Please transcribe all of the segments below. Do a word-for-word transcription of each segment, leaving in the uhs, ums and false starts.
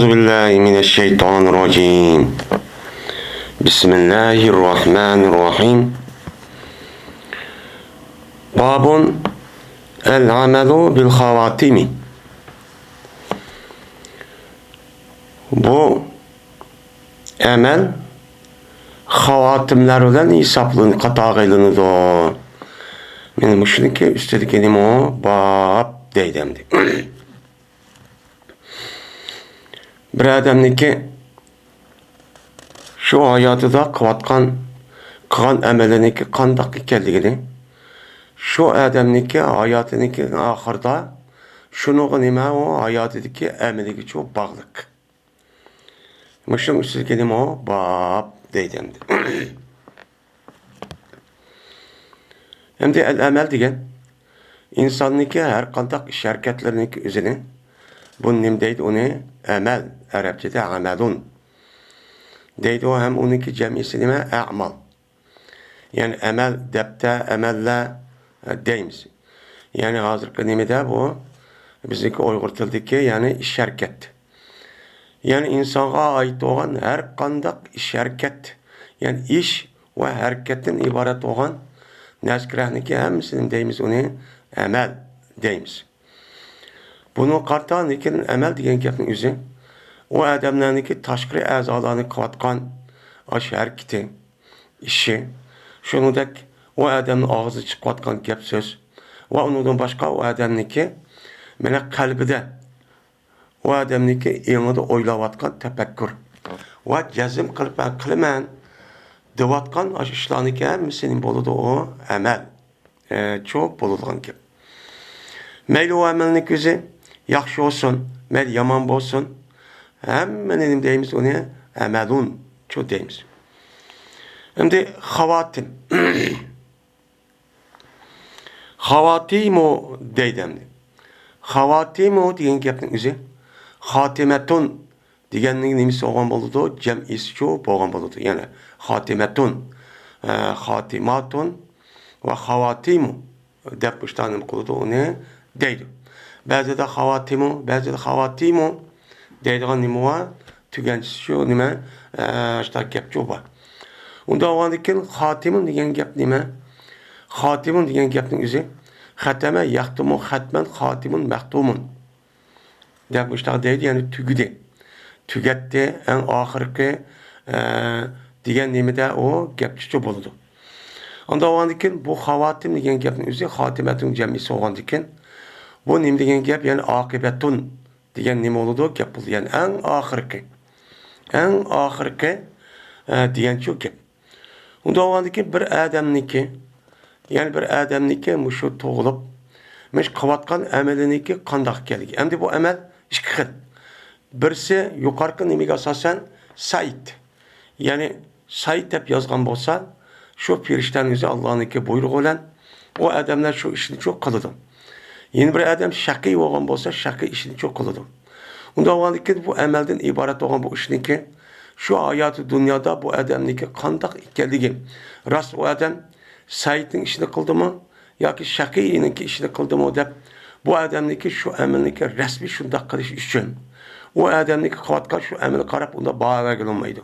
أعوذ بالله من الشيطان الرجيم. بسم الله الرحمن الرحيم. باب العمل بالخواتيم. بۇ ئەمەل خاۋاتىملار بىلەن ھېسابلىنىپ قاتارغا ئېلىنىدۇ. مانا مۇشۇنىڭكى ئۈستىدىكى نېمە باب دەيدۇ ئەمدى. بىر ئادەمنىڭكى شۇ ھاياتىدا قىلىۋاتقان، قىلغان ئەمىلىنىڭكى قانداق ئىكەنلىكىنى، شۇ ئادەمنىڭكى ھاياتىنىڭكى ئاخىرىدا شۇنىڭغا نېمە ئۇ ھاياتىدىكى ئەمىلىگىچۇ باغلىق. مۇشۇنىڭ ئۈستىدىكى نېمە ئۇ باب دەيدۇ ئەمدى. ئەمدى ئەل ئەمەل دېگەن ئىنساننىڭكى ھەر قانداق ئىش ھەرىكەتلىرىنىڭكى ئۆزىنى، بۇ نېمە دەيدۇ ئۇنى؟ ئەمەل، ئەرەبچىدە ئەمەلۇن دەيدۇ، ھەم ئۇنىڭكى جەمئىسى نېمە؟ ئەمال. يەنى ئەمەل، دەپتە، ئەمەللەر، ئە، دەيمىز. يەنى ھازىرقى نېمىدە بۇ بىزنىڭكى ئۇيغۇر تىلىدىكى، يەنى ئىش ھەرىكەت. يەنى ئىنسانغا ئائىت بولغان ھەر قانداق ئىش ھەرىكەت، يەنى ئىش ۋە ھەرىكەتتىن ئىبارەت بولغان نەرسە-كېرەكنىڭكى ھەممىسىنى دەيمىز ئۇنى ئەمەل دەيمىز. بۇنىڭغا قارىتا لېكىن ئەمەل دېگەن گەپنىڭ ئۆزى ئۇ ئادەملەرنىڭكى تاشقىرى ئەزالارنى قىلىۋاتقان ئاشۇ ھەرىكىتى، ئىشى، شۇنىڭدەك ئۇ ئادەمنىڭ ئاغزىدىن چىقىۋاتقان گەپ-سۆز ۋە ئۇنىڭدىن باشقا ئۇ ئادەمنىڭكى مانا قەلبىدە، ئۇ ئادەمنىڭكى ئېڭىدا ئويلاۋاتقان تەپەككۇر ۋە جەزم قىلىپ مەن قىلىمەن دەۋاتقان ئاشۇ ئىشلارنىڭكى ھەممىسى نېمە بولىدۇ؟ ئۇ ئەمەل، ئە، چۇ بولىدىغان گەپ. مەيلى ئۇ ئەمەلنىڭ كۆزى ياخشى بولسۇن، مەيلى يامان بولسۇن، ھەممىنى نېمە دەيمىز؟ ئۇنى ئەمەلۇن چۇ دەيمىز. ئەمدى خاۋاتىم. خاۋاتىمۇ دەيدۇ ئەمدى. خاۋاتىمۇ دېگەن گەپنىڭ ئۆزى خاتىمەتۇن دېگەننىڭ نېمىسى بولغان بولىدۇ؟ جەمئىسىچۇ بولغان بولىدۇ. يەنى خاتىمەتۇن، ئە، خاتىماتۇن ۋە خاۋاتىمۇ دەپ مۇشۇنداق نېمە قىلىدۇ، ئۇنى دەيدۇ. بەزىدە خاۋاتىمۇ، بەزىدە خاۋاتىمۇ دەيدىغان نېمە بار؟ تۈگەنچىسى شۇ نېمە، ئە، شۇنداق گەپچۇ بار. ئۇنداق بولغاندىكىن خاتىمۇن دېگەن گەپ نېمە؟ خاتىمۇن دېگەن گەپنىڭ ئۆزى خەتەمە يەختىمۇ خەتمەن خاتىمۇن مەختۇمۇن دەپ مۇشۇنداق دەيدۇ، يەنى تۈگىدى، تۈگەتتى، ئەڭ ئاخىرقى، ئە، دېگەن نېمىدە ئۇ گەپچىچۇ بولىدۇ. ئانداق بولغاندىكىن بۇ خاۋاتىم دېگەن گەپنىڭ ئۆزى خاتىمەتنىڭ جەمئىسى بولغاندىكىن بۇ نېمە دېگەن گەپ؟ يەنى ئاقىبەتۇن دېگەن نېمە بولىدۇ؟ گەپ بولىدۇ. يەنى ئەڭ ئاخىرقى، ئەڭ ئاخىرقى، ئە، دېگەنچۇ گەپ. ئۇنداق بولغاندىكىن بىر ئادەمنىڭكى، يەنى بىر ئادەمنىڭكى مۇشۇ تۇغۇلۇپ، مۇشۇ قىلىۋاتقان ئەمىلىنىڭكى قانداق ئىكەنلىكى. ئەمدى بۇ ئەمەل ئىككى خىل. بىرسى يۇقىرىقى نېمىگە ئاساسەن سەئىد، يەنى سەئىد دەپ يازغان بولسا، شۇ پېرىشتەنىڭ ئۆزى ئاللانىڭكى بۇيرۇقى بىلەن ئۇ ئادەملەر شۇ ئىشنى شۇ قىلىدۇ. يەنە بىر ئادەم شەقىي بولغان بولسا، شەقىي ئىشنى شۇ قىلىدۇ. ئۇنداق بولغاندىكىن بۇ ئەمەلدىن ئىبارەت بولغان بۇ ئىشنىڭكى شۇ ھاياتى دۇنيادا بۇ ئادەمنىڭكى قانداق ئىكەنلىكى، راست ئۇ ئادەم سەئىدنىڭ ئىشىنى قىلدىمۇ ياكى شەقىينىڭكى ئىشىنى قىلدىمۇ دەپ، بۇ ئادەمنىڭكى شۇ ئەمىلنىڭكى رەسمىي شۇنداق قىلىش ئۈچۈن، ئۇ ئادەمنىڭكى قىلىۋاتقان شۇ ئەمىلىگە قاراپ ئۇنداق باھا بەرگىلى بولمايدۇ.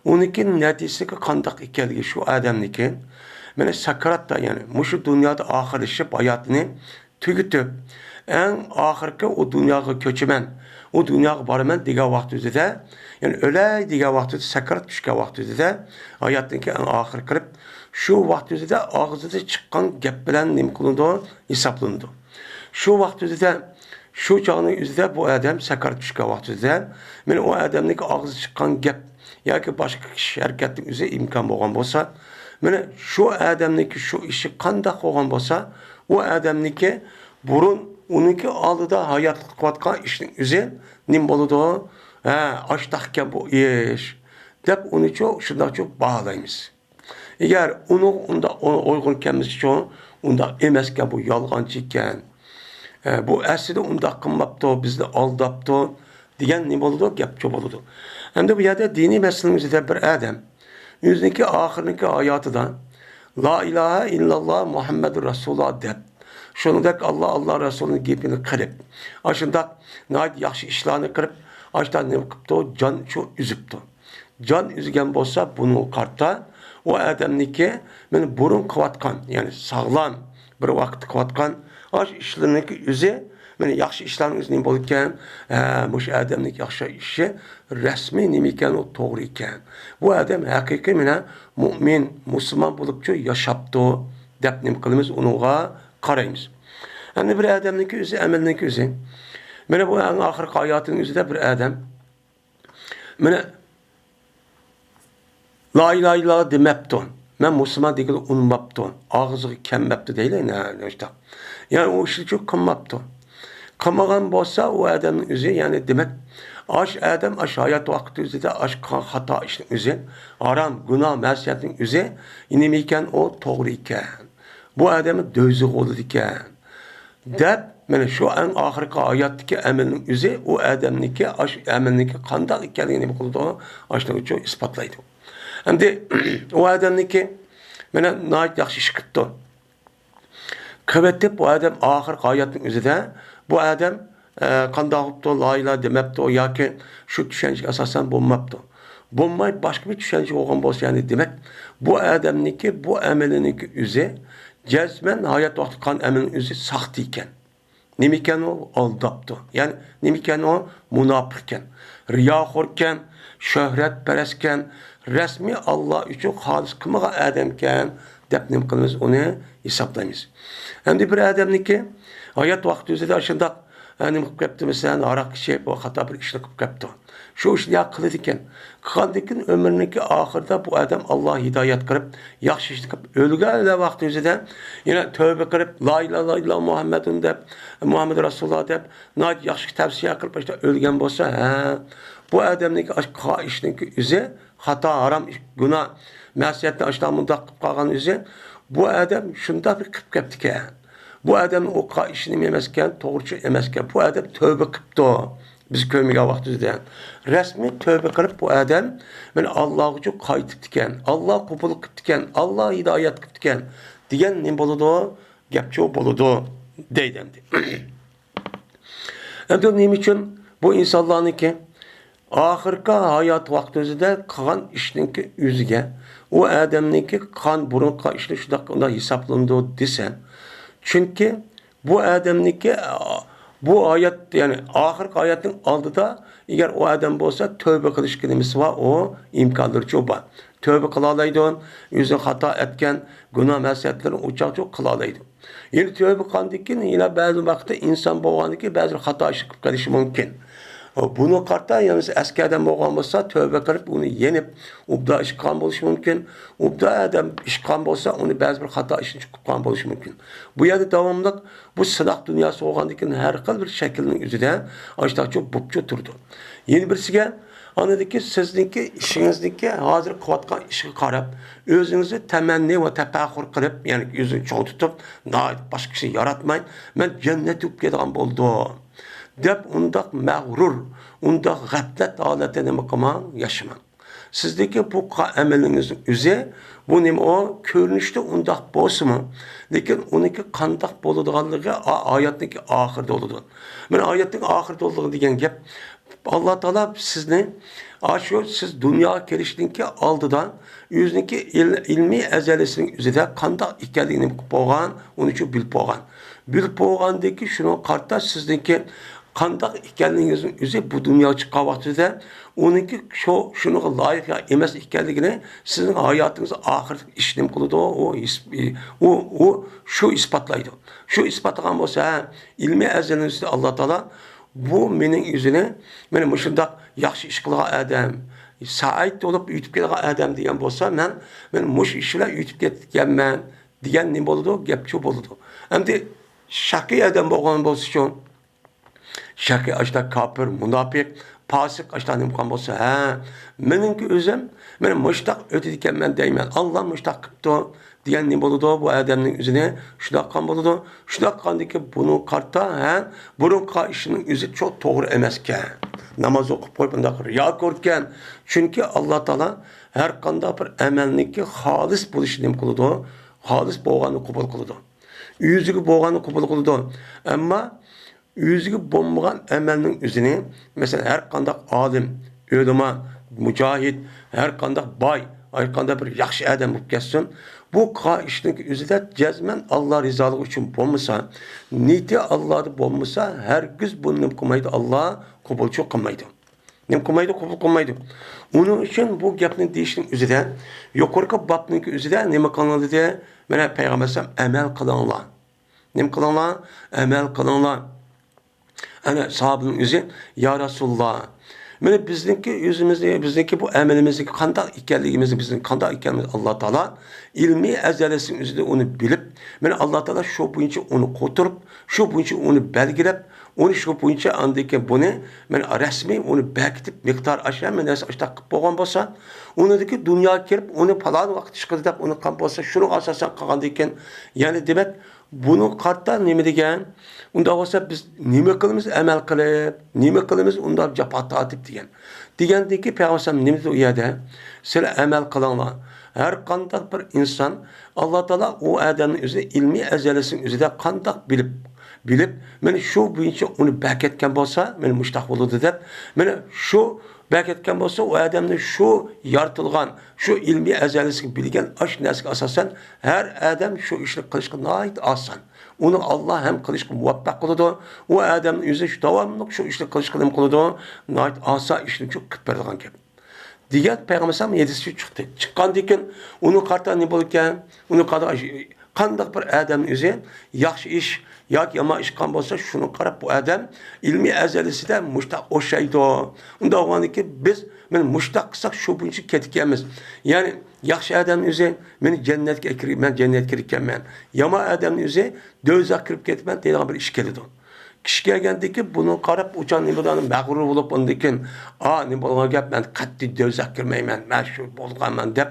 ئۇنىڭكى نەتىجىسىگە قانداق ئىكەنلىكى شۇ ئادەمنىڭكى، مانا سەكراتتا، يەنى مۇشۇ دۇنيادا ئاخىرلىشىپ ھاياتىنى تۈگىتىپ، ئەڭ ئاخىرقى ئۇ دۇنياغا كۆچىمەن، ئۇ دۇنياغا بارىمەن دېگەن ۋاقتى ئۆزىدە، يەنى ئۆلەي دېگەن ۋاقتى ئۆزىدە، سەكرات چۈشكەن ۋاقتى ئۆزىدە، ھاياتنىڭكى ئەڭ ئاخىرقى قىلىپ، شۇ ۋاقتى ئۆزىدە ئاغزىدا چىققان گەپ بىلەن نېمە قىلىنىدۇ؟ ھېسابلىنىدۇ. شۇ ۋاقتى ئۆزىدە، شۇ چاغنىڭ ئۆزىدە بۇ ئادەم سەكرات چۈشكەن ۋاقتى ئۆزىدە، مانا ئۇ ئادەمنىڭكى ئاغزىدا چىققان گەپ ياكى باشقا كىشى ھەرىكەتنىڭ ئۆزى ئىمكان بولغان بولسا، مانا شۇ ئادەمنىڭكى شۇ ئىشى قانداق بولغان بولسا، ئۇ ئادەمنىڭكى بۇرۇن ئۇنىڭكى ئالدىدا ھاياتلىق قىلىۋاتقان ئىشنىڭ ئۆزى نېمە بولىدۇ؟ ھە، ئاشتاقكەن بۇ ئىش، دەپ ئۇنىچۇ شۇنداقچۇ باھالايمىز. ئەگەر ئۇنىڭ ئۇنداق ئۇ-، ئۇيغۇن كەلمىسىچۇ، ئۇنداق ئەمەسكەن، بۇ يالغانچى ئىكەن. ئە، بۇ ئەسلىدە ئۇنداق قىلماپتۇ، بىزنى ئالداپتۇ، دېگەن نېمە بولىدۇ؟ گەپچۇ بولىدۇ. ئەمدى بۇ يەردە دىنىي مەسىلىنىڭ ئۆزىدە بىر ئادەم ئۆزىنىڭكى ئاخىرقى ھاياتىدا لا ئىلاھە ئىللاللا مۇھەممەدۇر رەسۇلۇللا دەپ، شۇنىڭدەك ئاللا، ئاللا رەسۇلىنىڭ گېپىنى قىلىپ، ئاشۇنداق ناھايىتى ياخشى ئىشلارنى قىلىپ، ئاشتا نېمە قىپتۇ؟ جان شۇ ئۈزۈپتۇ. جان ئۈزگەن بولسا، بۇنىڭغا قارىتا ئۇ ئادەمنىڭكى مانا بۇرۇن قىلىۋاتقان، يەنى ساغلام بىر ۋاقىتتا قىلىۋاتقان ئاشۇ ئىشلىرىنىڭكى ئۆزى، مانا ياخشى ئىشلارنىڭ ئۆزى نېمە بولىدىكەن؟ ھە، مۇشۇ ئادەمنىڭكى ياخشى ئىشى رەسمىي نېمە ئىكەن، ئۇ توغرا ئىكەن. بۇ ئادەم ھەقىقىي مانا مۇئمىن، مۇسۇلمان بولۇپچۇ ياشاپتۇ، دەپ نېمە قىلىمىز؟ ئۇنىڭغا قارايمىز. ئەمدى بىر ئادەمنىڭكى ئۆزى، ئەمەلنىڭكى ئۆزى. مانا بۇ ئەڭ ئاخىرقى ھاياتىنىڭ ئۆزىدە بىر ئادەم، مانا، لا ئىلاھە ئىللاللا دېمەپتۇ. مەن مۇسۇلمان دېگىلى ئۇنىماپتۇ. ئاغزىغا كەلمەپتۇ دەيلى، نە، نېمىشتا. يەنى ئۇ ئىشنى قىلماپتۇ. قىلمىغان بولسا، ئۇ ئادەمنىڭ ئۆزى، يەنى دېمەك، ئاش ئادەم ئاش ھايات ۋاقتى ئۆزىدە ئاش قىلغان خاتا ئىشنىڭ ئۆزى، ھارام، گۇناھ، مەسىيەتنىڭ ئۆزى نېمە ئىكەن، ئۇ توغرا ئىكەن. بۇ ئادەم دوزاخ بولىدىكەن. دەپ، مانا شۇ ئەڭ ئاخىرقى ھاياتتىكى ئەمەلنىڭ ئۆزى ئۇ ئادەمنىڭكى، ئاشۇ ئەمەلنىڭكى قانداق ئىكەنلىكىنى نېمە قىلىدۇ؟ ئاشۇنىڭ ئۈچۈن ئىسپاتلايدۇ. ئەمدى ئۇ ئادەمنىڭكى، مانا، ناھايىتى ياخشى ئىش قىپتۇ. قىۋېتىپ، بۇ ئادەم ئاخىرقى ھاياتنىڭ ئۆزىدە، بۇ ئادەم، ئە، قانداق بوپتۇ، لا ئىلاھە دېمەپتۇ ياكى شۇ چۈشەنچىگە ئاساسەن بولماپتۇ. بولماي باشقا بىر چۈشەنچە بولغان بولسا، يەنى دېمەك، بۇ ئادەمنىڭكى، بۇ ئەمىلىنىڭكى ئۆزى جەزمەن ھايات ۋاقتى قىلغان ئەمىلنىڭ ئۆزى ساختا ئىكەن. نېمىكەن ئۇ؟ ئالداپتۇ. يەنى نېمىكەن ئۇ؟ مۇناپىقكەن، رىياخوركەن، شۆھرەتپەرەسكەن، رەسمىي ئاللا ئۈچۈن خالىس قىلمىغان ئادەمكەن، دەپ نېمە قىلىمىز؟ ئۇنى ھېسابلايمىز. ئەمدى بىر ئادەمنىڭكى ھايات ۋاقتى ئۆزىدە شۇنداق، ھە، نېمە قىلىپ كەپتۇ؟ مەسىلەن، ھاراق ئىچىپ، بۇ خاتا بىر ئىشنى قىلىپ كەپتۇ. شۇ ئىشنى يا قىلىدىكەن. قىلغاندىكىن ئۆمرىنىڭكى ئاخىرىدا بۇ ئادەم ئاللا ھىدايەت قىلىپ، ياخشى ئىشنى قىلىپ، ئۆلگەن ۋاقتى ئۆزىدە يەنە تۆبە قىلىپ، لا ئىلاھە ئىللاللا مۇھەممەدۇن دەپ، مۇھەممەد رەسۇلۇللا دەپ، ناھايىتى ياخشى تەۋسىيە قىلىپ، ئاشۇنداق ئۆلگەن بولسا، ھە، بۇ ئادەمنىڭكى ئاشۇ قىلغان ئىشنىڭكى ئۆزى خاتا، ھارام ئىش، گۇناھ، مەسىيەتنى ئاشۇنداق مۇنداق قىلىپ قالغان ئۆزى، بۇ ئادەم شۇنداق بىر قىلىپ كەپتىكەن. بۇ ئادەمنىڭ ئۇ قىلغان ئىشى نېمە ئەمەسكەن؟ توغرىچۇ ئەمەسكەن. بۇ ئادەم تۆبە قىپتۇ. بىز كۆرمىگەن ۋاقتىمىزدا رەسمىي تۆبە قىلىپ، بۇ ئادەم مانا ئاللاغىچۇ قايتىپتىكەن. ئاللا قوبۇل قىپتىكەن. ئاللا ھىدايەت قىپتىكەن، دېگەن نېمە بولىدۇ؟ گەپچۇ بولىدۇ، دەيدۇ ئەمدى. ئەمدى نېمە ئۈچۈن بۇ ئىنسانلارنىڭكى ئاخىرقى ھايات ۋاقتىمىزدا قىلغان ئىشنىڭكى ئۆزىگە، ئۇ ئادەمنىڭكى قىلغان بۇرۇنقى ئىشى شۇنداق، ئۇنداق ھېسابلىنىدۇ دېسە، چۈنكى بۇ ئادەمنىڭكى، بۇ ھايات، يەنى ئاخىرقى ھاياتنىڭ ئالدىدا، ئەگەر ئۇ ئادەم بولسا تۆبە قىلىشقا نېمىسى بار، ئۇ ئىمكانلىرىچۇ بار. تۆبە قىلالايدۇ، ئۆزى خاتا ئەتكەن گۇناھ مەسىيەتلىرىنى ئۇ چاغچۇ قىلالايدۇ. يەنە تۆبە قىلغاندىن كېيىن، يەنە بەزى ۋاقىتتا ئىنسان بولغاندىن كېيىن بەزى بىر خاتا ئىش قىلىپ قېلىشى مۇمكىن. بۇنىڭغا قارىتا يەنە ئەسكى ئادەم بولغان بولسا، تۆبە قىلىپ، ئۇنى يېنىپ، ئوبدان ئىش قىلغان بولۇشى مۇمكىن. ئوبدان ئادەم ئىش قىلغان بولسا، ئۇنى بەزى بىر خاتا ئىشنى قىلغان بولۇشى مۇمكىن. بۇ يەردە داۋاملىق بۇ سىناق دۇنياسى بولغاندىن كېيىن ھەر خىل بىر شەكىلنىڭ ئۆزىدە ئاشۇنداقچۇ بوپچۇ تۇرىدۇ. يەنە بىرسىگە، ئاندىكى سىزنىڭكى ئىشىڭىزنىڭكى ھازىر قىلىۋاتقان ئىشىغا قاراپ، ئۆزىڭىزنى تەمەننى ۋە تەپەخۇر قىلىپ، يەنى ئۆزىنى چوڭ تۇتۇپ، ناھايىتى باشقا كىشىنى ياراتماي، مەن جەننەتتە بولۇپ كېتىدىغان بولدۇم، دەپ ئۇنداق مەغرۇر، ئۇنداق غەپلەت ھالەتتە نېمە قىلماڭ، ياشىماڭ. سىزدىكى بۇ قا-، ئەمىلىڭىزنىڭ ئۆزى، بۇ نېمە ئۇ؟ كۆرۈنۈشتە ئۇنداق بولسىمۇ، لېكىن ئۇنىڭكى قانداق بولىدىغانلىقى ئا-، ھاياتنىڭكى ئاخىرىدا بولىدۇ. مانا ھاياتنىڭ ئاخىرىدا بولىدىغان دېگەن گەپ، ئاللا تائالا سىزنى، ئاشۇ سىز دۇنياغا كېلىشتىن كېيىن ئالدىدا ئۆزىنىڭكى ئىل-، ئىلمىي ئەزەلىسىنىڭ ئۆزىدە قانداق ئىكەنلىكىنى نېمە قىلىپ بولغان، ئۇنى شۇ بىلىپ بولغان. بىلىپ بولغاندىن كېيىن شۇنىڭغا قارىتا سىزنىڭكى قانداق ئىكەنلىكىڭىزنىڭ ئۆزى بۇ دۇنياغا چىققان ۋاقتىدا ئۇنىڭكى شۇ، شۇنىڭغا لايىق يا ئەمەس ئىكەنلىكىنى سىزنىڭ ھاياتىڭىزدا ئاخىرقى ئىش نېمە قىلىدۇ؟ ئۇ ھېس-، ئۇ، ئۇ شۇ ئىسپاتلايدۇ. شۇ ئىسپاتلىغان بولسا، ھە، ئىلمىي ئەزەلنىڭ ئۈستىدە ئاللا تائالا بۇ مېنىڭ ئۆزىنى، مانا مۇشۇنداق ياخشى ئىش قىلغان ئادەم، سائىد بولۇپ ئۆتۈپ كېلىدىغان ئادەم دېگەن بولسا، مەن، مەن مۇشۇ ئىش بىلەن ئۆتۈپ كەتكەنمەن دېگەن نېمە بولىدۇ؟ گەپچۇ بولىدۇ. ئەمدى شەقىي ئادەم بولغان بولسىچۇ؟ شەقىي ئاشتا كاپىر، مۇناپىق، پاسىق ئاشتا نېمە قىلغان بولسا، ھە، مېنىڭكى ئۆزۈم، مەن مۇشتاق ئۆتىدىكەنمەن دەيمەن، ئاللا مۇشتاق قىپتۇ دېگەن نېمە بولىدۇ؟ بۇ ئادەمنىڭ ئۆزىنى شۇنداق قىلغان بولىدۇ. شۇنداق قىلغاندىكى بۇنىڭ قارىتا، ھە، بۇرۇنقى ئىشىنىڭ ئۆزى چوق توغرا ئەمەسكەن. ناماز ئوقۇپ قويۇپ بۇنداق رىياكوركەن. چۈنكى ئاللا تائالا ھەر قانداق بىر ئەمەلنىڭكى خالىس بولۇشىنى نېمە قىلىدۇ؟ خالىس بولغاننى قوبۇل قىلىدۇ. ئۆزىگە بولغاننى قوبۇل قىلىدۇ. ئەمما ئۆزىگە بولمىغان ئەمەلنىڭ ئۆزىنى، مەسىلەن، ھەر قانداق ئالىم، ئۆلىما، مۇجاھىد، ھەر قانداق باي، ھەر قانداق بىر ياخشى ئادەم بولۇپ كەتسۇن، بۇ قىلغان ئىشنىڭ ئۆزىدە جەزمەن ئاللا رىزالىقى ئۈچۈن بولمىسا، نىيىتى ئاللادا بولمىسا، ھەرگىز بۇنى نېمە قىلمايدۇ، ئاللا قوبۇلچۇ قىلمايدۇ. نېمە قىلمايدۇ؟ قوبۇل قىلمايدۇ. ئۇنىڭ ئۈچۈن بۇ گەپنى دېيىشنىڭ ئۆزىدە، يۇقىرىقى بابنىڭكى ئۆزىدە نېمە قىلىڭلار دېدى؟ مانا پەيغەمبەر ئەلەيھىسسالام، ئەمەل قىلىڭلار. نېمە قىلىڭلار؟ ئەمەل قىلىڭلار. ئەنە ساھابىنىڭ ئۆزى، يا رەسۇلاللا، مانا بىزنىڭكى ئۆزىمىزنى، بىزنىڭكى بۇ ئەمىلىمىزنىڭ قانداق ئىكەنلىكىمىزنى، بىزنىڭ قانداق ئىكەنلىكىمىزنى ئاللا تائالا ئىلمىي ئەزەلىسىنىڭ ئۆزىدە ئۇنى بىلىپ، مانا ئاللا تائالا شۇ بويىچە ئۇنى قوتۇرۇپ، شۇ بويىچە ئۇنى بەلگىلەپ، ئۇنى شۇ بويىچە ئاندىن كېيىن بۇنى مانا رەسمىي ئۇنى بەكىتىپ، مىقدار ئاشۇ ھەممە نەرسە ئاشۇنداق قىلىپ بولغان بولسا، ئۇنىڭدىكى دۇنياغا كىرىپ، ئۇنى پالان ۋاقىت ئىشقىلى دەپ ئۇنى قىلغان بولسا، شۇنىڭغا ئاساسەن قىلغاندىن كېيىن، يەنى دېمەك، بۇنىڭغا قارىتا نېمە دېگەن؟ ئۇنداق بولسا بىز نېمە قىلىمىز ئەمەل قىلىپ؟ نېمە قىلىمىز ئۇنداق جاپا تارتىپ دېگەن. دېگەندىكى پەيغەمبەر ئەلەيھىسسالام نېمە دېدى ئۇ يەردە؟ سىلەر ئەمەل قىلىڭلار. ھەر قانداق بىر ئىنسان ئاللا تائالا ئۇ ئادەمنىڭ ئۆزىنى ئىلمىي ئەزەلىسىنىڭ ئۆزىدە قانداق بىلىپ، بىلىپ، مانا شۇ بويىچە ئۇنى بەكەتكەن بولسا، مانا مۇشتاق بولىدۇ دەپ، مانا شۇ بەكەتكەن بولسا، ئۇ ئادەمنى شۇ يارىتىلغان، شۇ ئىلمىي ئەزەلىسىگە بىلگەن ئاشۇ نەرسىگە ئاساسەن، ھەر ئادەم شۇ ئىشنى قىلىشقا ناھايىتى ئاسان. ئۇنى ئاللا ھەم قىلىشقا مۇۋەپپەق قىلىدۇ. ئۇ ئادەمنىڭ ئۆزى شۇ داۋاملىق شۇ ئىشنى قىلىشقا نېمە قىلىدۇ؟ ناھايىتى ئاسان ئىشنى شۇ قىلىپ بېرىدىغان گەپ. دېگەن پەيغەمبەر ئەلەيھىسسالام ھەدىسى چىقتى. چىققاندىن كېيىن ئۇنىڭ قارىتا نېمە بولىدىكەن؟ ئۇنىڭ قارىتا قانداق بىر ئادەمنىڭ ئۆزى ياخشى ئىش ياكى يامان ئىش قىلغان بولسا، شۇنىڭغا قاراپ بۇ ئادەم ئىلمىي ئەزەلىسىدە مۇشتاق ئوخشايدۇ. ئۇنداق بولغاندىكىن بىز مانا مۇشتاق قىلساق، شۇ بويىچە كېتىدىكەنمىز. يەنى ياخشى ئادەمنىڭ ئۆزى مېنى جەننەتكە ئەكىر-، مەن جەننەتكە كىرىدىكەنمەن. يامان ئادەمنىڭ ئۆزى دوزاخقا كىرىپ كېتىمەن دەيدىغان بىر ئىش كېلىدۇ. كىشى كەلگەندىن كېيىن بۇنىڭغا قاراپ ئۇچان نېمە بولىدۇ، مەغرۇر بولۇپ ئاندىن كېيىن، ئا، نېمە بولغان گەپ، مەن قەتئىي دوزاخقا كىرمەيمەن، مەن شۇ بولغانمەن دەپ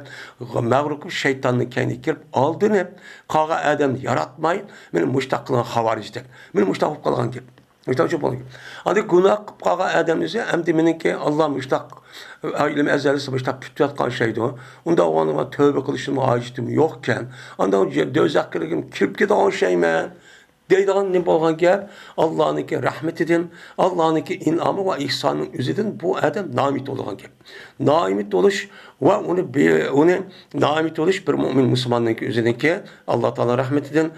مەغرۇر قىلىپ شەيتاننىڭ كەينىگە كىرىپ ئالدىنىپ قالغان ئادەمنى ياراتماي، مانا مۇشتاق قىلغان خاۋارىج دەپ، مانا مۇشتاق بولۇپ قالغان گەپ. مۇشتاق بولغان گەپ. ئاندىن گۇناھ قىلىپ قالغان ئادەم دېسە، ئەمدى مېنىڭكى ئاللا مۇشتاق، ئە، ئىلمىي ئەزەلىسى مۇشتاق پۈتۈۋاتقان ئوخشايدۇ. ئۇنداق بولغاندا تۆبە قىلىشنىڭ ھاجىتىم يوقكەن. ئاندىن دوزاخقا كىرگۈم كىرىپ كېتىدىغان ئوخشايمەن. دەيدىغان نېمە بولغان گەپ؟ ئاللانىڭكى رەھمىتىدىن، ئاللانىڭكى ئىنئامى ۋە ئېھسانىنىڭ ئۆزىدىن بۇ ئادەم نائۈمىد بولىدىغان گەپ. نائۈمىد بولۇش ۋە ئۇنى بى-، ئۇنى نائۈمىد بولۇش بىر مۆمىن مۇسۇلماننىڭكى ئۆزىنىڭكى ئاللا تائالا رەھمىتىدىن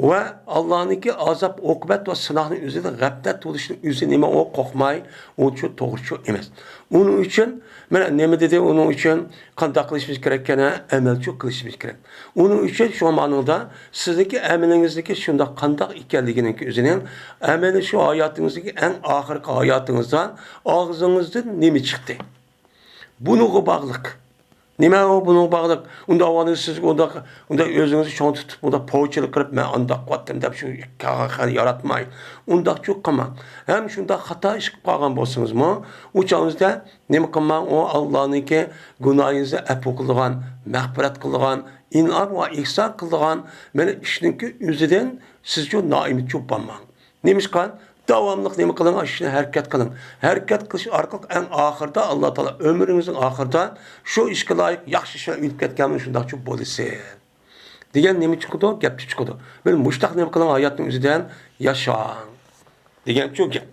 ۋە ئاللانىڭكى ئازاب، ئوقۇبەت ۋە سىناقنىڭ ئۆزىدىن غەپلەت بولۇشنىڭ ئۆزى نېمە، ئۇ قورقماي، ئۇ چۇ توغرا چۇ ئەمەس. ئۇنىڭ ئۈچۈن مانا نېمە دېدى؟ ئۇنىڭ ئۈچۈن قانداق قىلىشىمىز كېرەككەن؟ ئەمەلچۇ قىلىشىمىز كېرەك. ئۇنىڭ ئۈچۈن شۇ مانىدا سىزنىڭكى ئەمىلىڭىزنىڭكى شۇنداق قانداق ئىكەنلىكىنىڭكى ئۆزىنىڭ ئەمەلىي شۇ ھاياتىڭىزدىكى ئەڭ ئاخىرقى ھاياتىڭىزدا ئاغزىڭىزدىن نېمە چىقتى؟ بۇنىڭغا باغلىق. نېمە ئۇ بۇنىڭغا باغلىق؟ ئۇنداق ۋاقىتتا سىز ئۇنداق، ئۇنداق ئۆزىڭىزنى چوڭ تۇتۇپ، ئۇنداق پوچىلىق قىلىپ، مەن ئانداق قىلىۋاتتىم دەپ شۇ ياراتماي. ئۇنداقچۇ قىلماڭ. ھەم شۇنداق خاتا ئىش قىلىپ قالغان بولسىڭىزمۇ، ئۇ چاغىڭىزدا نېمە قىلماڭ، ئۇ ئاللانىڭكى گۇناھىڭىزنى ئەپۇ قىلىدىغان، مەغپىرەت قىلىدىغان، ئىنئام ۋە ئېھسان قىلىدىغان مانا ئىشنىڭكى ئۆزىدىن سىزچۇ نائۈمىدچۇ بولماڭ. نېمىشقا؟ داۋاملىق نېمە قىلىڭ؟ ئىشنى ھەرىكەت قىلىڭ. ھەرىكەت قىلىش ئارقىلىق ئەڭ ئاخىرىدا ئاللا تائالا ئۆمرىڭىزنىڭ ئاخىرىدا شۇ ئىشقا لايىق ياخشى ئىشلار ئۆتۈپ كەتكەنمۇ شۇنداقچۇ بولىسىز. دېگەن نېمە چىقىدۇ؟ گەپچە چىقىدۇ. مانا مۇشتاق نېمە قىلىڭ؟ ھاياتنىڭ ئۆزىدە ھەم ياشاڭ. دېگەنچۇ گەپ.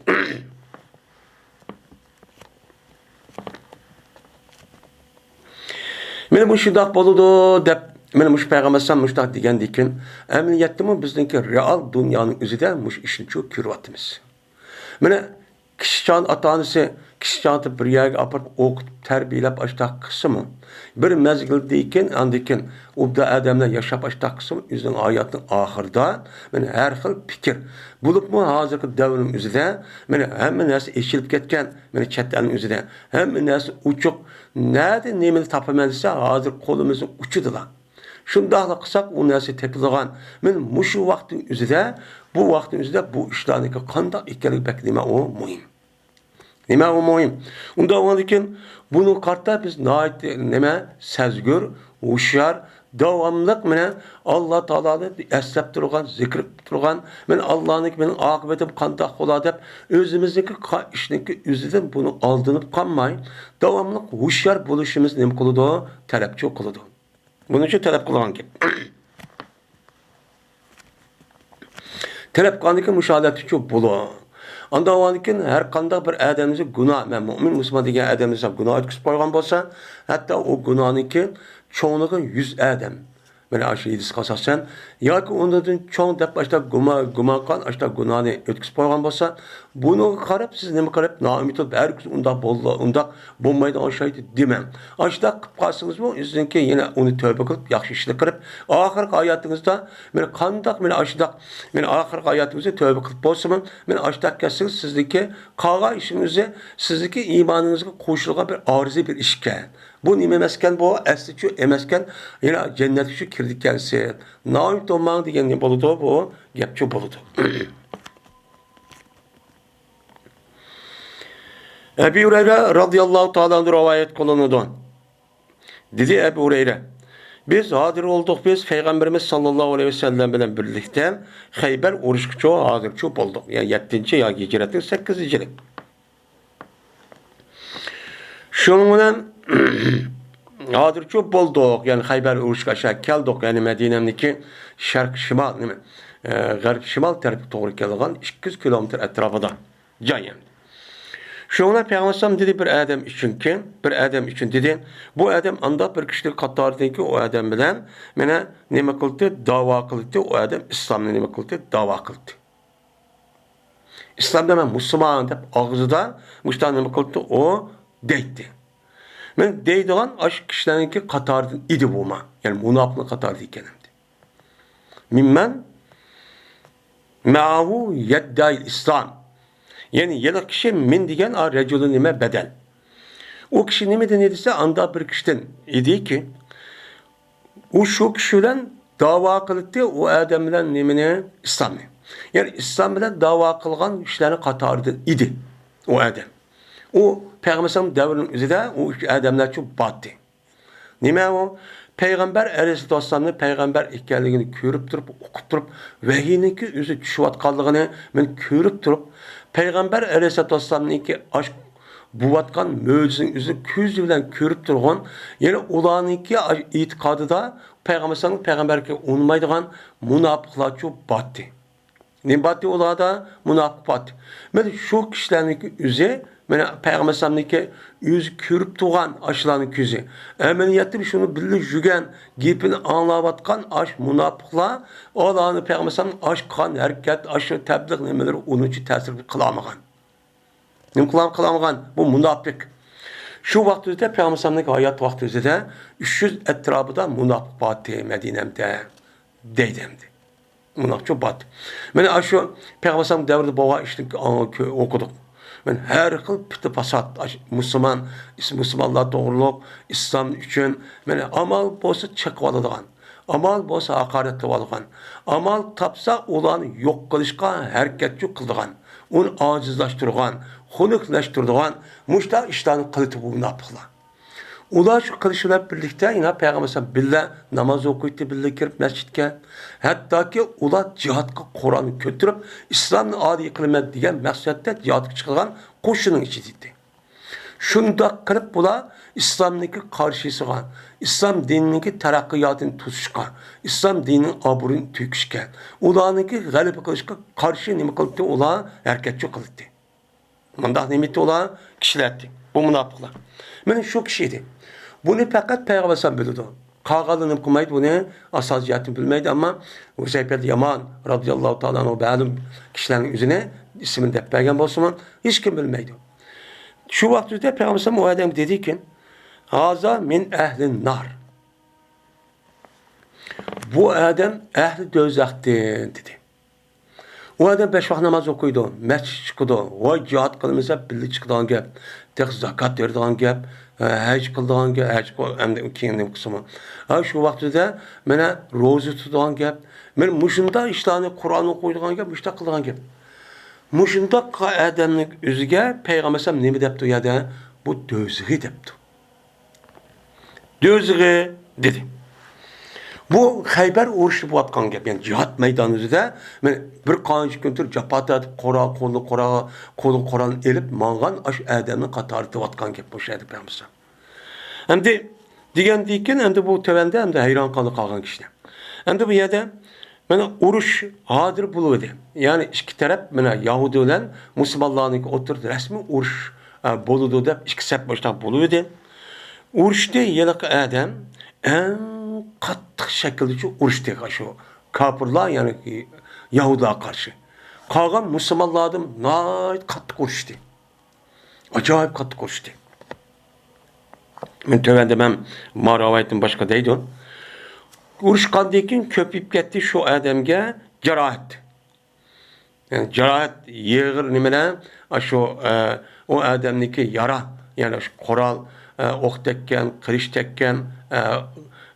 مانا مۇشۇنداق بولىدۇ دەپ، مانا مۇشۇ پەيغەمبەر ئەلەيھىسسالام مۇشۇنداق دېگەندىن كېيىن، ئەمەلىيەتتىمۇ بىزنىڭكى رېئال دۇنيانىڭ ئۆزىدە مۇشۇ ئىشنىچۇ كۆرۈۋاتىمىز. مانا كىچىك چاغدا ئاتا-ئانىسى كىچىك چاغدا بىر يەرگە ئاپىرىپ ئوقۇتۇپ، تەربىيەلەپ ئاشۇنداق قىلسىمۇ، بىر مەزگىلدىن كېيىن، ئاندىن كېيىن ئوبدان ئادەملەر ياشاپ ئاشۇنداق قىلسىمۇ، ئۆزىنىڭ ھاياتىنىڭ ئاخىرىدا مانا ھەر خىل پىكىر، بولۇپمۇ ھازىرقى دەۋرنىڭ ئۆزىدە مانا ھەممە نەرسە ئېچىلىپ كەتكەن، مانا چەت ئەلنىڭ ئۆزىدە ھەممە نەرسە ئوچۇق، نەدە نېمىنى تاپىمەن دېسە، ھازىر قولىمىزنىڭ ئۇچىدىلا. شۇنداقلا قىلساق، ئۇ نەرسە تېپىلىدىغان. مانا مۇشۇ ۋاقىتنىڭ ئۆزىدە، بۇ ۋاقىتنىڭ ئۆزىدە بۇ ئىشلارنىڭكى قانداق ئىكەنلىكى بەك نېمە ئۇ مۇھىم. نېمە ئۇ مۇھىم؟ ئۇنداق بولغاندىكىن، بۇنىڭغا قارىتا بىز ناھايىتى نېمە، سەزگۈر، ھوشيار، داۋاملىق مانا ئاللا تائالانى ئەسلەپ تۇرغان، زىكىر قىلىپ تۇرغان، مانا ئاللانىڭكى مېنىڭ ئاقىۋىتىم قانداق بولا دەپ، ئۆزىمىزنىڭكى قا-، ئىشنىڭكى ئۆزىدىن بۇنى ئالدىنىپ قالماي، داۋاملىق ھوشيار بولۇشىمىز نېمە قىلىدۇ؟ تەلەپچۇ قىلىدۇ. بۇنىڭ ئۈچۈن تەلەپ قىلغان گەپ. تەلەپ قىلغاندىكىن مۇشۇ ھالەتتىچۇ بولۇڭ. ئاندىن كېيىن ھەر قانداق بىر ئادەمنى گۇناھ، مەن مۇئمىن مۇسۇلمان دېگەن ئادەمنى گۇناھ ئۆتكۈزۈپ قويغان بولسا، ھەتتا ئۇ گۇناھنىڭكى چوڭلۇقى يۈز ئادەم. مانا ئاشۇ ھەدىسكە ئاساسەن، ياكى ئۇنىڭدىن چوڭ دەپ ئاشتا گۇما-، گۇمان قىلغان ئاشتا گۇناھنى ئۆتكۈزۈپ قويغان بولسا، بۇنىڭغا قاراپ سىز نېمە قىلىپ نائۈمىد بولۇپ، ھەرگىز ئۇنداق بولىدۇ، ئۇنداق بولمايدىغان ئوخشايدۇ دېمەڭ. ئاشۇنداق قىلىپ قالسىڭىزمۇ، ئۆزىنىڭكى يەنە ئۇنى تەۋبە قىلىپ، ياخشى ئىشنى قىلىپ، ئاخىرقى ھاياتىڭىزدا مانا قانداق، مانا ئاشۇنداق، مانا ئاخىرقى ھاياتىڭىزدا تەۋبە قىلىپ بولسىمۇ، مانا ئاشۇنداق كەلسىڭىز، سىزنىڭكى قالغان ئىشىڭىزنى سىزنىڭكى ئىمانىڭىزغا قوشۇلغان بىر ئارزۇ، بىر ئىشكەن. بۇ نېمە ئەمەسكەن بۇ؟ ئەسلىچۇ ئەمەسكەن، يەنە جەننەتكىچۇ كىرىدىكەنسىز. نائۈمىد بولماڭ دېگەن نېمە بولىدۇ؟ بۇ گەپچۇ بولىدۇ. ئەبى ھۇرەيرە رازىياللاھۇ تائالا ئەنھۇ رىۋايەت قىلىنىدۇ. دېدى ئەبۇ ھۇرەيرە، بىز ھازىر بولدۇق، بىز پەيغەمبىرىمىز ساللاللاھۇ ئەلەيھى ۋەسەللەم بىلەن بىرلىكتە خەيبەر ئۇرۇشقىچۇ ھازىرچۇ بولدۇق. يەنى يەتتىنچى ياكى ھىجرەتنىڭ سەككىزىنچى يىلى. شۇنىڭ بىلەن ھازىرچۇ بولدۇق، يەنى خەيبەر ئۇرۇشقا ئاشا كەلدۇق، يەنى مەدىنەمنىكى شەرق شىمال، نېمە، ئە، غەرب شىمال تەرەپكە توغرا كېلىدىغان ئىككى يۈز كىلومېتىر ئەتراپىدا جاي ئەمدى. شۇنىڭ بىلەن پەيغەمبەر ئەلەيھىسسالام دېدى بىر ئادەم ئۈچۈنكى، بىر ئادەم ئۈچۈن دېدى، بۇ ئادەم ئانداق بىر كىشىلىك قاتارىدىكى ئۇ ئادەم بىلەن مانا نېمە قىلدى، داۋا قىلدى، ئۇ ئادەم ئىسلامنى نېمە قىلدى، داۋا قىلدى. ئىسلام دېمەن مۇسۇلمان دەپ ئاغزىدا مۇشۇنداق نېمە قىلدى، ئۇ دەيتتى. مانا دەيدىغان ئاشۇ كىشىلەرنىڭكى قاتارىدىن ئىدى بۇمۇ. يەنى مۇناپىقنىڭ قاتارىدا ئىكەن ئەمدى. مىممەن مەئەھۇ يەددەئىل ئىسلام. يەنى ھېلىقى كىشى مىن دېگەن، ئا، رەجۇلۇن نېمە، بەدەل. ئۇ كىشى نېمە دېدى دېسە، ئانداق بىر كىشىدىن ئىدىكى، ئۇ شۇ كىشى بىلەن داۋا قىلاتتى، ئۇ ئادەم بىلەن نېمىنى؟ ئىسلامنى. يەنى ئىسلام بىلەن داۋا قىلغان كىشىلەرنىڭ قاتارىدىن ئىدى ئۇ ئادەم. ئۇ پەيغەمبەر ئەلەيھىسسالام دەۋرىنىڭ ئۆزىدە ئۇ ئادەملەرچۇ بارتتى. نېمە ئۇ؟ پەيغەمبەر ئەلەيھىسسالام پەيغەمبەر ئىكەنلىكىنى كۆرۈپ تۇرۇپ، ئۇقۇپ تۇرۇپ، ۋەھىينىڭكى ئۆزى چۈشۈۋاتقانلىقىنى مەن كۆرۈپ تۇرۇپ، پەيغەمبەر ئەلەيھىسسالامنىڭكى ئاش بوۋاتقان مۆجىزىنىڭ ئۆزىنى كۆزى بىلەن كۆرۈپ تۇرغان، يەنى ئۇلارنىڭكى ئېتىقادىدا پەيغەمبەر ئەلەيھىسسالام پەيغەمبەرگە ئۇنىمايدىغان مۇناپىقلارچۇ بارتتى. نېمە بارتى ئۇلاردا؟ مۇناپىق بارتى. مانا شۇ كىشىلەرنىڭكى ئۆزى، مانا پەيغەمبەر ئەلەيھىسسالامنىڭكى ئۆزى كۆرۈپ تۇرغان ئاشۇلارنىڭ كۆزى. ئەمەلىيەتتە شۇنى بىللە يۈرگەن، گېپىنى ئاڭلاۋاتقان ئاش مۇناپىقلار، ئۇلارنى پەيغەمبەر ئەلەيھىسسالام ئاش قىلغان ھەرىكەت، ئاشۇ تەبلىغ نېمىلىرى ئۇنىڭچە تەسىر قىلالمىغان. نېمە قىلغان، قىلالمىغان؟ بۇ مۇناپىق. شۇ ۋاقىت ئۆزىدە پەيغەمبەر ئەلەيھىسسالامنىڭ ھايات ۋاقتى ئۆزىدە ئۈچ يۈز ئەتراپىدا مۇناپىق بارتى مەدىنەمدە، دەيدۇ ئەمدى. مۇناپىق بارتى. مانا ئاشۇ پەيغەمبەر ئەلەيھىسسالام دەۋرىدە بولغان ئىشنى ئوقۇدۇق. مانا ھەر خىل پىتنە پاسات، ئاش-، مۇسۇلمان، ئىس-، مۇسۇلمانلار توغرۇلۇق، ئىسلام ئۈچۈن، مانا ئامال بولسا چېقىۋالىدىغان، ئامال بولسا ھاقارەتلەۋالغان، ئامال تاپسا ئۇلارنى يوق قىلىشقا ھەرىكەتچۇ قىلىدىغان، ئۇنى ئاجىزلاشتۇرغان، خۇنۈكلەشتۈرىدىغان مۇشۇنداق ئىشلارنى قىلىدۇ بۇ مۇناپىقلار. ئۇلار شۇ قىلىش بىلەن بىرلىكتە يەنە پەيغەمبەر ئەلەيھىسسالام بىللە ناماز ئوقۇيتتى، بىللە كىرىپ مەسچىتكە. ھەتتاكى ئۇلار جىھادقا قورالنى كۆتۈرۈپ، ئىسلامنى ئالىي قىلىمەن دېگەن مەقسەتتە جىھادقا چىقىدىغان قوشۇننىڭ ئىچىدە ئىدى. شۇنداق قىلىپ بۇلار ئىسلامنىڭكى قارشىسىغا، ئىسلام دىنىنىڭكى تەرەققىياتىنى توسۇشقا، ئىسلام دىنىنىڭ ئابرۇيىنى تۆكۈشكە، ئۇلارنىڭكى غەلىبە قىلىشقا قارشى نېمە قىلاتتى؟ ئۇلار ھەرىكەتچۇ قىلاتتى. مۇنداق نېمە ئىدى ئۇلار؟ كىشىلەر ئىدى. بۇ مۇناپىقلار. مانا شۇ كىشى ئىدى. بۇنى پەقەت پەيغەمبەر ئەلەيھىسسالام بىلىدۇ. قالغانلار نېمە قىلمايدۇ بۇنى؟ ئاساسىي جەھەتتىن بىلمەيدۇ، ئەمما ھۇزەيپەت يامان رازىياللاھۇ تائالا ئەنھۇ مەلۇم كىشىلەرنىڭ ئۆزىنى ئىسمىنى دەپ بەرگەن بولسىمۇ، ھېچكىم بىلمەيدۇ. شۇ ۋاقىت ئۆزىدە پەيغەمبەر ئەلەيھىسسالام ئۇ ئادەمگە دېدىكى، ھازا مىن ئەھلىن نار. بۇ ئادەم ئەھلى دوزاختىن، دېدى. ئۇ ئادەم بەش ۋاق ناماز ئوقۇيدۇ، مەسچىتكە چىقىدۇ، ۋاي جىھاد قىلمىسا بىللە چىقىدىغان گەپ، تېخى زاكات بېرىدىغان گەپ، ھە، ھەج قىلىدىغان گەپ، ھەج قىل-، ئەمدى كېيىن نېمە قىلسىمۇ. ھە، شۇ ۋاقتىدا مانا روزا تۇتىدىغان گەپ، مانا مۇشۇنداق ئىشلارنى، قۇرئان ئوقۇيدىغان گەپ، مۇشۇنداق قىلىدىغان گەپ. مۇشۇنداق ئادەمنىڭ ئۆزىگە پەيغەمبەر ئەلەيھىسسالام نېمە دەپتۇ يەردە؟ بۇ دوزىخى دەپتۇ. دوزىخى دېدى. بۇ خەيبەر ئۇرۇشى بولۇۋاتقان گەپ، يەنى جىھاد مەيدانى ئۆزىدە، مانا بىر قانچە كۈن تۇرۇپ جاپا تارتىپ، قورال، قولىغا قورال، قولىغا قورالنى ئېلىپ ماڭغان ئاشۇ ئادەمنىڭ قاتارىدا دەۋاتقان گەپ، ئوشۇ ئادەم پەيغەمبەر. ئەمدى دېگەندىن كېيىن، ئەمدى بۇ تۆۋەندە ئەمدى ھەيران قالدى قالغان كىشىلەر. ئەمدى بۇ يەردە مانا ئۇرۇش ھازىر بولۇۋىدى. يەنى ئىككى تەرەپ، مانا يەھۇدىي بىلەن مۇسۇلمانلارنىڭكى ئوتتۇرىدا رەسمىي ئۇرۇش، ئە، بولىدۇ دەپ ئىككى سەپ باشلاپ بولۇۋىدى. ئۇرۇشتى ھېلىقى ئادەم ئەڭ قاتتىق شەكىلدىچۇ ئۇرۇشتى شۇ كاپىرلار، يەنى يەھۇدىيلارغا قارشى. قالغان مۇسۇلمانلاردىن ناھايىتى قاتتىق ئۇرۇشتى. ئاجايىپ قاتتىق ئۇرۇشتى. مەن تۆۋەندە مەن ما رىۋايەتتىن باشقا دەيدۇ. ئۇرۇشقاندىن كېيىن كۆپىيىپ كەتتى شۇ ئادەمگە جاراھەت. يەنى جاراھەت يېغىر نېمىلەر؟ ئاشۇ، ئە، ئۇ ئادەمنىڭكى يارا، يەنى شۇ قورال، ئە، ئوق تەگكەن، قىلىچ تەگكەن، ئە،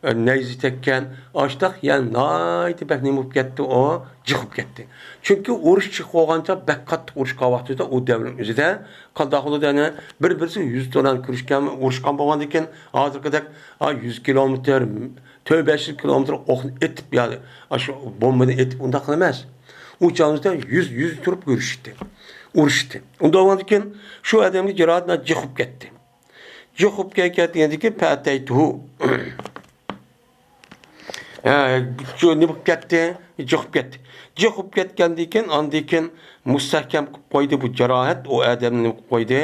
ئە، نەيزە تەگكەن، ئاشتاق، يەنى ناھايىتى بەك نېمە بولۇپ كەتتى، ئۇ جىق بولۇپ كەتتى. چۈنكى ئۇرۇش جىق بولغانچە بەك قاتتىق ئۇرۇشقان ۋاقتىدا ئۇ دەۋرنىڭ ئۆزىدە قانداق بولىدۇ، يەنى بىر-بىرسى يۈز توننانى كۆرۈشكەن، ئۇرۇشقان بولغاندىن كېيىن، ھازىرقىدەك، ئا، يۈز كىلومېتىر، تۆت بەش يۈز كىلومېتىر ئوقنى ئېتىپ، يا ئاشۇ بومبىنى ئېتىپ ئۇنداق قىلىمەن. ئۇ چاغدا يۈز، يۈز تۇرۇپ كۆرۈشتى، ئۇرۇشتى. ئۇنداق بولغاندىكىن شۇ ئادەمگە جاراھەت جىق بولۇپ كەتتى. جىق بولۇپ كەتكەندىن كېيىن پەتەيتۇھۇ. ھە، شۇ نېمە بولۇپ كەتتى؟ جىق بولۇپ كەتتى. جىق بولۇپ كەتكەندىن كېيىن، ئاندىن كېيىن مۇستەھكەم قىلىپ قويدى بۇ جاراھەت، ئۇ ئادەمنى نېمە قىلىپ قويدى؟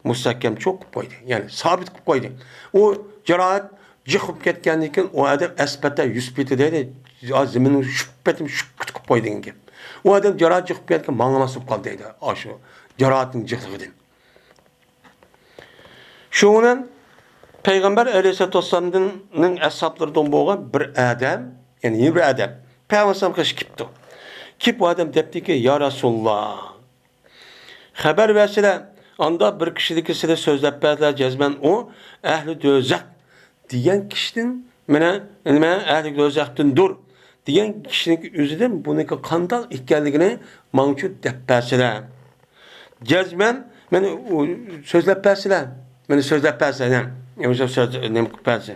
مۇستەھكەم چوق قىلىپ قويدى. يەنى سابىت قىلىپ قويدى. ئۇ جاراھەت جىق بولۇپ كەتكەندىن كېيىن ئۇ ئادەم ئەسپەتە يۈز پېتى دەيدۇ، زېمىننى شۈپ پېتىم شۈپ قىلىپ قويدى دېگەن گەپ. ئۇ ئادەم جاراھەت جىق بولۇپ كەتكەن ماڭالماس بولۇپ قالدى دەيدۇ، ئاشۇ جاراھەتنىڭ جىقلىقىدىن. شۇنىڭ بىلەن پەيغەمبەر ئەلەيھىسسالاتۇ ۋەسسالامنىڭ ئەسھابلىرىدىن بولغان بىر ئادەم، يەنى يەنە بىر ئادەم پەيغەمبەر ئەلەيھىسسالامغا قېشىپ كېپتۇ. كېلىپ ئۇ ئادەم دەپتىكى، يا رەسۇلاللا، خەۋەر بەرسىلە، ئاندا بىر كىشىدىكى سىلى سۆزلەپ بەرسىلە، جەزمەن ئۇ ئەھلى دوزاخ دېگەن كىشىدىن، مانا نېمە، ئەھلى دوزاختىندۇر دېگەن كىشىنىڭ ئۆزىدىن بۇنىڭكى قانداق ئىكەنلىكىنى ماڭچۇ دەپ بەرسىلە. جەزمەن مانا ئۇ سۆزلەپ بەرسىلە. مانا سۆزلەپ بەرسىلە. نېمە، ئۆزى سۆز، نېمە قىلىپ بەرسە.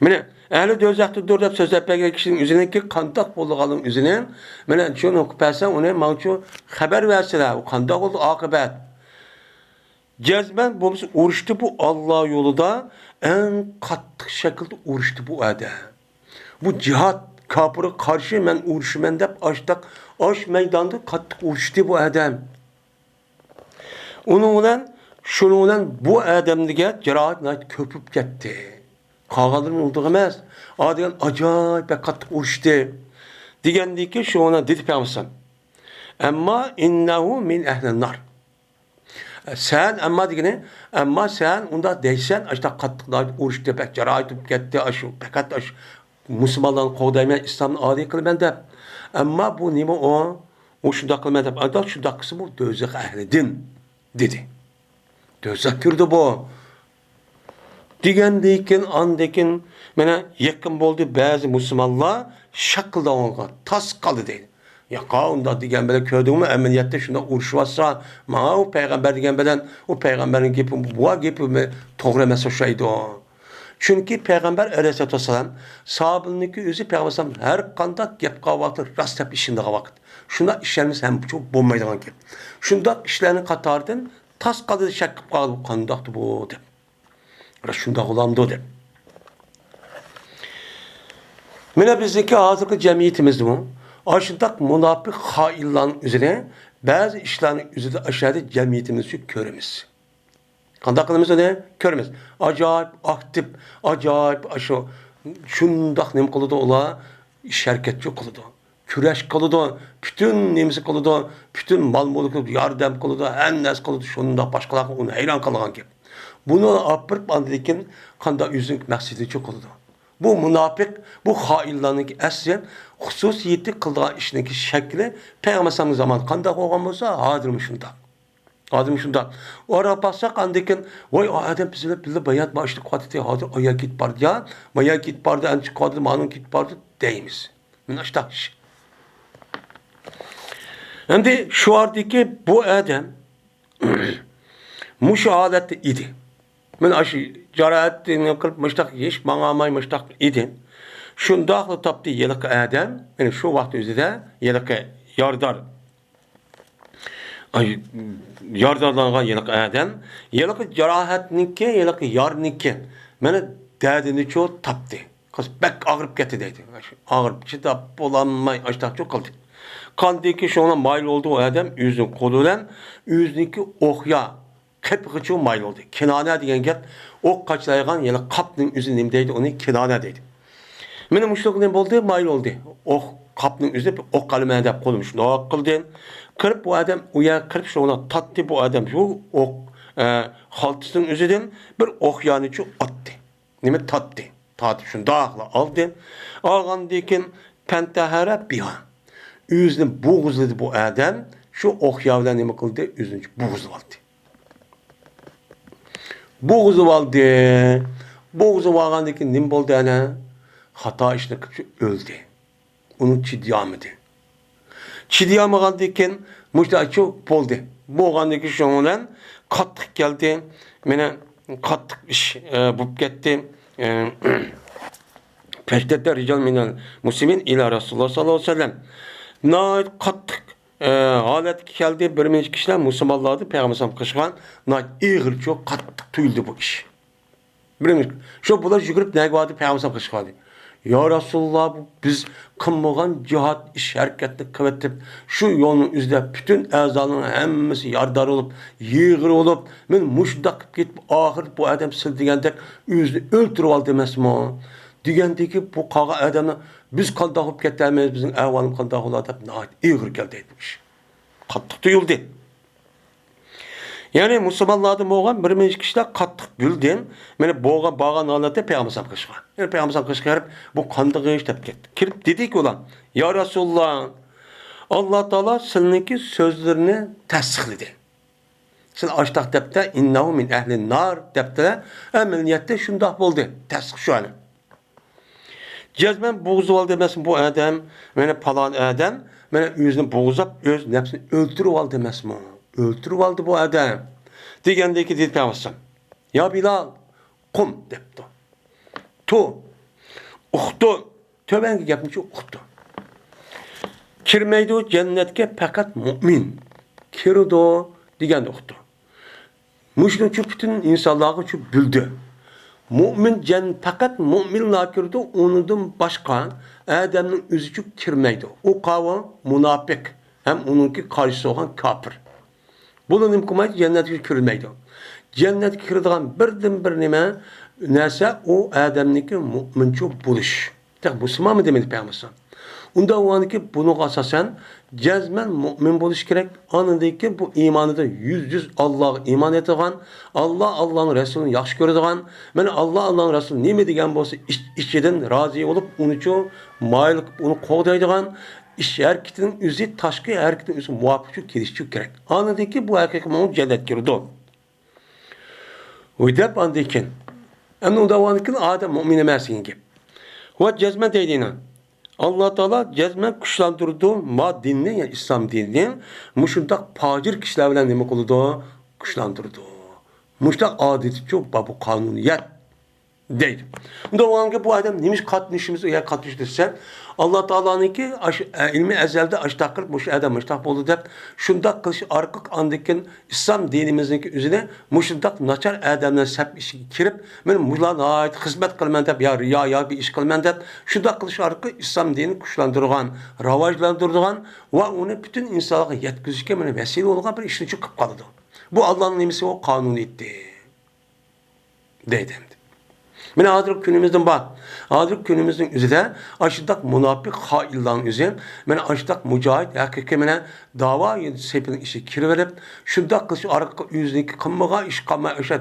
مانا ئەھلى دوزاختىندۇر دەپ سۆزلەپ بەرگەن كىشىنىڭ ئۆزىنىڭكى قانداق بولىدىغانلىقىنى ئۆزىنى، مانا شۇنى قىلىپ بەرسە، ئۇنى ماڭچۇ خەۋەر بەرسىلە، ئۇ قانداق بولدى ئاقىۋەت. جەزمەن بولمىسا ئۇرۇشتى بۇ ئاللا يولىدا، ئەڭ قاتتىق شەكىلدە ئۇرۇشتى بۇ ئادەم. بۇ جىھاد، كاپىرغا قارشى مەن ئۇرۇشىمەن دەپ ئاشتاق ئاش مەيداندا قاتتىق ئۇرۇشتى بۇ ئادەم. ئۇنىڭ بىلەن، شۇنىڭ بىلەن بۇ ئادەمگە جاراھەت ناھايىتى كۆپ بولۇپ كەتتى. قالغانلىرىمۇ ئۇنداق ئەمەس. ئا دېگەن ئاجايىپ بەك قاتتىق ئۇرۇشتى. دېگەندىكىن شۇنىڭ بىلەن دېدى پەيغەمبەر. ئەمما ئىننەھۇ مىن ئەھلىن نار. سەن ئەمما دېگىنى، ئەمما سەن ئۇنداق دەيسەن، ئاشۇنداق قاتتىق ئۇرۇشتى، بەك جاراھەت بولۇپ كەتتى، ئاشۇ پەقەت ئاشۇ مۇسۇلمانلارنى قوغدايمەن، ئىسلامنى ئالىي قىلىمەن دەپ. ئەمما بۇ نېمە ئۇ؟ ئۇ شۇنداق قىلىمەن دەپ، ئانداق شۇنداق قىلسا بۇ دوزاخ ئەھلىدىن، دېدى. دوزاخ كىردى بۇ. دېگەندىن كېيىن، ئاندىن كېيىن، مانا يېقىن بولدى، بەزى مۇسۇلمانلار شاققىلداۋالغان، تاس قالدى دەيدۇ. ياقا، ئۇنداق دېگەن بىلەن كۆردۈڭمۇ، ئەمەلىيەتتە شۇنداق ئۇرۇشۇۋاتسا، ماڭا ئۇ پەيغەمبەر دېگەن بىلەن، ئۇ پەيغەمبەرنىڭ گېپى، بۇ گېپى توغرا ئەمەس ئوخشايدۇ. چۈنكى پەيغەمبەر ئەلەيھىسسالاتۇ ۋەسسالام ساھابىنىڭكى ئۆزى پەيغەمبەر ئەلەيھىسسالام ھەر قانداق گەپ قىلغان ۋاقتىدا راست دەپ ئىشىنىدىغان ۋاقىت. شۇنداق ئىشەنمىسە ھەم بولمايدىغان گەپ. شۇنداق ئىشلارنىڭ قاتارىدىن تاس قالدى، شەك قىلىپ قالدى، بۇ قانداقتى بۇ دەپ. راست شۇنداق بولامدۇ دەپ. مانا بىزنىڭكى ھازىرقى جەمئىيىتىمىزدىمۇ ئاشۇنداق مۇناپىق خائىنلارنىڭ ئۆزىنى، بەزى ئىشلارنىڭ ئۆزىدە ئاشۇ يەردە جەمئىيىتىمىزدە كۆرىمىز. قانداق قىلىمىز ئۇنى؟ كۆرىمىز. ئاجايىپ ئاكتىپ، ئاجايىپ ئاشۇ شۇنداق نېمە قىلىدۇ ئۇلار؟ ئىش ھەرىكەتچۇ قىلىدۇ. كۈرەش قىلىدۇ. پۈتۈن نېمىسى قىلىدۇ. پۈتۈن مال مۈلكى ياردەم قىلىدۇ. ھەممە نەرسە قىلىدۇ. شۇنداق باشقىلارغا ئۇنى ھەيران قالغان گەپ. بۇنى ئاپىرىپ ئاندىن كېيىن قانداق ئۆزىنىڭ مەقسىتىچۇ قىلىدۇ. بۇ مۇناپىق، بۇ خائىنلارنىڭكى ئەسلى خۇسۇسىيىتى، قىلىدىغان ئىشنىڭكى شەكلى پەيغەمبەر ئەلەيھىسسالامنىڭ زامانىدا قانداق بولغان بولسا، ھازىرمۇ شۇنداق. ھازىرمۇ شۇنداق. ئارا باقساق، ئاندىن كېيىن، ۋاي، ئۇ ئادەم بىز بىلەن بىللە بايان باشلىق قاتتى، ھازىر ئايا كېتىپ باردى يا، مايا كېتىپ باردى، ئەنچە كېتىپ باردى، مانىڭ كېتىپ باردى دەيمىز. مانا شۇنداق ئىش. ئەمدى شۇ ئارىدىكى بۇ ئادەم مۇشۇ ھالەتتە ئىدى. مانا ئاشۇ جاراھەتنى قىلىپ، مۇشتاق ھېچ ماڭالماي مۇشتاق ئىدى. شۇنداقلا تاپتى ھېلىقى ئادەم، مانا شۇ ۋاقىت ئۆزىدە ھېلىقى يارىدار، ئاي، يارىدارلانغان ھېلىقى ئادەم، ھېلىقى جاراھەتنىڭكى، ھېلىقى يارنىڭكى، مانا دەردىنىچۇ تاپتى. بەك ئاغرىپ كەتتى دەيدۇ. ئاغرىپ چىداپ بولالماي ئاشتاقچۇ قىلدى. قاندىكى شۇڭا مايىل بولدى ئۇ ئادەم ئۆزىنىڭ قولى بىلەن ئۆزىنىڭكى ئوقيا قېپىغىچۇ مايىل بولدى. كىنانە دېگەن گەپ ئوق قاچىلايدىغان، يەنى قاپنىڭ ئۆزى نېمە دەيدۇ، ئۇنى كىنانە دەيدۇ. مېنىڭ مۇشۇلۇق نېمە بولدى، مايىل بولدى. ئوق، قاپنىڭ ئۆزى ئوق قالىمەن دەپ قولۇم شۇنداق قىلدى. قىرىپ بۇ ئادەم ئۇ يەر قىرىپ شۇنى تارتتى بۇ ئادەم شۇ ئوق، ئە، خالتىسىنىڭ ئۆزىدىن بىر ئوقيانىچۇ ئاتتى. نېمە تارتتى؟ تارتىپ شۇنداقلا ئالدى. ئالغاندىن كېيىن پەنتەھەرە بىھا. ئۆزىنى بوغۇزلىدى بۇ ئادەم. شۇ ئوقيا بىلەن نېمە قىلدى؟ ئۆزىنى بوغۇزلىۋالدى. بوغۇزلىۋالدى. بوغۇزلىۋالغاندىن كېيىن نېمە بولدى ئەنە؟ خاتا ئىشنى قىلىپ شۇ ئۆلدى. ئۇنى چىدىيالمىدى. چىدىيالمىغاندىن كېيىن مۇشۇنداقچۇ بولدى. بولغاندىن كېيىن شۇنىڭ بىلەن قاتتىق كەلدى. مانا قاتتىق ئىش، ئە، بولۇپ كەتتى. ئە، فاشتدەددە رىجال مىنەل مۇسلىمىن ئىلە رەسۇلۇللاھ ساللاللاھۇ ئەلەيھى ۋەسەللەم. ناھايىتى قاتتىق، ئە، ھالەتكە كەلدى. بىر نەچچە كىشىلەر مۇسۇلمانلاردىن پەيغەمبەر ئەلەيھىسسالامغا قىلىشقان ناھايىتى ئېغىرچۇ قاتتىق تۇيۇلدى بۇ ئىش. بىلىمىز. شۇ بۇلار يۈگۈرۈپ نەگە باردى؟ پەيغەمبەر قىلىشقا باردى. يا رەسۇلاللا، بۇ بىز قىلمىغان جىھاد ئىش ھەرىكەتنى قىلىۋەتتىم. شۇ يولنىڭ ئۆزىدە پۈتۈن ئەزالارنىڭ ھەممىسى يارىدار بولۇپ، يېغىر بولۇپ، مەن مۇشۇنداق قىلىپ كېتىپ، ئاخىرىدا بۇ ئادەم سىز دېگەندەك ئۆزىنى ئۆلتۈرۈۋالدى ئەمەسمۇ؟ دېگەندىكى بۇ قالغان ئادەمنى بىز قانداق بولۇپ كېتەلمەيمىز، بىزنىڭ ئەھۋالىمىز قانداق بولار دەپ ناھايىتى ئېغىر كەلدى بۇ ئىش. قاتتىق تۇيۇلدى. يەنى مۇسۇلمانلاردىن بولغان بىر نەچچە كىشىلەر قاتتىق بىلدى. مانا بولغان، بارغان ھالەتتە پەيغەمبەر ئەلەيھىسسالامغا قىلىشقان. يەنى پەيغەمبەر ئەلەيھىسسالامغا قىلىشقا بېرىپ، بۇ قاندىغىچ دەپ كەتتى. كىرىپ دېدىكى ئۇلار، يا رەسۇلاللا، ئاللا تائالا سىلىنىڭكى سۆزلىرىنى تەستىقلىدى. سىلى ئاشتاق دەپتە، ئىننەھۇ مىن ئەھلىن نار دەپتە، ئەمەلىيەتتە شۇنداق بولدى. تەستىق شۇ ئەنە. جەزمەن بوغۇزلىۋالدى ئەمەسمۇ بۇ ئادەم؟ مانا پالان ئادەم، مانا ئۆزىنى بوغۇزلاپ، ئۆز نەپسىنى ئۆلتۈرۈۋالدى ئەمەسمۇ؟ ئۆلتۈرۈۋالدى بۇ ئادەم. دېگەندىكى دېدى پەيغەمبەر، يا بىلال، قۇم دەپتۇ. تۇ، ئۇقتۇ. تۆۋەنكى گەپنىچۇ ئۇقتۇ. كىرمەيدۇ جەننەتكە پەقەت مۇئمىن. كىرىدۇ دېگەننى ئۇقتۇ. مۇشۇنىڭچۇ پۈتۈن ئىنسانلارغىچۇ بىلدى. مۇئمىن جەن-، پەقەت مۇئمىنلا كىرىدۇ، ئۇنىڭدىن باشقا ئادەمنىڭ ئۆزىچۇ كىرمەيدۇ. ئۇ قاۋۇ مۇناپىق ھەم ئۇنىڭكى قارشىسى بولغان كاپىر. بۇلار نېمە قىلمايدۇ؟ جەننەتكە كىرمەيدۇ. جەننەتكە كىرىدىغان بىردىنبىر نېمە نەرسە، ئۇ ئادەمنىڭكى مۇئمىنچۇ بولۇش. تېخى مۇسۇلمانمۇ دېمىدى پەيغەمبەر. ئۇنداق بولغاندىكىن بۇنىڭغا ئاساسەن جەزمەن مۇئمىن بولۇش كېرەك. ئاندىن كېيىن بۇ ئىمانىدا يۈز يۈز ئاللاغا ئىمان ئېيتىدىغان، ئاللا، ئاللانىڭ رەسۇلىنى ياخشى كۆرىدىغان، مانا ئاللا، ئاللانىڭ رەسۇلى نېمە دېگەن بولسا ئىچ-، ئىچىدىن رازى بولۇپ، ئۇنىچۇ مايىل قىلىپ ئۇنى قوغدايدىغان، ئىش ھەرىكىتىنىڭ ئۆزى، تاشقى ھەرىكىتىنىڭ ئۆزى مۇۋاپىقچۇ كېلىشىچۇ كېرەك. ئاندىن كېيىن بۇ ھەقىقىي مۇئمىن جەننەتكە كىرىدۇ. ۋە دەپ ئاندىن كېيىن، ئەمدى ئۇنداق بولغاندىن كېيىن ئادەم مۇئمىن ئەمەس دېگەن گەپ. ۋە جەزمەن دەيدىنا، ئاللا تائالا جەزمەن كۈچلەندۈرىدۇ ما دىننى، يەنى ئىسلام دىنىنى مۇشۇنداق پاجىر كىشىلەر بىلەن نېمە قىلىدۇ؟ كۈچلەندۈرىدۇ. مۇشۇنداق ئادىتىچۇ بابۇ قانۇنىيەت. دەيدۇ. ئۇنداق بولغانكى بۇ ئادەم نېمىشقا قاتنىشىمىز ئۇ يەرگە قاتنىشىدۇ دېسە، ئاللا تائالانىڭكى ئاش-، ئە، ئىلمىي ئەزەلدە ئاشتاق قىلىپ مۇشۇ ئادەم مۇشتاق بولدى دەپ شۇنداق قىلىش ئارقىلىق ئاندىن كېيىن ئىسلام دىنىمىزنىڭكى ئۆزىنى مۇشۇنداق ناچار ئادەملەر سەپ ئىچىگە كىرىپ، مەن مۇشۇلارغا ناھايىتى خىزمەت قىلىمەن دەپ يا رىيا ياكى ئىش قىلىمەن دەپ شۇنداق قىلىش ئارقىلىق ئىسلام دىنىنى كۈچلەندۈرىدىغان، راۋاجلاندۇرىدىغان ۋە ئۇنى پۈتۈن ئىنسانلارغا يەتكۈزۈشكە مانا ۋەسىلە بولغان بىر ئىشنى قىلىپ قالىدۇ. بۇ ئاللانىڭ نېمىسى؟ ئۇ قانۇنىيىتى. دەيدۇ ئەمدى. مانا ھازىرقى كۈنىمىزدىن بار. ھازىرقى كۈنىمىزنىڭ ئۆزىدە ئاشۇنداق مۇناپىق خائىنلارنىڭ ئۆزى، مانا ئاشۇنداق مۇجاھىد ھەقىقىي مانا داۋا سېپىنىڭ ئىچىگە كىرىۋېلىپ، شۇنداق قىلىش ئارقىلىق ئۆزىنىڭكى قىلمىغان ئىش قالماي، ئاشۇ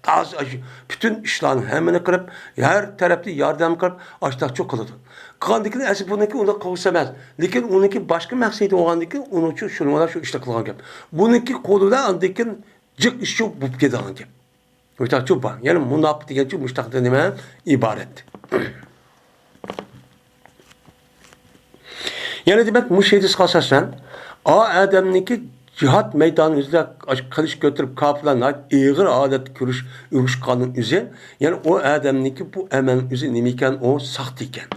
تازا ئاشۇ پۈتۈن ئىشلارنى ھەممىنى قىلىپ، ھەر تەرەپتىن ياردەم قىلىپ، ئاشۇنداقچۇ قىلىدۇ. قىلغاندىن كېيىن ئەسلى بۇنىڭكى ئۇنداق قىلغۇسى ئەمەس. لېكىن ئۇنىڭكى باشقا مەقسىتى بولغاندىن كېيىن ئۇنىڭ ئۈچۈن شۇنىڭ بىلەن شۇ ئىشنى قىلغان گەپ. بۇنىڭكى قولى بىلەن ئاندىن كېيىن جىق ئىشچۇ بولۇپ كېتىدىغان گەپ. مۇشۇنداقچۇ بار. يەنى مۇناپىق دېگەنچۇ مۇشۇنداق نېمە ئىبارەت. يەنى دېمەك، مۇشۇ ھەدىسقا ئاساسەن، ئا ئادەمنىڭكى جىھاد مەيدانى يۈزىدە قىلىچ كۆتۈرۈپ، كاپىرلارنى ئېغىر ھالەتتە كۆرۈش، ئۇرۇشقاننىڭ ئۆزى، يەنى ئۇ ئادەمنىڭكى بۇ ئەمەلنىڭ ئۆزى نېمە ئىكەن؟ ئۇ ساختا ئىكەن.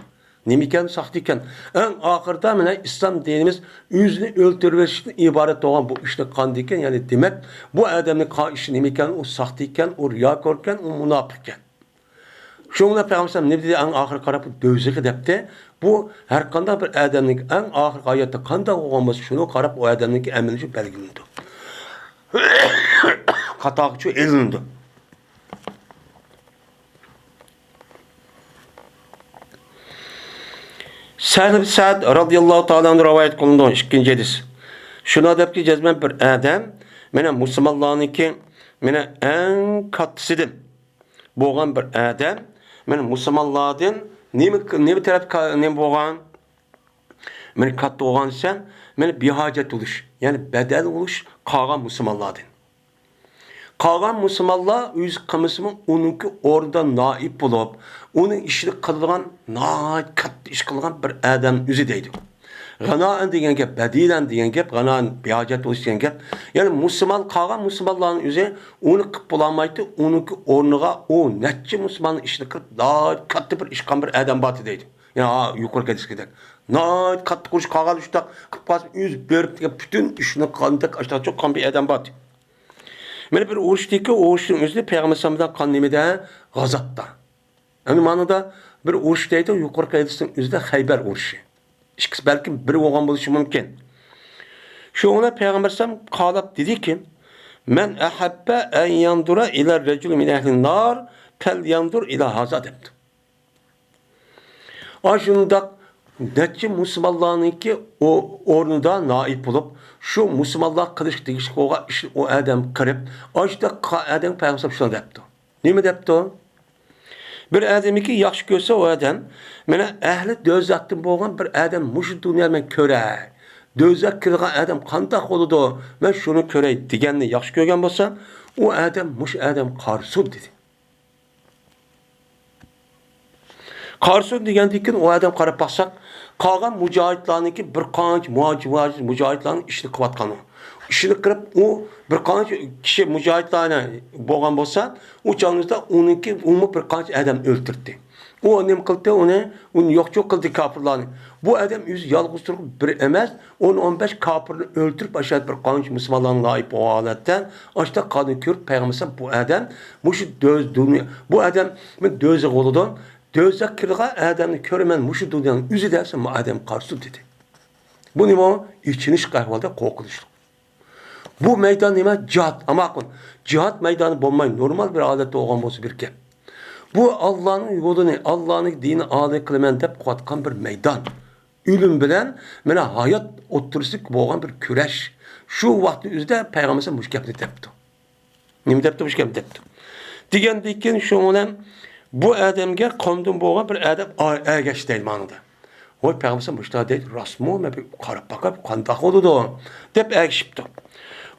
نېمىكەن ساختا ئىكەن؟ ئەڭ ئاخىرىدا مانا ئىسلام دىنىمىز ئۆزىنى ئۆلتۈرۈۋېتىشتىن ئىبارەت بولغان بۇ ئىشنى قىلغاندىكىن، يەنى دېمەك، بۇ ئادەمنىڭ قىلغان ئىشى نېمىكەن؟ ئۇ ساختا ئىكەن، ئۇ رىياكور ئىكەن، ئۇ مۇناپىق ئىكەن. شۇڭا پەيغەمبەر ئەلەيھىسسالام نېمە دېدى؟ ئەڭ ئاخىرقى قاراپ دوزىخى دەپتى. بۇ ھەر قانداق بىر ئادەمنىڭ ئەڭ ئاخىرقى ھاياتتا قانداق بولغان بولسا، شۇنىڭغا قاراپ ئۇ ئادەمنىڭكى ئەمەلى شۇ بەلگىلىنىدۇ. قاتارغا شۇ ئېلىنىدۇ. سەھل بىن سەئد رازىياللاھۇ تائالا ئەنھۇ رىۋايەت قىلىنىدۇ، ئىككىنچى ھەدىس. شۇنداق دەپتۇ، جەزمەن بىر ئادەم، مانا مۇسۇلمانلارنىڭكى، مانا ئەڭ كاتتىسىدىن بولغان بىر ئادەم، مانا مۇسۇلمانلاردىن نېمە، نېمە تەرەپ، نېمە بولغان؟ مانا كاتتا بولغان دېسەم، مانا بىھاجەت بولۇش، يەنى بەدەل بولۇش قالغان مۇسۇلمانلاردىن. قالغان مۇسۇلمانلار ئۆزى قىلمىسىمۇ، ئۇنىڭكى ئورنىدا نائىب بولۇپ، ئۇنىڭ ئىشىنى قىلىدىغان، ناھايىتى كاتتا ئىش قىلغان بىر ئادەم ئۆزى دەيدۇ. غىنائەن دېگەن گەپ، بەدىلەن دېگەن گەپ، غىنائەن بىھاجەت بولۇش دېگەن گەپ. يەنى مۇسۇلمان، قالغان مۇسۇلمانلارنىڭ ئۆزى ئۇنى قىلىپ بولالمايتتى، ئۇنىڭكى ئورنىغا ئۇ نەچچە مۇسۇلماننىڭ ئىشىنى قىلىپ، ناھايىتى كاتتا بىر ئىش قىلغان بىر ئادەم بار دەيدۇ. يا، يۇقىرىقى ھەدىسكىدەك. ناھايىتى قاتتىق ئۇرۇش قالغان شۇنداق قىلىپ قالسا، ئۆزى بېرىپ دېگەن پۈتۈن ئىشنى قىلغاندەك ئاشتاق چوققان بىر ئادەم بار. مانا بىر ئۇرۇشتىكى، ئۇرۇشنىڭ ئۆزىدە پەيغەمبەر ئەلەيھىسسالام بىلەن قان نېمىدە؟ غازاتتا. ئەمدى مانىدا بىر ئۇرۇش دەيدۇ، يۇقىرىقى ھەدىسنىڭ ئۆزىدە خەيبەر ئۇرۇشى. ئىككىسى بەلكىم بىر بولغان بولۇشى مۇمكىن. شۇڭا پەيغەمبەر ئەلەيھىسسالام قالاپ دېدىكى، مەن ئەھەببە ئەن يەنزۇرە ئىلە رەجۇلى مىن ئەھلىن نار پەل يەنزۇر ئىلە ھازا دەپتۇ. ئاشۇنداق نەچچە مۇسۇلمانلارنىڭكى ئو-، ئورنىدا نائىب بولۇپ، شۇ مۇسۇلمانلار قىلىشقا تېگىشلىك بولغان ئىشنى ئۇ ئادەم قىلىپ، ئاشۇنداق قا-، ئادەم پەيغەمبەر شۇنداق دەپتۇ. نېمە دەپتۇ؟ بىر ئادەمنىڭكى ياخشى كۆرسە ئۇ ئادەم، مانا ئەھلى دوزاختىن بولغان بىر ئادەم مۇشۇ دۇنيادا مەن كۆرەي. دوزاخ كىرىدىغان ئادەم قانداق بولىدۇ؟ مەن شۇنى كۆرەي دېگەننى ياخشى كۆرگەن بولسا، ئۇ ئادەم، مۇشۇ ئادەم قارىسۇن دېدى. قارىسۇن دېگەندىن كېيىن ئۇ ئادەم قاراپ باقساق، قالغان مۇجاھىدلارنىڭكى بىر قانچە مۇھاجىر، مۇھاجىر مۇجاھىدلارنىڭ ئىشىنى قىلىۋاتقان ئۇ. ئىشىنى قىلىپ، ئۇ بىر قانچە كىشى مۇجاھىدلارنى بولغان بولسا، ئۇ چاغىمىزدا ئۇنىڭكى، ئۇمۇ بىر قانچە ئادەم ئۆلتۈردى. ئۇ نېمە قىلدى؟ ئۇنى، ئۇنى يوقچۇ قىلدى كاپىرلارنى. بۇ ئادەم ئۆزى يالغۇز تۇرۇپ بىر ئەمەس، ئون، ئون بەش كاپىرنى ئۆلتۈرۈپ، ئاشۇ بىر قانچە مۇسۇلمانلارنى نائىب بولغان ھالەتتە، ئاشۇنداق قاننى كۆرۈپ، پەيغەمبەر بۇ ئادەم مۇشۇ دۆز-، دۇنيا، بۇ ئادەم دوزاخ بولىدۇ، دوزاخ كىرىدىغان ئادەمنى كۆرىمەن مۇشۇ دۇنيانىڭ ئۆزىدە دېسە، بۇ ئادەم قارىسۇن دېدى. بۇ نېمە؟ ئېچىنىشلىق ئەھۋالدا قورقۇنچلۇق. بۇ مەيدان نېمە؟ جىھاد. ئاما قۇل، جىھاد مەيدانى بولماي، نورمال بىر ھالەتتە بولغان بولسا بىر گەپ. بۇ ئاللانىڭ يولىنى، ئاللانىڭ دىنىنى ئالىي قىلىمەن دەپ قىلىۋاتقان بىر مەيدان. ئۆلۈم بىلەن مانا ھايات ئوتتۇرىسىدا بولغان بىر كۈرەش. شۇ ۋاقىتنىڭ ئۆزىدە پەيغەمبەر مۇشۇ گەپنى دەپتۇ. نېمە دەپتۇ؟ مۇشۇ گەپنى دەپتۇ. دېگەندىن كېيىن شۇنىڭ بىلەن بۇ ئادەمگە قومدىن بولغان بىر ئادەم ئا-، ئەگەشتى دەيدۇ ماڭىدا. ۋاي پەيغەمبەر مۇشۇنداق دەيدۇ، راستمۇ؟ مەن بىر قاراپ باقاي، بۇ قانداق بولىدۇ؟ دەپ ئەگىشىپتۇ.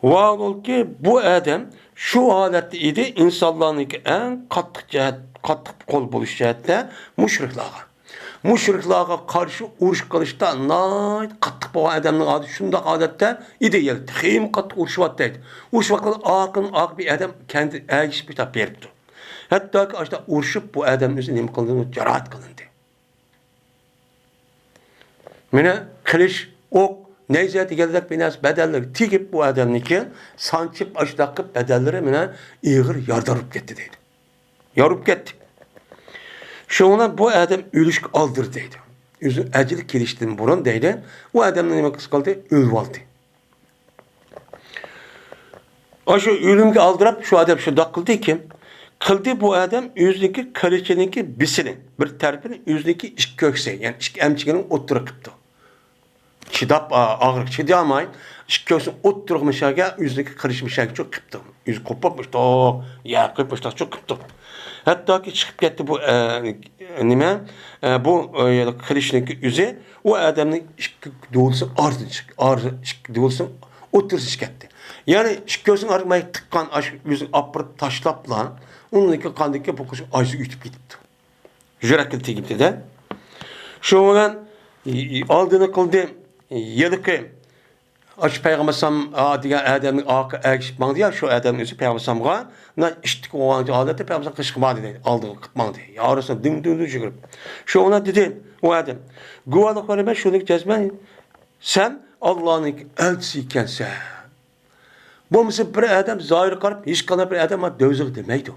ۋاھالبۇلكى، بۇ ئادەم شۇ ھالەتتە ئىدى، ئىنسانلارنىڭكى ئەڭ قاتتىق جەھەت، قاتتىق قول بولۇش جەھەتتە مۇشرىكلارغا. مۇشرىكلارغا قارشى ئۇرۇش قىلىشتا ناھايىتى قاتتىق بولغان ئادەمنىڭ ھالى شۇنداق ھالەتتە ئىدى، يەنى تېخىمۇ قاتتىق ئۇرۇشۇۋاتتى دەيدۇ. ئۇرۇشۇۋاتقان ئاخىرىن ئاخىر بىر ئادەم كەندىن ئەگىشىپ بېرىپتۇ. ھەتتاكى ئاشۇنداق ئۇرۇشۇپ بۇ ئادەم ئۆزى نېمە قىلىندى؟ جاراھەت قىلىندى. مانا قىلىچ، ئوق، نەيزە دېگەندەك بىر نەرسە بەدەنلىرىگە تېگىپ، بۇ ئادەمنىڭكى سانچىپ، ئاشۇنداق قىلىپ بەدەنلىرى مانا ئېغىر يارىدار بولۇپ كەتتى دەيدۇ. يارىپ كەتتى. شۇڭا بۇ ئادەم ئۆلۈشكە ئالدىرىدى دەيدۇ. ئۆزىنىڭ ئەجىلى كېلىشتىن بۇرۇن دەيدۇ، ئۇ ئادەمنى نېمە قىلدى؟ ئۆلۈۋالدى. ئاشۇ ئۆلۈمگە ئالدىراپ شۇ ئادەم شۇنداق قىلدىكى، قىلدى بۇ ئادەم ئۆزىنىڭكى قىلىچىنىڭكى بىسىنى، بىر تەرىپىنى ئۆزىنىڭكى ئىككى كۆكسى، يەنى ئىككى ئەمچىكىنىڭ ئوتتۇرىغا قىپتۇ. چىداپ، ئا-، ئاغرىق چىدىيالماي، ئىككى كۆكسىنى ئوتتۇرىغا مۇشەگە، ئۆزىنىڭكى قىلىچ مۇشەگە چوق قىپتۇ. ئۆزى قوپۇپ مۇشتاق، يەر قويۇپ مۇشتاق چوق قىپتۇ. ھەتتاكى چىقىپ كەتتى بۇ، ئە، نېمە، ئە، بۇ، ئە، قىلىچنىڭكى ئۆزى ئۇ ئادەمنىڭ ئىككى دولىسى ئارىسىدىن چىق-، ئارىسى ئىككى دولىسىنىڭ ئوتتۇرىسىغا چىقىپ كەتتى. يەنى ئىككى كۆكسىنىڭ ئارىسىغا تىققان ئاشۇ ئۆزىنى ئاپىرىپ تاشلاپلا، ئۇنىڭدىكى قاندىكى بۇ قىلىچ ئاجىزى ئۆتۈپ كېتىپتۇ. يۈرەككە تېگىپتۇ-دە. شۇنىڭ بىلەن ئالدىنى قىلدى، ھېلىقى ئاشۇ پەيغەمبەر ئەلەيھىسسالام، ئا، دېگەن ئادەمنىڭ ئارقىغا ئەگىشىپ ماڭدى يا، شۇ ئادەمنىڭ ئۆزى پەيغەمبەر ئەلەيھىسسالامغا، مۇنداق ئىتتىك بولغان ھالەتتە پەيغەمبەر ئەلەيھىسسالام قېشىغا ماڭدى دەيدۇ، ئالدىغا قىلىپ ماڭدى. يا رەسۇلاللا، دۈڭ، دۈڭ، دۈڭ يۈگۈرۈپ. شۇ ئۇنى دېدى، ئۇ ئادەم، گۇۋاھلىق بېرىمەن، شۇنىڭ جەزمەن، سەن ئاللانىڭ ئەلچىسى ئىكەنسەن. بولمىسا بىر ئادەم زاھىرغا قاراپ، ھېچقانداق بىر ئادەم ماڭا دوزاخ دېمەيدۇ.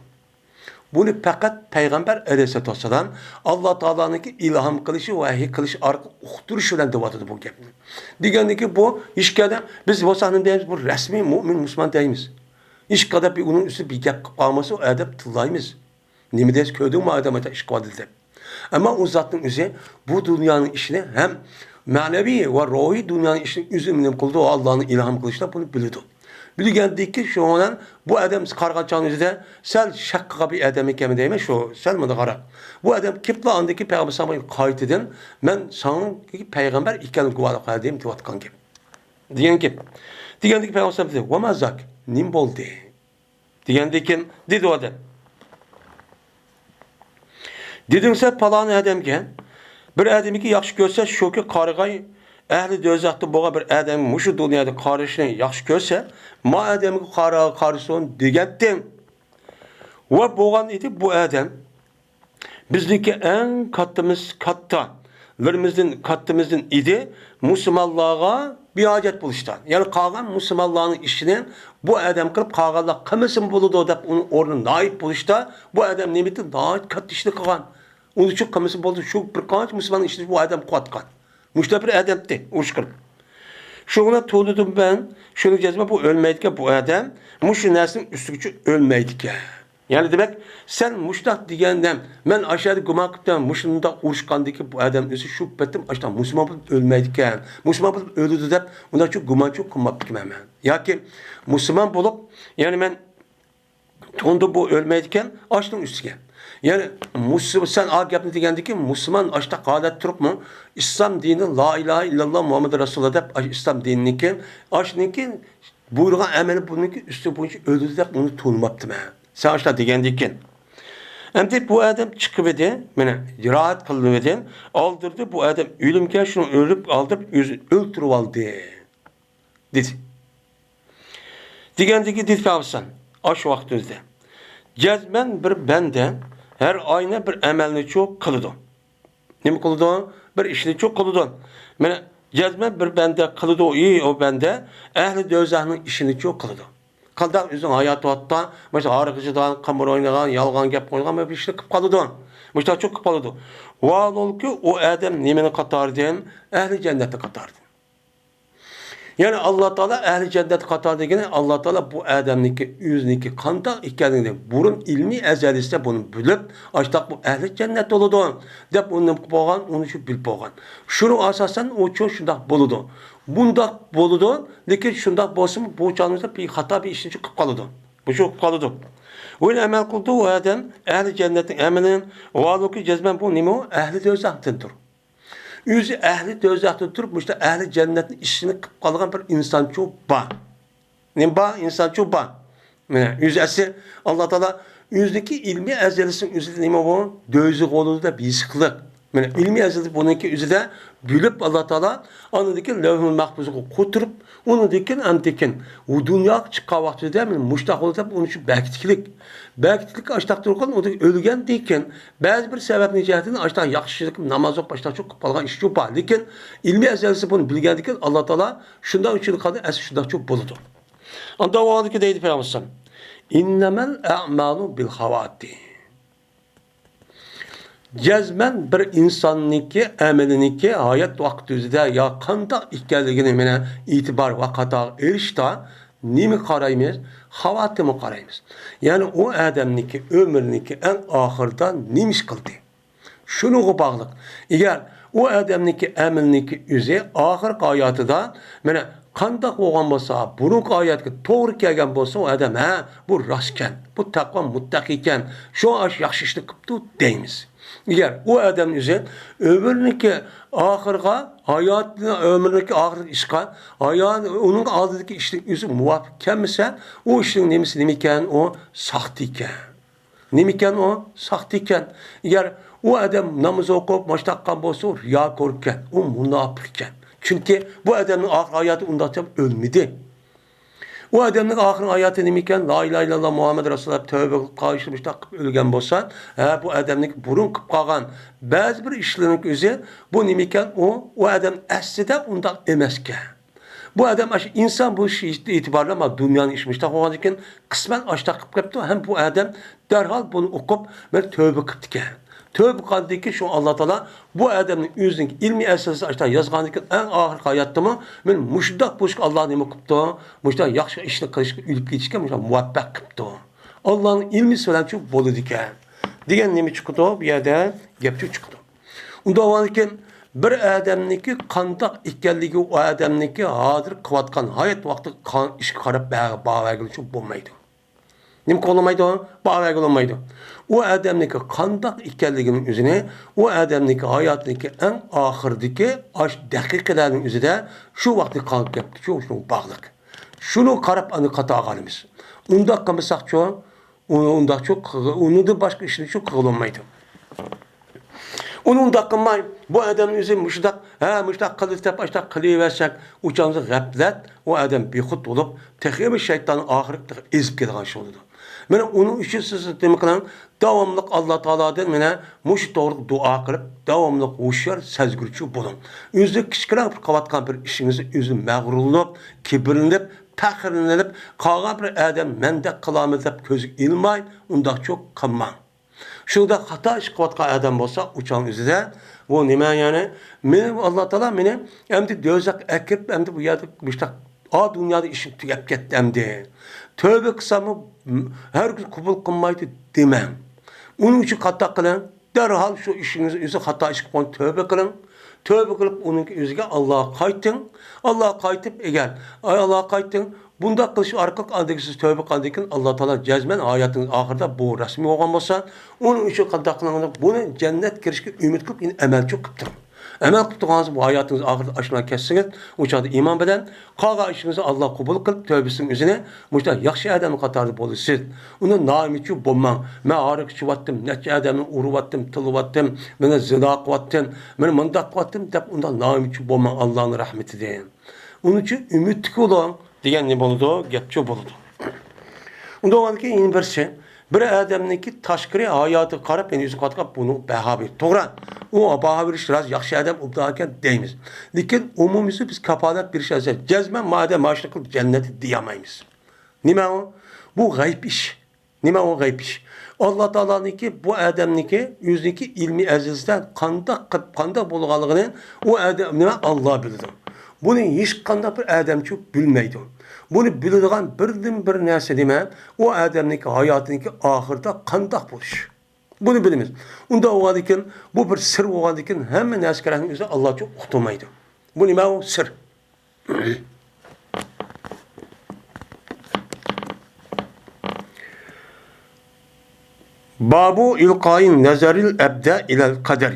بۇنى پەقەت پەيغەمبەر ئەلەيھىسسالاتۇ ۋەسسالام ئاللا تائالانىڭكى ئىلھام قىلىشى، ۋەھىي قىلىش ئارقىلىق ئۇقتۇرۇشى بىلەن دەۋاتىدۇ بۇ گەپنى. دېگەندىكى بۇ ھېچ ئادەم، بىز بولساق نېمە دەيمىز؟ بۇ رەسمىي مۆمىن مۇسۇلمان دەيمىز. ھېچ ئادەم بىر ئۇنىڭ ئۈستىدە بىر گەپ قىلىپ قالمىسا، ئۇ ئادەم تىللايمىز. نېمە دەيسىز، كۆردۈڭمۇ ئادەم ئاشۇنداق ئىش قىلىۋاتىدۇ دەپ. ئەمما ئۇ زاتنىڭ ئۆزى بۇ دۇنيانىڭ ئىشىنى ھەم مەنىۋى ۋە روھىي دۇنيانىڭ ئىشىنى ئۆزى نېمە قىلىدۇ، ئاللانىڭ ئىلھام قىلىشىدا بۇنى بىلىدۇ. بىلگەندىكىن شۇنىڭ بىلەن بۇ ئادەم قارىغان چاغنىڭ ئۆزىدە سەل شەك قىلغان بىر ئادەم ئىكەنمۇ دەيمەن، شۇ سەل مۇنداق قاراپ. بۇ ئادەم كېلىپلا ئاندىن كېيىن پەيغەمبەر ئالەيھىسسالامغا قايتىدىن مەن ساڭا پەيغەمبەر ئىكەنلىكىڭنى گۇۋاھلىق بەردىم دەۋاتقان گەپ. دېگەن گەپ. دېگەندىكىن پەيغەمبەر ئالەيھىسسالام دېدى، ۋەما زاك، نېمە بولدى؟ دېگەندىكىن دېدى ئۇ ئادەم. دېدىڭ سەن پالان ئادەمگە، بىر ئادەمگە ياخشى كۆرسە، شۇكى قارىغاي ئەھلى دوزاختىن بولغان بىر ئادەم مۇشۇ دۇنيادا قارىشنى ياخشى كۆرسە، ما ئادەمگە قارا-، قارىسۇن دېگەنتىم. ۋە بولغان ئىدى بۇ ئادەم بىزنىڭكى ئەڭ كاتتىمىز، كاتتىلىرىمىزدىن، كاتتىمىزدىن ئىدى، مۇسۇلمانلارغا بىھاجەت بولۇشتا. يەنى قالغان مۇسۇلمانلارنىڭ ئىشىنى بۇ ئادەم قىلىپ، قالغانلار قىلمىسىمۇ بولىدۇ دەپ ئۇنىڭ ئورنىدا نائىب بولۇشتا، بۇ ئادەم نېمىتى ناھايىتى كاتتا ئىشنى قىلغان. ئۇنىڭ ئۈچۈن قىلمىسىمۇ بولىدۇ، شۇ بىر قانچە مۇسۇلماننىڭ ئىشىنى بۇ ئادەم قىلىۋاتقان. مۇشۇنداق بىر ئادەمتى، ئۇرۇش قىلىپ. شۇڭا تونۇدۇم مەن، شۇنى جەزمەن بۇ ئۆلمەيدىكەن، بۇ ئادەم مۇشۇ نەرسىنىڭ ئۈستىگىچە ئۆلمەيدىكەن. يەنى دېمەك، سەن مۇشۇنداق دېگەندە، مەن ئاشۇ يەردە گۇمان قىپتىمەن، مۇشۇنداق ئۇرۇشقاندىكى بۇ ئادەم ئۆزى شۇ پېتىم ئاشۇنداق مۇسۇلمان بولۇپ ئۆلمەيدىكەن، مۇسۇلمان بولۇپ ئۆلىدۇ دەپ، ئۇنداق چوڭ گۇمانچىلىق قىلماپتىكەنمەن مەن. ياكى مۇسۇلمان بولۇپ، يەنى مەن تونۇدۇم بۇ ئۆلمەيدىكەن، ئاشۇنىڭ ئۈستىگە. يەنى مۇسۇ-، سەن ئا گەپنى دېگەندىكىن، مۇسۇلمان ئاشۇنداق ھالەتتە تۇرۇپمۇ، ئىسلام دىنى لا ئىلاھە ئىللاللا مۇھەممەد رەسۇلۇللا دەپ، ئاشۇ ئىسلام دىنىنىڭكى، ئاشۇنىڭكى بۇيرۇغان ئەمەلى بۇنىڭكى ئۈستى بويىچە ئۆلىدۇ دەپ ئۇنى تونۇماپتىمەن. سەن ئاشۇنداق دېگەندىكىن. ئەمدى بۇ ئادەم چىقىۋىدى، مانا، راھەت قىلىۋىدى، ئالدىرىدى، بۇ ئادەم ئۆلۈمگە شۇنى ئۆلۈپ ئالدىرىپ ئۆزىنى ئۆلتۈرۈۋالدى. دېدى. دېگەندىكى دېدى پەيغەمبەر ئاشۇ ۋاقتىمىزدا. جەزمەن بىر بەندە ھەر ئاينى بىر ئەمەلنىچۇ قىلىدۇ. نېمە قىلىدۇ؟ بىر ئىشنىچۇ قىلىدۇ. مانا، جەزمەن بىر بەندە قىلىدۇ، ئى، ئۇ بەندە ئەھلى دوزاخنىڭ ئىشىنىچۇ قىلىدۇ. قانداق ئۆزىنىڭ ھاياتى ۋاقتىدا، مۇشۇ ھارىقى ئىچىدىغان، قىمار ئوينىغان، يالغان گەپ قويغان بىر ئىشنى قىلىپ قالىدۇ. مۇشۇنداقچۇ قىلىپ قالىدۇ. ۋاھالەنكى، ئۇ ئادەم نېمىنىڭ قاتارىدىن؟ ئەھلى جەننەتنىڭ قاتارىدىن. يەنى ئاللا تائالا ئەھلى جەننەت قاتارى دېگىنى، ئاللا تائالا بۇ ئادەمنىڭكى ئۆزىنىڭكى قانداق ئىكەنلىكىنى بۇرۇن ئىلمىي ئەزەلىسىدە بۇنى بىلىپ، ئاشتاق بۇ ئەھلى جەننەت بولىدۇ دەپ ئۇنى نېمە قىلىپ بولغان، ئۇنى شۇ بىلىپ بولغان. شۇنىڭ ئاساسەن ئۇ شۇ شۇنداق بولىدۇ. بۇنداق بولىدۇ، لېكىن شۇنداق بولسىمۇ بۇ چاغنىڭدا بىر خاتا بىر ئىشنى قىلىپ قالىدۇ. بۇ شۇ قىلىپ قالىدۇ. بۇ ئەمەل قىلىدۇ، ئۇ ئادەم ئەھلى جەننەتنىڭ ئەمىلى، ۋالۇكى جەزمەن بۇ نېمە ئۇ؟ ئەھلى دوزاختىندۇر. ئۆزى ئەھلى دوزاختىن تۇرۇپ، مۇشۇنداق ئەھلى جەننەتنىڭ ئىشىنى قىلىپ قالغان بىر ئىنسانچۇ بار. نېمە بار؟ ئىنسانچۇ بار. مانا، ئۆزى ئەسلى ئاللا تائالا ئۆزىنىڭكى ئىلمىي ئەزەلىسىنىڭ ئۆزىدە نېمە بۇ؟ دوزاخ بولىدۇ دەپ ھېس قىلىپ. مانا، ئىلمىي ئەزەلدە بۇنىڭكى ئۆزىدە بىلىپ ئاللا تائالا ئاندىن كېيىن لەۋھۇل مەھپۇزغا قوتۇرۇپ، ئۇنىڭدىن كېيىن ئەمدىكىن ئۇ دۇنياغا چىققان ۋاقتىدا مانا مۇشۇنداق بولىدۇ دەپ ئۇنى شۇ بەكىتكىلىك. بەكىتكىلىك ئاشتاق تۇرغان، ئۇنى ئۆلگەندىن كېيىن بەزى بىر سەۋەبنىڭ جەھەتتىن ئاشتاق ياخشى ناماز ئوقۇپ ئاشتاق چوقۇپ قالغان ئىشچۇ بار. لېكىن ئىلمىي ئەزەلسى بۇنى بىلگەندىن كېيىن ئاللا تائالا شۇنداق ئۈچۈن قالدى، ئەسلى شۇنداقچۇ بولىدۇ. ئاندا ۋاقىتتىكى دەيدۇ پەيغەمبەر ئەلەيھىسسالام، ئىننەمەل ئەمالۇ بىل خاۋاتىم. جەزمەن بىر ئىنساننىڭكى ئەمىلىنىڭكى ھايات ۋاقتى ئۆزىدە يا قانداق ئىكەنلىكىنى مانا ئېتىبار ۋە قاتارغا ئېلىشتا نېمە قارايمىز؟ خاۋاتىمغا قارايمىز. يەنى ئۇ ئادەمنىڭكى ئۆمرىنىڭكى ئەڭ ئاخىرىدا نېمە ئىش قىلدى؟ شۇنىڭغا باغلىق. ئەگەر ئۇ ئادەمنىڭكى ئەمىلىنىڭكى ئۆزى ئاخىرقى ھاياتىدا مانا قانداق بولغان بولسا، بۇرۇنقى ھاياتقا توغرا كەلگەن بولسا، ئۇ ئادەم، ھە، بۇ راستكەن، بۇ تەقۋا مۇتتەقىكەن، شۇڭا ئاشۇ ياخشى ئىشنى قىپتۇ دەيمىز. ئەگەر ئۇ ئادەم ئۆزى ئۆمرىنىڭكى ئاخىرىغا، ھاياتىنى، ئۆمرىنىڭكى ئاخىرىدىكى ئىشقا، ھايات-، ئۇنىڭ ئالدىدىكى ئىشنىڭ ئۆزى مۇۋاپىق كەلمىسە، ئۇ ئىشنىڭ نېمىسى نېمىكەن؟ ئۇ ساختىكەن. نېمىكەن ئۇ؟ ساختىكەن. ئەگەر ئۇ ئادەم ناماز ئوقۇپ، ماشتاققان بولسا، ئۇ رىياكوركەن، ئۇ مۇناپىقكەن. چۈنكى بۇ ئادەمنىڭ ئاخىر ھاياتى ئۇنداق دەپ ئۆلمىدى. ئۇ ئادەمنىڭ ئاخىرقى ھاياتى نېمىكەن؟ لا ئىلاھە ئىللاللا مۇھەممەد رەسۇلۇللا، تەۋبە قىلىپ قايىل مۇشتاق قىلىپ ئۆلگەن بولسا، ھە، بۇ ئادەمنىڭ بۇرۇن قىلىپ قالغان بەزى بىر ئىشلىرىنىڭ ئۆزى، بۇ نېمىكەن؟ ئۇ، ئۇ ئادەم ئەسلىدە ئۇنداق ئەمەسكەن. بۇ ئادەم ئاشۇ ئىنسان بولۇش ئېتىبارى بىلەن مانا دۇنيانىڭ ئىشى مۇشتاق بولغاندىكىن، قىسمەن ئاشتاق قىلىپ كەپتۇ ھەم بۇ ئادەم دەرھال بۇنى ئوقۇپ، بىر تۆبە قىپتىكەن. تۆبە قىلغاندىكىن، شۇ ئاللا تائالا بۇ ئادەمنىڭ ئۆزىنىڭ ئىلمىي ئەسەسىدە ئاشتاق يازغاندىكىن، ئەڭ ئاخىرقى ھاياتتىمۇ مەن مۇشۇنداق بولۇشقا ئاللا نېمە قىپتۇ؟ مۇشۇنداق ياخشى ئىشنى قىلىشقا ئۆلۈپ كېتىشكە مۇشۇنداق مۇۋەپپەق قىپتۇ. ئاللانىڭ ئىلمىسى بىلەن شۇ بولىدىكەن. دېگەن نېمە چىقىدۇ؟ بۇ يەردە گەپ شۇ چىقىدۇ. ئۇنداق بولغاندىكىن، بىر ئادەمنىڭكى قانداق ئىكەنلىكى، ئۇ ئادەمنىڭكى ھازىر قىلىۋاتقان ھايات ۋاقتىغا قا-، ئىشقا قاراپ بە-، باھا بەرگىلى بولمايدۇ. نېمە قىلالمايدۇ؟ باھا بەرگىلى بولمايدۇ. ئۇ ئادەمنىڭكى قانداق ئىكەنلىكىنىڭ ئۆزىنى، ئۇ ئادەمنىڭكى ھاياتىنىڭكى ئەڭ ئاخىرىدىكى ئاش دەقىقىلەرنىڭ ئۆزىدە شۇ ۋاقتى قالغان گەپكىچۇ شۇنىڭغا باغلىق. شۇنى قاراپ ئاندىن خاتا قىلىمىز. ئۇنداق قىلمىساقچۇ، ئۇنى ئۇنداقچۇ قىغ-، ئۇنىڭدىن باشقا ئىشنىچۇ قىلغىلى بولمايدۇ. ئۇنى ئۇنداق قىلماي، بۇ ئادەمنىڭ ئۆزى مۇشۇنداق، ھە، مۇشۇنداق قىلدى دەپ، ئاشۇنداق قىلىۋەرسەك، ئۇ چاغدا غەپلەت، ئۇ ئادەم بىخۇد بولۇپ، تېخىمۇ شەيتاننىڭ ئاخىرى تېخى ئېزىپ كېتىدىغان ئىش بولىدۇ. مانا ئۇنىڭ ئۈچۈن سىز نېمە قىلىڭ؟ داۋاملىق ئاللا تائالادىن مانا مۇشۇ توغرىلىق دۇئا قىلىپ، داۋاملىق ھوشيار، سەزگۈرچى بولۇڭ. ئۆزى كىچىكرەك بىر قىلىۋاتقان بىر ئىشىڭىزدا ئۆزى مەغرۇرلىنىپ، كىبىرلىنىپ، پەخىرلىنىپ، قالغان بىر ئادەم مەندەك قىلالمىدى دەپ كۆزگە ئىلماي، ئۇنداقچۇ قىلماڭ. شۇنداق خاتا ئىش قىلىۋاتقان ئادەم بولسا، ئۇ چاغنىڭ ئۆزىدە، بۇ نېمە يەنى؟ مېنى ئاللا تائالا مېنى ئەمدى دوزاخقا ئەكىرىپ، ئەمدى بۇ يەردە مۇشۇنداق، ئا، دۇنيادا ئىشىم تۈگەپ كەتتى ئەمدى. تۆبە قىلساممۇ، ھەرگىز قوبۇل قىلمايدۇ دېمەڭ. ئۇنىڭ ئۈچۈن خاتا قىلىڭ. دەرھال شۇ ئىشىڭىز ئۆزى خاتا ئىش قىلغان تۆبە قىلىڭ. تۆبە قىلىپ ئۇنىڭ ئۆزىگە ئاللاغا قايتىڭ. ئاللاغا قايتىپ ئەگەر، ئاي ئاللاغا قايتىڭ. بۇنداق قىلىش ئارقىلىق ئاندىن كېيىن سىز تۆبە قىلغاندىن كېيىن ئاللا تائالا جەزمەن ھاياتىڭىز ئاخىرىدا بۇ رەسمىي بولغان بولسا، ئۇنىڭ ئۈچۈن قانداق قىلىڭ؟ بۇنى جەننەت كىرىشكە ئۈمىد قىلىپ يەنە ئەمەلچۇ قىلىپ تۇرۇڭ. ئەمەل قىلىپ تۇرغانسىز، بۇ ھاياتىڭىز ئاخىرىدا ئاشۇنداق كەتسىڭىز، ئۇ چاغدا ئىمان بىلەن قالغان ئىشىڭىزنى ئاللا قوبۇل قىلىپ، تۆبىسىنىڭ ئۆزىنى مۇشۇنداق ياخشى ئادەمنىڭ قاتارىدا بولىسىز. ئۇنى نائۈمىدچۇ بولماڭ. مەن ھاراق ئىچىۋاتتىم، نەچچە ئادەمنى ئۇرۇۋاتتىم، تىللىۋاتتىم، مانا زىنا قىلىۋاتتىم، مانا مۇنداق قىلىۋاتتىم دەپ ئۇنداق نائۈمىدچۇ بولماڭ ئاللانىڭ رەھمىتىدىن. ئۇنىڭ ئۈچۈن ئۈمىدتىكى بولۇڭ دېگەن نېمە بولىدۇ؟ گەپچۇ بولىدۇ. ئۇنداق بولغاندىكىن يەنە بىرسى، بىر ئادەمنىڭكى تاشقىرى ھاياتىغا قاراپ، يەنە يۈزى قاتقان بۇنى باھا بېرىدۇ. توغرا، ئۇ باھا بېرىش راست، ياخشى ئادەم، ئوبدان ئىكەن دەيمىز. لېكىن ئومۇميۈزلۈك بىز كاپالەت بېرىش ئەمەس. جەزمەن ما ئادەم مانا شۇنداق قىلىپ جەننەتتە دېيەلمەيمىز. نېمە ئۇ؟ بۇ غەيب ئىش. نېمە ئۇ غەيب ئىش؟ ئاللا تائالانىڭكى بۇ ئادەمنىڭكى ئۆزىنىڭكى ئىلمىي ئەزىزدە قانداق قىلىپ، قانداق بولغانلىقىنى ئۇ ئادەم، نېمە، ئاللا بىلىدۇ. بۇنى ھېچقانداق بىر ئادەمچۇ بىلمەيدۇ. بۇنى بىلىدىغان بىردىنبىر نەرسە نېمە؟ ئۇ ئادەمنىڭكى ھاياتىنىڭكى ئاخىرىدا قانداق بولۇش. بۇنى بىلىمىز. ئۇنداق بولغاندىكىن، بۇ بىر سىر بولغاندىكىن، ھەممە نەرسە كەرەكنىڭ ئۆزى ئاللاچۇ ئۇقتۇرمايدۇ. بۇ نېمە ئۇ؟ سىر. بابۇ ئىلقائى نەزەرىل ئەبدە ئىلەل قەدەر.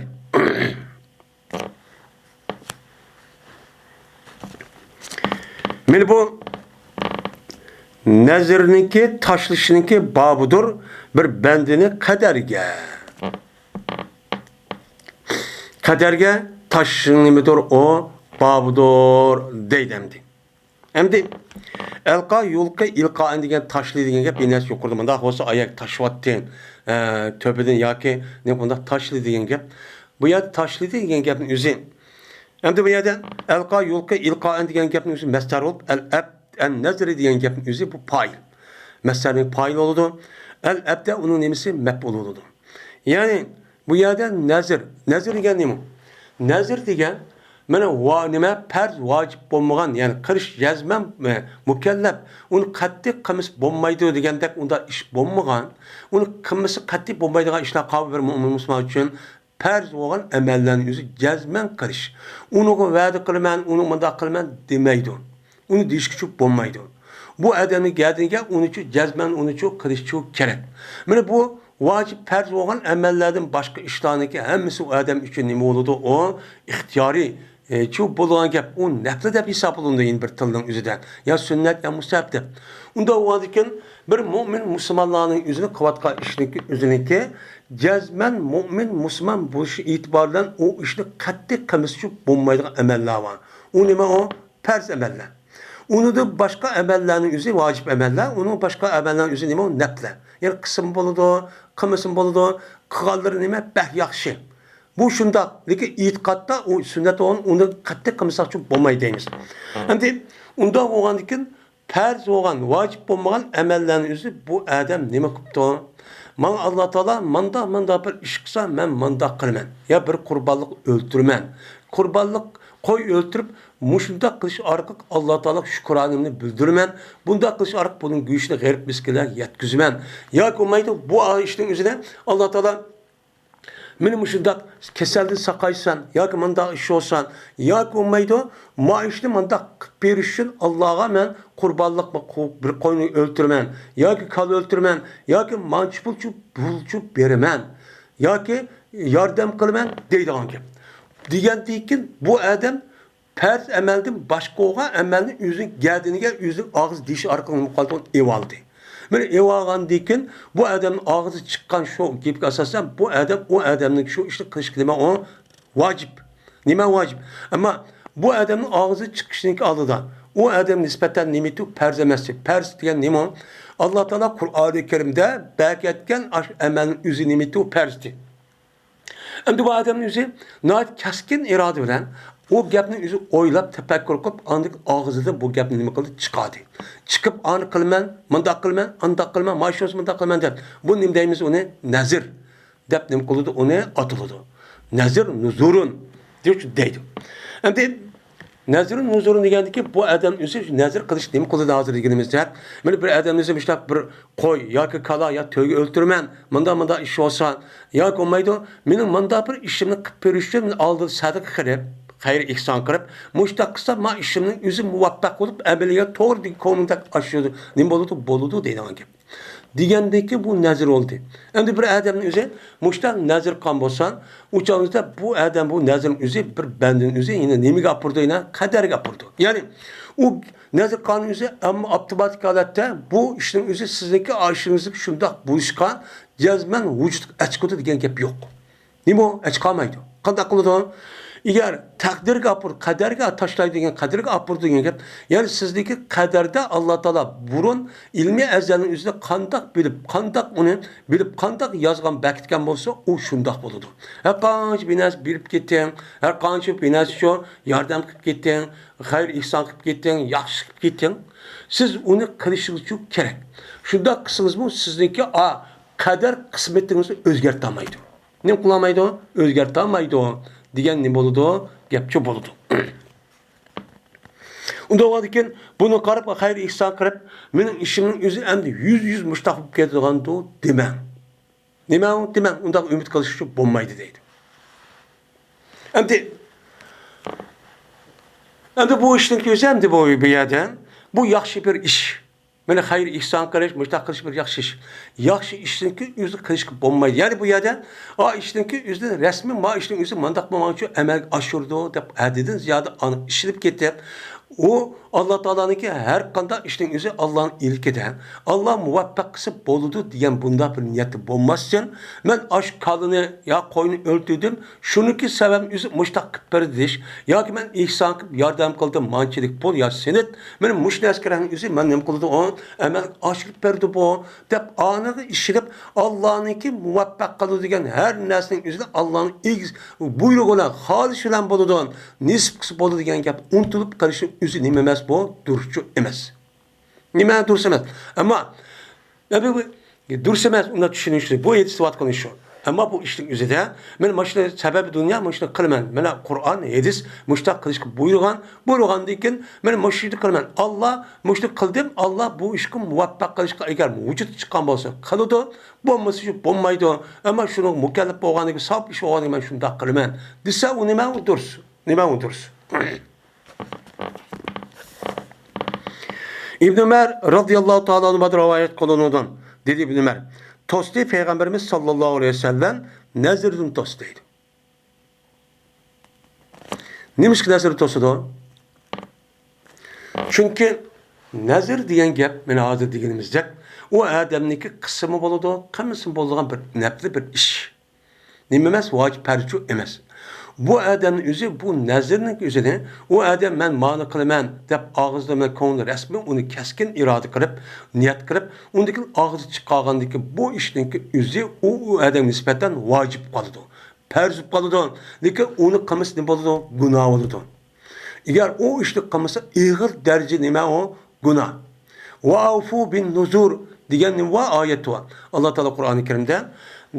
مانا بۇ نەزىرنىڭكى، تاشلىشىنىڭكى بابىدۇر بىر بەندىنى قەدەرگە. قەدەرگە تاشلىشىنىڭ نېمىدۇر ئۇ؟ بابىدۇر دەيدۇ ئەمدى. ئەمدى ئەلقا يۇلقى ئىلقائەن دېگەن تاشلى دېگەن گەپ بىر نەرسە يۇقىرىدا مۇنداق بولسا ئايەت تاشلىۋەتتى، ئە، تۆپىدىن ياكى نېمە مۇنداق تاشلى دېگەن گەپ. بۇ يەردە تاشلىدى دېگەن گەپنىڭ ئۆزى. ئەمدى بۇ يەردە ئەلقا يۇلقى ئىلقائەن دېگەن گەپنىڭ ئۆزى مەسدەر بولۇپ، ئەل ئەب، ئەن نەزرى دېگەن گەپنىڭ ئۆزى بۇ پائىل. مەسدەرنىڭ پائىلى بولىدۇ. ئەل ئەبدە ئۇنىڭ نېمىسى؟ مەپئۇلى بولىدۇ. يەنى بۇ يەردە نەزر. نەزر دېگەن نېمە؟ نەزر دېگەن مانا ۋا-، نېمە، پەرز ۋاجىپ بولمىغان، يەنى قىلىش جەزمەن، ئە، مۇكەللەپ، ئۇنى قەتئىي قىلمىسا بولمايدۇ دېگەندەك ئۇنداق ئىش بولمىغان، ئۇنى قىلمىسا قەتئىي بولمايدىغان ئىشلار قالغان بىر مۆمىن مۇسۇلمان ئۈچۈن پەرز بولغان ئەمەللەرنى ئۆزى جەزمەن قىلىش. ئۇنىڭغا ۋەدە قىلىمەن، ئۇنى مۇنداق قىلىمەن دېمەيدۇ. ئۇنى دېيىشكىچۇ بولمايدۇ. بۇ ئادەمنىڭ گەدىنىگە ئۇنىچۇ جەزمەن ئۇنىچۇ قىلىشچۇ كېرەك. مانا بۇ ۋاجىپ پەرز بولغان ئەمەللەردىن باشقا ئىشلارنىڭكى ھەممىسى ئۇ ئادەم ئۈچۈن نېمە بولىدۇ؟ ئۇ ئىختىيارىي، ئى، چۇ بولىدىغان گەپ، ئۇ نەپلى دەپ ھېسابلىنىدۇ، يەنە بىر تىلنىڭ ئۆزىدە. يا سۈننەت، يا مۇستەھەب دەپ. ئۇنداق بولغاندىكىن، بىر مۆمىن مۇسۇلمانلارنىڭ ئۆزىنى قىلىۋاتقان ئىشىنىڭكى ئۆزىنىڭكى جەزمەن مۆمىن مۇسۇلمان بولۇشى ئېتىبارى بىلەن ئۇ ئىشنى قەتئىي قىلمىسىچۇ بولمايدىغان ئەمەللەر بار. ئۇ نېمە ئۇ؟ پەرز ئەمەللەر. ئۇنىڭدىن باشقا ئەمەللەرنىڭ ئۆزى ۋاجىپ ئەمەللەر، ئۇنىڭ باشقا ئەمەللەرنىڭ ئۆزى نېمە؟ نەپلەر. يەنى قىلسىمۇ بولىدۇ، قىلمىسىمۇ بولىدۇ، قىلغانلىرى نېمە؟ بەك ياخشى. بۇ شۇنداق، لېكىن ئېتىقادتا ئۇ سۈننەت بولغان، ئۇنى قەتئىي قىلمىساقچۇ بولمايدۇ دەيمىز. ئەمدى ئۇنداق بولغاندىكىن، پەرز بولغان، ۋاجىپ بولمىغان ئەمەللەرنى ئۆزى بۇ ئادەم نېمە قىپتۇ؟ ماڭا ئاللا تائالا مانداق، مانداق بىر ئىش قىلسا، مەن مانداق قىلىمەن. يا بىر قۇربانلىق ئۆلتۈرىمەن. قۇربانلىق قوي ئۆلتۈرۈپ، مۇشۇنداق قىلىش ئارقىلىق ئاللا تائالاغا شۈكرانىمنى بىلدۈرىمەن. بۇنداق قىلىش ئارقىلىق بۇنىڭ گۆشىنى غېرىب مىسكىنلەرگە يەتكۈزىمەن. ياكى بولمايدۇ، بۇ ئىشنىڭ ئۆزىدە ئاللا تائالا مېنى مۇشۇنداق كېسەلدىن ساقايسان ياكى مۇنداق ئىش بولسان ياكى بولمايدۇ، ما ئىشنى مۇنداق قىلىپ بېرىش ئۈچۈن ئاللاغا مەن قۇربانلىق بىر قو-، بىر قوينى ئۆلتۈرىمەن ياكى كالا ئۆلتۈرىمەن ياكى مانچە پۇلچە، پۇلچە بېرىمەن ياكى ياردەم قىلىمەن دەيدىغان گەپ. دېگەندىن كېيىن بۇ ئادەم پەرز ئەمەلدىن باشقا بولغان ئەمەلنى ئۆزىنىڭ گەدىنىگە، ئۆزىنىڭ ئاغزى دېشى ئارقىلىق نېمە قىلدى؟ ئېۋالدى. مانا ئېۋالغاندىن كېيىن بۇ ئادەمنىڭ ئاغزى چىققان شۇ گەپكە ئاساسەن، بۇ ئادەم، ئۇ ئادەمنىڭ شۇ ئىشنى قىلىشقا نېمە ئۇ ۋاجىپ. نېمە ۋاجىپ؟ ئەمما بۇ ئادەمنىڭ ئاغزى چىقىشىنىڭ ئالدىدا ئۇ ئادەم نىسبەتەن نېمە ئىدى؟ پەرز ئەمەستى. پەرز دېگەن نېمە؟ ئاللا تائالا قۇرئانى كەرىمدە بەركەتكەن ئاشۇ ئەمەلنىڭ ئۆزى نېمە ئىدى؟ پەرزدى. ئەمدى بۇ ئادەمنىڭ ئۆزى ناھايىتى كەسكىن ئىرادە بىلەن ئۇ گەپنى ئۆزى ئويلاپ، تەپەككۇر قىلىپ، ئاندىن ئاغزىدىن بۇ گەپنى نېمە قىلدى؟ چىقاردى. چىقىپ، ئانى قىلىمەن، مۇنداق قىلىمەن، ئانداق قىلىمەن، مانا شۇنىسى مۇنداق قىلىمەن دەپ. بۇ نېمە دەيمىز ئۇنى؟ نەزىر دەپ نېمە قىلىدۇ؟ ئۇنى ئاتىلىدۇ. نەزىر، نۇزۇرۇن دەيدۇ. ئەمدى نەزىر نۇزۇر دېگەندىكى، بۇ ئادەم ئۆزى نەزىر قىلىش نېمە قىلىدۇ ھازىر دېگىنىمىزدەك، مانا بىر ئادەم ئۆزى مۇشۇنداق بىر قوي ياكى كالا يا تۆگە ئۆلتۈرىمەن، مۇنداق، مۇنداق ئىش بولسا، ياكى بولمايدۇ، مېنىڭ مۇنداق بىر ئىشىمنى قىلىپ بېرىش ئۈچۈن مېنى ئالدىدا سەدىقە قىلىپ، خەير ئېھسان قىلىپ، مۇشۇنداق قىلسا، ما ئىشىمنىڭ ئۆزى مۇۋەپپەق بولۇپ، ئەمەلىيەت توغرا دېگەن كۆڭلۈمدەك ئاشىدۇ. نېمە بولىدۇ؟ بولىدۇ دەيدىغان گەپ. دېگەندىكى بۇ نەزىر بولدى. ئەمدى بىر ئادەمنىڭ ئۆزى مۇشۇنداق نەزىر قىلغان بولسا، ئۇ چاغدا بۇ ئادەم بۇ نەزىرنىڭ ئۆزى بىر بەندىنىڭ ئۆزى يەنە نېمىگە ئاپىرىدۇ؟ يەنە قەدەرگە ئاپىرىدۇ. يەنى ئۇ نەزىر قىلغان ئۆزى ئەمما ئاپتوماتىك ھالەتتە بۇ ئىشنىڭ ئۆزى سىزنىڭكى ئاشىڭىزنىڭ شۇنداق بولۇشقا جەزمەن ۋۇجۇدقا ئەچىقىدۇ دېگەن گەپ يوق. نېمە ئۇ؟ ئەچىقالمايدۇ. قانداق قىلىدۇ؟ ئەگەر تەقدىرگە ئاپىرىدۇ، قەدەرگە تاشلايدۇ دېگەن، قەدەرگە ئاپىرىدۇ دېگەن گەپ. يەنى سىزدىكى قەدەردە ئاللا تائالا بۇرۇن ئىلمىي ئەزەلنىڭ ئۆزىدە قانداق بىلىپ، قانداق ئۇنى بىلىپ، قانداق يازغان، بەكىتكەن بولسا، ئۇ شۇنداق بولىدۇ. ھەر قانچە بىر نەرسە بېرىپ كېتىڭ، ھەر قانچە بىر نەرسە شۇ ياردەم قىلىپ كېتىڭ، خەير ئېھسان قىلىپ كېتىڭ، ياخشى قىلىپ كېتىڭ. سىز ئۇنى قىلىشىڭىز كېرەك. شۇنداق قىلسىڭىزمۇ سىزنىڭكى ئا، قەدەر قىسمىتىڭىزنى ئۆزگەرتەلمەيدۇ. نېمە قىلالمايدۇ؟ ئۆزگەرتەلمەيدۇ دېگەن نېمە بولىدۇ؟ گەپچۇ بولىدۇ. ئۇنداق بولغاندىكىن بۇنى قاراپ، خەير ئېھسان قىلىپ، مېنىڭ ئىشىمنىڭ ئۆزى ئەمدى يۈز يۈز مۇشتاق بولۇپ كېتىدىغاندۇ دېمەڭ. نېمە دېمەڭ، ئۇنداق ئۈمىد قىلىش ئۈچۈن بولمايدۇ دەيدۇ. ئەمدى، ئەمدى بۇ ئىشنىڭ ئۆزى ئەمدى بۇ، بۇ يەردە بۇ ياخشى بىر ئىش. مانا خەير ئېھسان قىلىش، مۇشتاق قىلىش بىر ياخشى ئىش. ياخشى ئىشنىڭكى ئۆزى قىلىشقا بولمايدۇ. يەنى بۇ يەردە ئا ئىشنىڭكى ئۆزىدىن رەسمىي ما ئىشنىڭ ئۆزى مانداق بولغانچۇ ئەمەلگە ئاشۇرىدۇ دەپ ھەددىدىن زىيادە ئېنىق ئىشلىنىپ كېتىپ، ئۇ ئاللا تائالانىڭكى ھەر قانداق ئىشنىڭ ئۆزى ئاللانىڭ ئىلكىدە، ئاللا مۇۋەپپەق قىلسا بولىدۇ دېگەن بۇنداق بىر نىيەتتە بولماستىن، مەن ئاشۇ كالىنى يا قوينى ئۆلتۈردۈم، شۇنىڭكى سەۋەبىنى ئۆزى مۇشتاق قىلىپ بەردى دېيىش ياكى مەن ئېھسان قىلىپ ياردەم قىلدىم، مانچىلىك پۇل يا سېنىت، مانا مۇشۇ نەرسىگە ئۆزى مەن نېمە قىلدى ئۇ، ئەمەلگە ئاشۇرۇپ بەردى بۇ، دەپ ئانىغا ئىشىنىپ، ئاللانىڭكى مۇۋەپپەق قىلىدۇ دېگەن ھەر نەرسىنىڭ ئۆزىنى ئاللانىڭ ئىگىسى بۇيرۇقى بىلەن، خالىشى بىلەن بولىدۇ، نېسىپ قىلسا بولىدۇ دېگەن گەپ ئۇنتۇلۇپ قېلىشنىڭ ئۆزى نېمە ئەمەس بۇ؟ دۇرۇسچۇ ئەمەس. نېمە دۇرۇس ئەمەس؟ ئەمما، ئەمما بۇ دۇرۇس ئەمەس، ئۇنداق چۈشىنىش، بۇ ھېدىس دەۋاتقىنى شۇ. ئەمما بۇ ئىشنىڭ ئۆزىدە، مەن مانا شۇ سەۋەبى دۇنيا، مانا شۇنى قىلىمەن. مانا قۇرئان، ھەدىس مۇشۇنداق قىلىشقا بۇيرۇغان، بۇيرۇغاندىن كېيىن، مەن مانا شۇنى قىلىمەن. ئاللا مۇشۇنى قىلدىم، ئاللا بۇ ئىشقا مۇۋەپپەق قىلىشقا ئەگەر ۋۇجۇد چىققان بولسا قىلىدۇ، بولمىسا شۇ بولمايدۇ. ئەمما شۇنىڭغا مۇكەللەپ بولغاندىن كېيىن، ساۋاب ئىش بولغاندىن كېيىن مەن شۇنداق قىلىمەن دېسە، ئۇ نېمە؟ ئۇ دۇرۇس. نېمە ئۇ دۇرۇس؟ ئىبن ئۆمەر رازىياللاھۇ تائالا ئەنھۇمدىن رىۋايەت قىلىنىدۇ. دېدى ئىبن ئۆمەر، توستى پەيغەمبىرىمىز ساللاللاھۇ ئەلەيھى ۋەسەللەم نەزىردىن توستى دەيدۇ. نېمىشقا نەزىردىن توسىدۇ؟ چۈنكى نەزىر دېگەن گەپ، مانا ھازىر دېگىنىمىزدەك، ئۇ ئادەمنىڭكى قىلسىمۇ بولىدۇ، قىلمىسىمۇ بولىدىغان بىر نەپلى بىر ئىش. نېمە ئەمەس؟ ۋاجىپ پەرزچۇ ئەمەس. بۇ ئادەمنىڭ ئۆزى بۇ نەزىرنىڭ ئۆزىنى، ئۇ ئادەم مەن مانى قىلىمەن دەپ ئاغزىدا بىلەن كۆڭلى رەسمىي ئۇنى كەسكىن ئىرادە قىلىپ، نىيەت قىلىپ، ئۇندىن كېيىن ئاغزى چىقارغاندىن كېيىن بۇ ئىشنىڭكى ئۆزى ئۇ، ئۇ ئادەمگە نىسبەتەن ۋاجىپ قالىدۇ، پەرز بولۇپ قالىدۇ. لېكىن ئۇنى قىلمىسا نېمە بولىدۇ؟ گۇناھ بولىدۇ. ئەگەر ئۇ ئىشنى قىلمىسا، ئېغىر دەرىجە نېمە ئۇ؟ گۇناھ. «ۋە ئەۋفۇ بىن نۇزۇر» دېگەن نېمە بار؟ ئايەت بار. ئاللا تائالا قۇرئانى كەرىمدە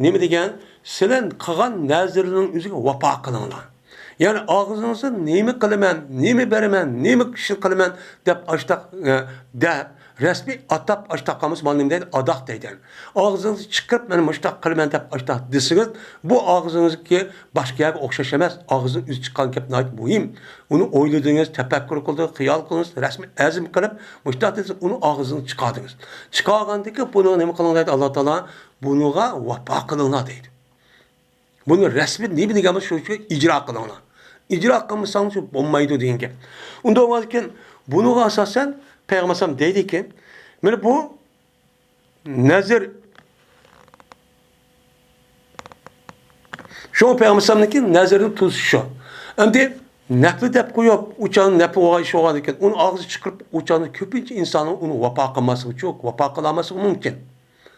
نېمە دېگەن؟ «سىلەر قىلغان نەزىرلىرىنىڭ ئۆزىگە ۋاپا قىلىڭلار.» يەنى ئاغزىڭىزدا «نېمە قىلىمەن، نېمە بېرىمەن، نېمە ئىشنى قىلىمەن» دەپ ئاشتاق، ئە، دە، رەسمىي ئاتاپ ئاشتاق قىلمىسا، مانا نېمە دەيدۇ؟ ئاداق دەيدۇ. ئاغزىڭىزنى چىقىرىپ، «مەن مۇشتاق قىلىمەن» دەپ ئاشتاق دېسىڭىز، بۇ ئاغزىڭىزدىكى باشقا گەپكە ئوخشاش ئەمەس. ئاغزىدىن ئۆزى چىققان گەپ ناھايىتى مۇھىم. ئۇنى ئويلىدىڭىز، تەپەككۇر قىلدىڭىز، خىيال قىلدىڭىز، رەسمىي ئەزم قىلىپ، مۇشتاق دېسىڭىز، ئۇنى ئاغزىدىن چىقاردىڭىز. چىقارغاندىن كېيىن بۇنىڭغا نېمە قىلىڭ دەيدۇ ئاللا تائالا؟ «بۇنىڭغا ۋاپا قىلىڭلار» دەيدۇ. بۇنى رەسمىي نېمە دېگەن بولسا، شۇ، شۇ ئىجرا قىلىڭلار. ئىجرا قىلمىساڭ، شۇ بولمايدۇ دېگەن گەپ. ئۇنداق بولغاندىكىن، بۇنىڭغا ئاساسەن پەيغەمبەر ئەلەيھىسسالام دەيدىكى، مانا بۇ نەزىر. شۇڭا پەيغەمبەر ئەلەيھىسسالامنىڭكى نەزىرىنى تۇتۇشى شۇ. ئەمدى نەپلى دەپ قويۇپ، ئۇ چاغدا نەپلى بولغان ئىش بولغاندىكىن، ئۇنى ئاغزى چىقىرىپ، ئۇ چاغدا كۆپىنچە ئىنساننىڭ ئۇنى ۋاپا قىلماسلىقى، ۋاپا قىلالماسلىقى مۇمكىن.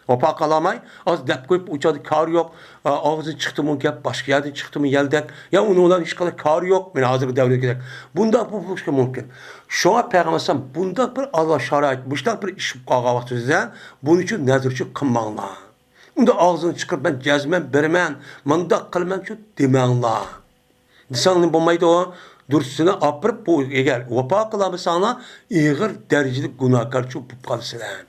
ۋاپا قىلالماي، ھازىر دەپ قويۇپ، ئۇ چاغدا كارى يوق، ئا، ئاغزىدىن چىقتىمۇ گەپ، باشقا يەردىن چىقتىمۇ يەلدەك، يا ئۇنىڭ بىلەن ھېچقانداق كارى يوق، مانا ھازىرقى دەۋردىكىدەك. بۇنداق بولۇشقا مۇمكىن. شۇڭا پەيغەمبەر ئەلەيھىسسالام بۇنداق بىر ئاللا شارائىت، مۇشۇنداق بىر ئىش بولۇپ قالغان ۋاقتىدا، بۇنى شۇ نەزىر شۇ قىلماڭلار. ئۇندا ئاغزىنى چىقىرىپ، «مەن جەزمەن بېرىمەن، مۇنداق قىلىمەن» شۇ دېمەڭلار. دېسەڭ نېمە بولمايدۇ؟ دۇرۇسىنى ئاپىرىپ، بۇ ئەگەر ۋاپا قىلالمىساڭلار، ئېغىر دەرىجىدە گۇناھكارچۇ بولۇپ قالىسىلەر،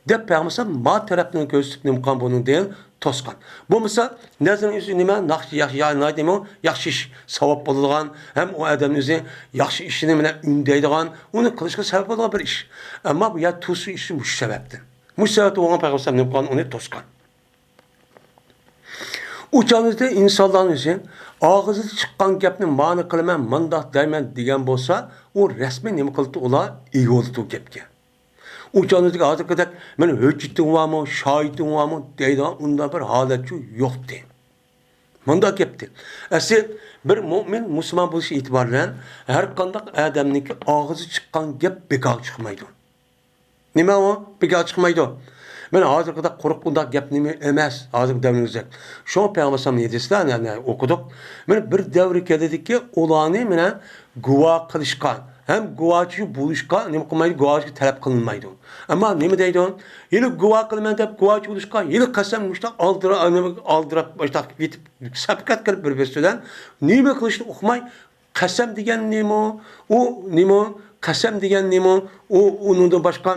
دەپ پەيغەمبەر ما تەرەپنى كۆرسىتىپ نېمە قىلغان، بۇنىڭدىن توسقان. بولمىسا، نەزىرنىڭ ئۆزى نېمە؟ ناخشا، ياخشى، يا-، ناھايىتى نېمە؟ ياخشى ئىش، ساۋاب بولىدىغان، ھەم ئۇ ئادەمنىڭ ئۆزى ياخشى ئىشىنى بىلەن ئۈندەيدىغان، ئۇنى قىلىشقا سەۋەب بولىدىغان بىر ئىش. ئەمما بۇ يەر تۇرسۇن ئىشى مۇشۇ سەۋەبتىن. مۇشۇ سەۋەبتىن بولغان پەيغەمبەر نېمە قىلغان؟ ئۇنى توسقان. ئۇ چاغدا ئىنسانلارنىڭ ئۆزى ئاغزىدا چىققان گەپنى مانا قىلىمەن، مۇنداق دەيمەن دېگەن بولسا، ئۇ رەسمىي نېمە قىلىدۇ؟ ئۇلار ئىگە بولىدۇ گەپكە. ئۇ چاغدا ھازىرقىدەك «مېنىڭ ھۆججىتىڭ بارمۇ، شاھىتىڭ بارمۇ؟» دەيدىغان ئۇنداق بىر ھالەتچۇ يوقتى. مۇنداق گەپتى. ئەسلى بىر مۆمىن مۇسۇلمان بولۇش ئېتىبارى بىلەن ھەر قانداق ئادەمنىڭكى ئاغزى چىققان گەپ بىكارغا چىقمايدۇ. نېمە ئۇ؟ بىكار چىقمايدۇ. مانا ھازىرقىدەك قۇرۇق ئۇنداق گەپ نېمە ئەمەس، ھازىرقى دەۋرىمىزدەك. شۇڭا پەيغەمبەر ئەلەيھىسسالامنىڭ ھەدىسىدە، يەنى ئوقۇدۇق. مانا بىر دەۋر كېلىدىكى، ئۇلارنى مانا گۇۋاھ قىلىشقا ھەم گۇۋاھچى بولۇشقا نېمە قىلمايدۇ؟ گۇۋاھچى تەلەپ قىلىنمايدۇ. ئەمما نېمە دەيدۇ؟ ھېلى گۇۋاھ قىلىمەن دەپ گۇۋاھچى بولۇشقا، ھېلى قەسەم مۇشتاق ئالدىرا-، ئالدىراپ، مۇشتاق يېتىپ، سەپقەت قىلىپ بىر-بىرسى بىلەن نېمە قىلىشنى ئۇقماي، قەسەم دېگەن نېمە؟ ئۇ نېمە؟ قەسەم دېگەن نېمە؟ ئۇ، ئۇنىڭدىن باشقا،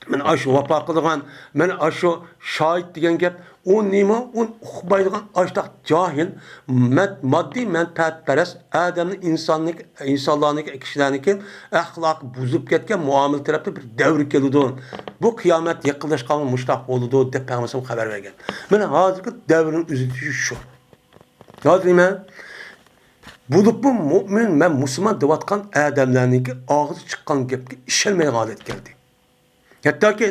مەن ئاشۇ ۋاپا قىلىدىغان، مەن ئاشۇ شاھىت دېگەن گەپ، ئۇ نېمە؟ ئۇنى ئۇقمايدىغان ئاشتاق جاھىل، مەد-، ماددىي مەنپەئەتپەرەس ئادەمنى، ئىنساننى، ئىنسانلارنىڭكى، كىشىلەرنىڭكى ئەخلاقى بۇزۇلۇپ كەتكەن، مۇئامىلە تەرەپتە بىر دەۋر كېلىدۇ. بۇ قىيامەت يېقىنلاشقاندا مۇشتاق بولىدۇ، دەپ پەيغەمبەر خەۋەر بەرگەن. مانا ھازىرقى دەۋرنىڭ ئۆزى شۇ. ھازىر نېمە؟ بولۇپمۇ مۆمىن، مەن مۇسۇلمان دەۋاتقان ئادەملەرنىڭكى ئاغزى چىققان گەپكە ئىشەنمەيدىغان ھالەتكە كەلدى. ھەتتاكى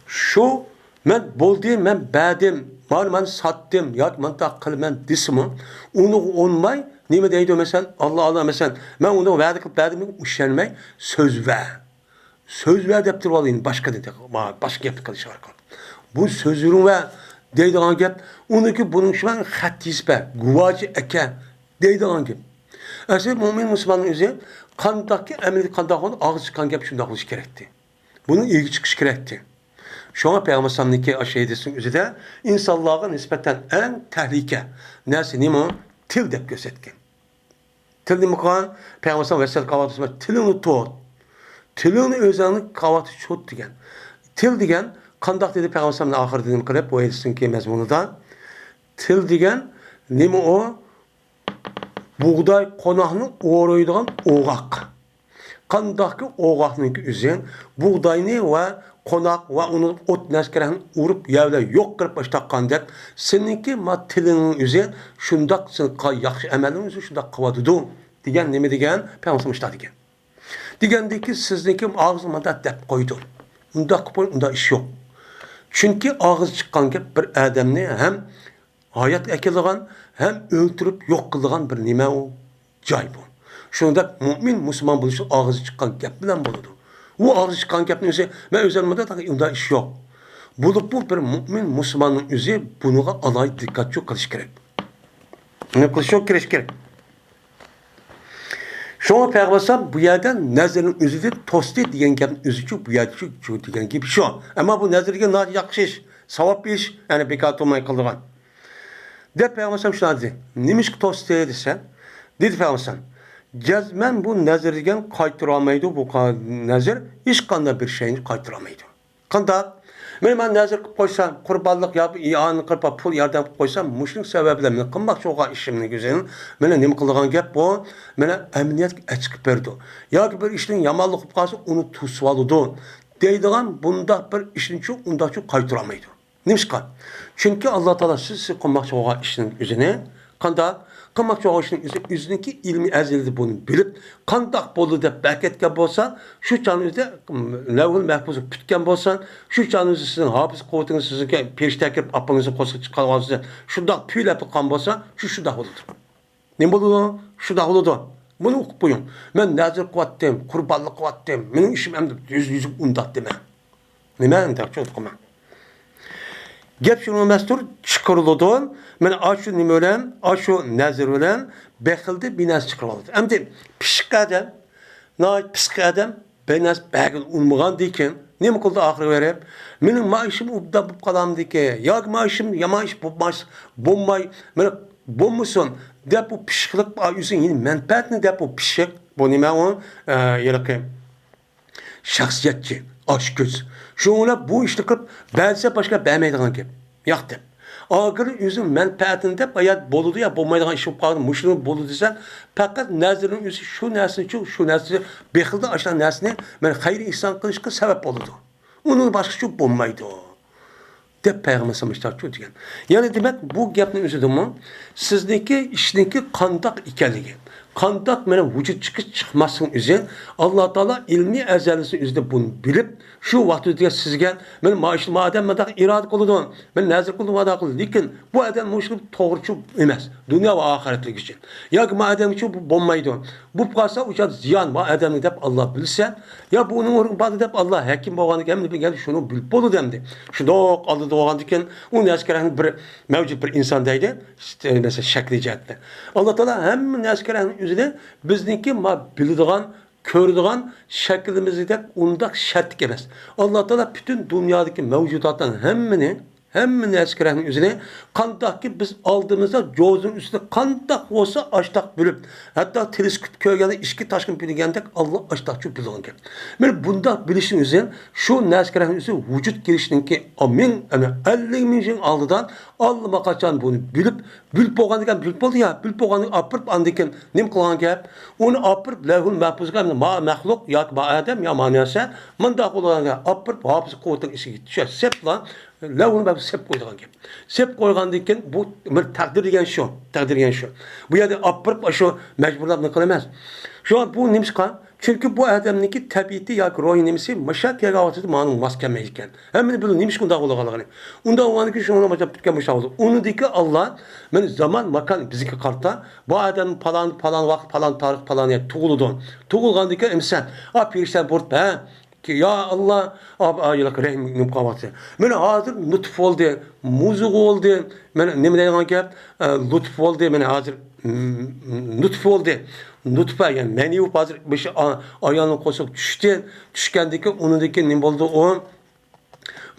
شۇ، مەن بولدى، مەن بەردىم، مانا مەن ساتتىم ياكى مانداق قىلىمەن دېسىمۇ، ئۇنىڭغا ئۇنىماي، نېمە دەيدۇ؟ مەسىلەن، ئاللا، ئاللا، مەسىلەن، مەن ئۇنىڭغا ۋەدە قىلىپ بەردىم، ئىشەنمەي، سۆز ۋە سۆز ۋە دەپ تۇرۇۋالدى، باشقا دېدى، ما-، باشقا گەپنى قىلىش ئارقىلىق. بۇ سۆزلىرىڭ ۋە دەيدىغان گەپ، ئۇنىڭكى بۇنىڭ شۇ خەت يېزىپ بەر، گۇۋاچى ئەكە دەيدىغان گەپ. ئەسلى مۆمىن مۇسۇلماننىڭ ئۆزى قانداقكى ئەمەلىي قانداق بولغان ئاغزى چىققان گەپ شۇنداق بولۇشى كېرەكتى. بۇنىڭ ئىگە چىقىشى كېرەكتى. شۇڭا پەيغەمبەر ئەلەيھىسسالامنىڭكى ئاشۇ ھەدىسىنىڭ ئۆزىدە ئىنسانلارغا نىسبەتەن ئەڭ تەھلىكە نەرسە نېمە؟ تىل دەپ كۆرسەتكەن. تىل نېمە قىلغان؟ پەيغەمبەر ئەلەيھىسسالام ۋەسىيەت قىلىۋاتىدۇ، تىلىڭنى تۇت. تىلىڭنى ئۆزۈڭنى قاۋاقتا تۇت دېگەن. تىل دېگەن قانداق دېدى پەيغەمبەر ئەلەيھىسسالام ئاخىرىدا نېمە قىلىپ، بۇ ھەدىسنىڭكى مەزمۇنىدا؟ تىل دېگەن نېمە ئۇ؟ بۇغداي قوناقنى ئورۇيدىغان ئوغاق. قانداقكى ئوغاقنىڭكى ئۆزى بۇغداينى ۋە قوناق ۋە ئۇنى ئوت نەرسە كېرەكنى ئۇرۇپ، يەر بىلەن يوق قىلىپ باشلاپ قاندەك، سېنىڭكى ما تىلىڭنىڭ ئۆزى شۇنداق، سېنىڭ قا-، ياخشى ئەمەللىرىڭ ئۆزى شۇنداق قىلىۋاتىدۇ، دېگەن نېمە دېگەن؟ پەيغەمبەر مۇشۇنداق دېگەن. دېگەندىكى، سىزنىڭكى ئاغزىڭ مانداق دەپ قويدۇم. ئۇنداق قىلىپ قويۇڭ، ئۇنداق ئىش يوق. چۈنكى ئاغزى چىققان گەپ بىر ئادەمنى ھەم ھاياتقا ئەكېلىدىغان، ھەم ئۆلتۈرۈپ يوق قىلىدىغان بىر نېمە ئۇ؟ جاي بۇ. شۇنىڭدەك مۆمىن مۇسۇلمان بولۇشنىڭ ئاغزى چىققان گەپ بىلەن بولىدۇ. ئۇ ئاغزى چىققان گەپنى ئۆزى، مەن ئۆزۈم مۇنداق، ئۇنداق ئىش يوق. بولۇپمۇ بىر مۆمىن مۇسۇلماننىڭ ئۆزى بۇنىڭغا ئالاھىدە دىققەتچۇ قىلىش كېرەك. نېمە قىلىش كېرەك، كېرەك. شۇڭا پەيغەمبەر ئەلەيھىسسالام بۇ يەردە نەزىرنىڭ ئۆزىدىن توستى دېگەن گەپنىڭ ئۆزىچۇ، بۇ يەردىچۇ، چۇ دېگەن گېپى شۇ. ئەمما بۇ نەزىر دېگەن ناھايىتى ياخشى ئىش، ساۋاب ئىش، يەنى بىكار تۇرماي قىلىدىغان. دەپ پەيغەمبەر ئەلەيھىسسالام شۇنداق دېدى. نېمىشقا توستى دېسە، دېدى پەيغەمبەر ئەلەيھىسسالام، جەزمەن بۇ نەزىر دېگەن قايتۇرالمايدۇ، بۇ قا-، نەزىر ھېچقانداق بىر شەينى قايتۇرالمايدۇ. قانداق؟ مەن، مەن نەزىر قىلىپ قويسام، قۇربانلىق يا ئىئانە قىلىپ، پۇل ياردەم قىلىپ قويسام، مۇشۇنىڭ سەۋەبى بىلەن مەن قىلماقچى بولغان ئىشىمنىڭ ئۆزىنى مانا نېمە قىلىدىغان گەپ بۇ؟ مانا ئەمەلىيەتكە ئەچىقىپ بېرىدۇ. ياكى بىر ئىشنىڭ يامانلىقى بولۇپ قالسا، ئۇنى توسۇۋالىدۇ دەيدىغان بۇنداق بىر ئىشنىچۇ ئۇنداقچۇ قايتۇرالمايدۇ. نېمىشقا؟ چۈنكى ئاللا تائالا سىز، سىز قىلماقچى بولغان ئىشنىڭ ئۆزىنى، قانداق؟ قىلماقچى بولغان ئىشنىڭ ئۆزى، ئۆزىنىڭكى ئىلمىي ئەزەلدە بۇنى بىلىپ، قانداق بولىدۇ دەپ بەكەتكەن بولسا، شۇ چاغنىڭ ئۆزىدە، م، لەۋھۇل مەھپۇزغا پۈتكەن بولسا، شۇ چاغنىڭ ئۆزىدە سىزنىڭ ھاپىز قۇۋۋىتىڭىز سىزگە پېرىشتە كىرىپ ئاپىڭىزنى قورسىقىغا چىقارغان سىزنى شۇنداق پۈۋلەپ قالغان بولسا، شۇ شۇنداق بولىدۇ. نېمە بولىدۇ؟ شۇنداق بولىدۇ. بۇنى ئۇقۇپ قويۇڭ. مەن نەزىر قىلىۋاتتىم، قۇربانلىق قىلىۋاتتىم. مېنىڭ ئىشىم ئەمدى يۈز، يۈزۈم ئۇنداق دېمە. نېمە ئەمدى؟ چۈشىنىپ قالماڭ. گەپ شۇنىڭ مەستۇر چىقىرىلىدۇ. مانا ئاشۇ نېمە بىلەن، ئاشۇ نەزىر بىلەن بېخىلدىن بىر نەرسە چىقىرىۋالىدۇ. ئەمدى پىششىق ئادەم، ناھايىتى پىسخىك ئادەم بىر نەرسە بەرگىلى ئۇنىمىغاندىكىن نېمە قىلدى ئاخىرى بېرىپ؟ مېنىڭ مائىشىم ئوبدان بولۇپ قالامدىكى ياكى مائىشىم يامان ئىش بولماس، بولماي، مانا بولمىسۇن دەپ بۇ پىششىقلىق ئۆزىنىڭ يەنە مەنپەئەتىنى دەپ بۇ پىششىق، بۇ نېمە ئۇ؟ ئە، ھېلىقى شەخسىيەتچى، ئاچكۆز. شۇنىڭ بىلەن بۇ ئىشنى قىلىپ بەرسە باشقا بەرمەيدىغان گەپ. ياق دەپ. ئاخىرى ئۆزىنىڭ مەنپەئەتىنى دەپ، يا بولىدۇ يا بولمايدىغان ئىش بولۇپ قالدى، مۇشۇنى بولدى دېسە، پەقەت نەزىرنىڭ ئۆزى شۇ نەرسىنىچۇ، شۇ نەرسە، بېخىلدا ئاشۇنداق نەرسىنى مەن خەير ئېھسان قىلىشقا سەۋەب بولىدۇ. ئۇنىڭ باشقىچە بولمايدۇ. دەپ پەيغەمبەر ئەلەيھىسسالام ئىشتىراكچى دېگەن. يەنى دېمەك، بۇ گەپنىڭ ئۆزىدىمۇ سىزنىڭكى ئىشنىڭكى قانداق ئىكەنلىكى، قانداق مانا ۋۇجۇد چىقىش چىقماسلىقنىڭ ئۆزى، ئاللا تائالا ئىلمىي ئەزەلىسى ئۆزىدە بۇنى بىلىپ، شۇ ۋاقىتتا سىزگە، مانا، مانا ئادەم مۇنداق ئىرادە قىلىدۇ، مانا نەزىر قىلىدۇ، مۇنداق قىلىدۇ. لېكىن بۇ ئادەم مۇشۇ توغرىچۇ ئەمەس، دۇنيا ۋە ئاخىرەتلىك ئۈچۈن. ياكى بۇ ئادەمگىچۇ بۇ بولمايدۇ. بولۇپ قالسا، ئۇ چاغدا زىيان بار ئادەمنى دەپ ئاللا بىلسە، يا بۇنىڭ ئورنىغا باردى دەپ ئاللا ھەكىم بولغاندىكىن، ھەممىنى بىلگەن شۇنى بىلىپ بولىدۇ ئەمدى. شۇنداق ئالدىدا بولغاندىكىن، ئۇ نەرسە كەرەكنى بىر مەۋجۇت بىر ئىنسان دەيدۇ، مەسىلەن، شەكلىي جەھەتتە. ئاللا تائالا ھەممە نەرسە كەرەكنىڭ ئۆزىنى بىزنىڭكى ما بىلىدىغان، كۆرىدىغان شەكلىمىزدەك ئۇنداق شەرتلىك ئەمەس. ئاللا تائالا پۈتۈن دۇنيادىكى مەۋجۇداتنىڭ ھەممىنى ھەممە نەرسە كېرەكنىڭ ئۆزىنى قانداقكى بىز ئالدىمىزدا جوزىنىڭ ئۈستىدە قانداق بولسا ئاشتاق بىلىپ، ھەتتا تېلېسكوپ كۆرگەندە ئىچكى تاشقىنى بىلگەندەك ئاللا ئاشتاقچۇ بىلىدىغان گەپ. مانا بۇنداق بىلىشنىڭ ئۆزى شۇ نەرسە كېرەكنىڭ ئۆزى ۋۇجۇد كېلىشنىڭكى مىڭ، يەنى ئەللىك مىڭ يىل ئالدىدىن ئاللىماقاچان بۇنى بىلىپ، بىلىپ بولغاندىكىن بىلىپ بولدى يا، بىلىپ بولغاندىن ئاپىرىپ ئاندىن كېيىن نېمە قىلغان گەپ؟ ئۇنى ئاپىرىپ لەۋھۇل مەھپۇزغا، ما مەخلۇق ياكى ما ئادەم يا ما نەرسە مۇنداق بولغان گەپ، ئاپىرىپ ھاپىز قۇۋۋىتىنىڭ ئىچىگە چۈشۈرۈپ، سەپلا لەۋھۇل مەھپۇز سەپ قويىدىغان گەپ. سەپ قويغاندىن كېيىن بۇ بىر تەقدىر دېگەن شۇ، تەقدىر دېگەن شۇ. بۇ يەردە ئاپىرىپ شۇ مەجبۇرلاپ نېمە قىلىمىز. شۇڭا بۇ نېمىشقا؟ چۈنكى بۇ ئادەمنىڭكى تەبىئىتى ياكى روھى نېمىسى مۇشۇ كەلگەن ۋاقتىدا مانا ماس كەلمەيدىكەن. ھەممىنى بىلىدۇ نېمىشقا ئۇنداق بولغانلىقىنى. ئۇنداق بولغاندىن كېيىن شۇنىڭ بىلەن باشلاپ كەتكەن مۇشۇ بولدى. ئۇنىڭدىكى ئاللا، مانا زامان، ماكان بىزگە قارىتا، بۇ ئادەم پالان، پالان ۋاقىت، پالان تارىخ، پالان يەردە تۇغۇلىدۇ. تۇغۇلغاندىن كېيىن ئەمىسە، ئا، پېرىشتە بۇرۇپ، ھە، يا ئاللا، ئا، ئا، يا رەھىم نېمە قىلىۋاتسا. مانا ھازىر نۇتۇف بولدى، مۇزغا بولدى. مانا نېمە دەيدىغان گەپ؟ ئە، لۇتۇف بولدى، مانا ھازىر، م، نۇتۇف بولدى. نۇتۇفە، يەنى مەنىي بولۇپ ھازىر مۇشۇ ئا-، ئايالنىڭ قورسىقىغا چۈشتى. چۈشكەندىن كېيىن، ئۇنىڭدىن كېيىن نېمە بولدى ئۇ؟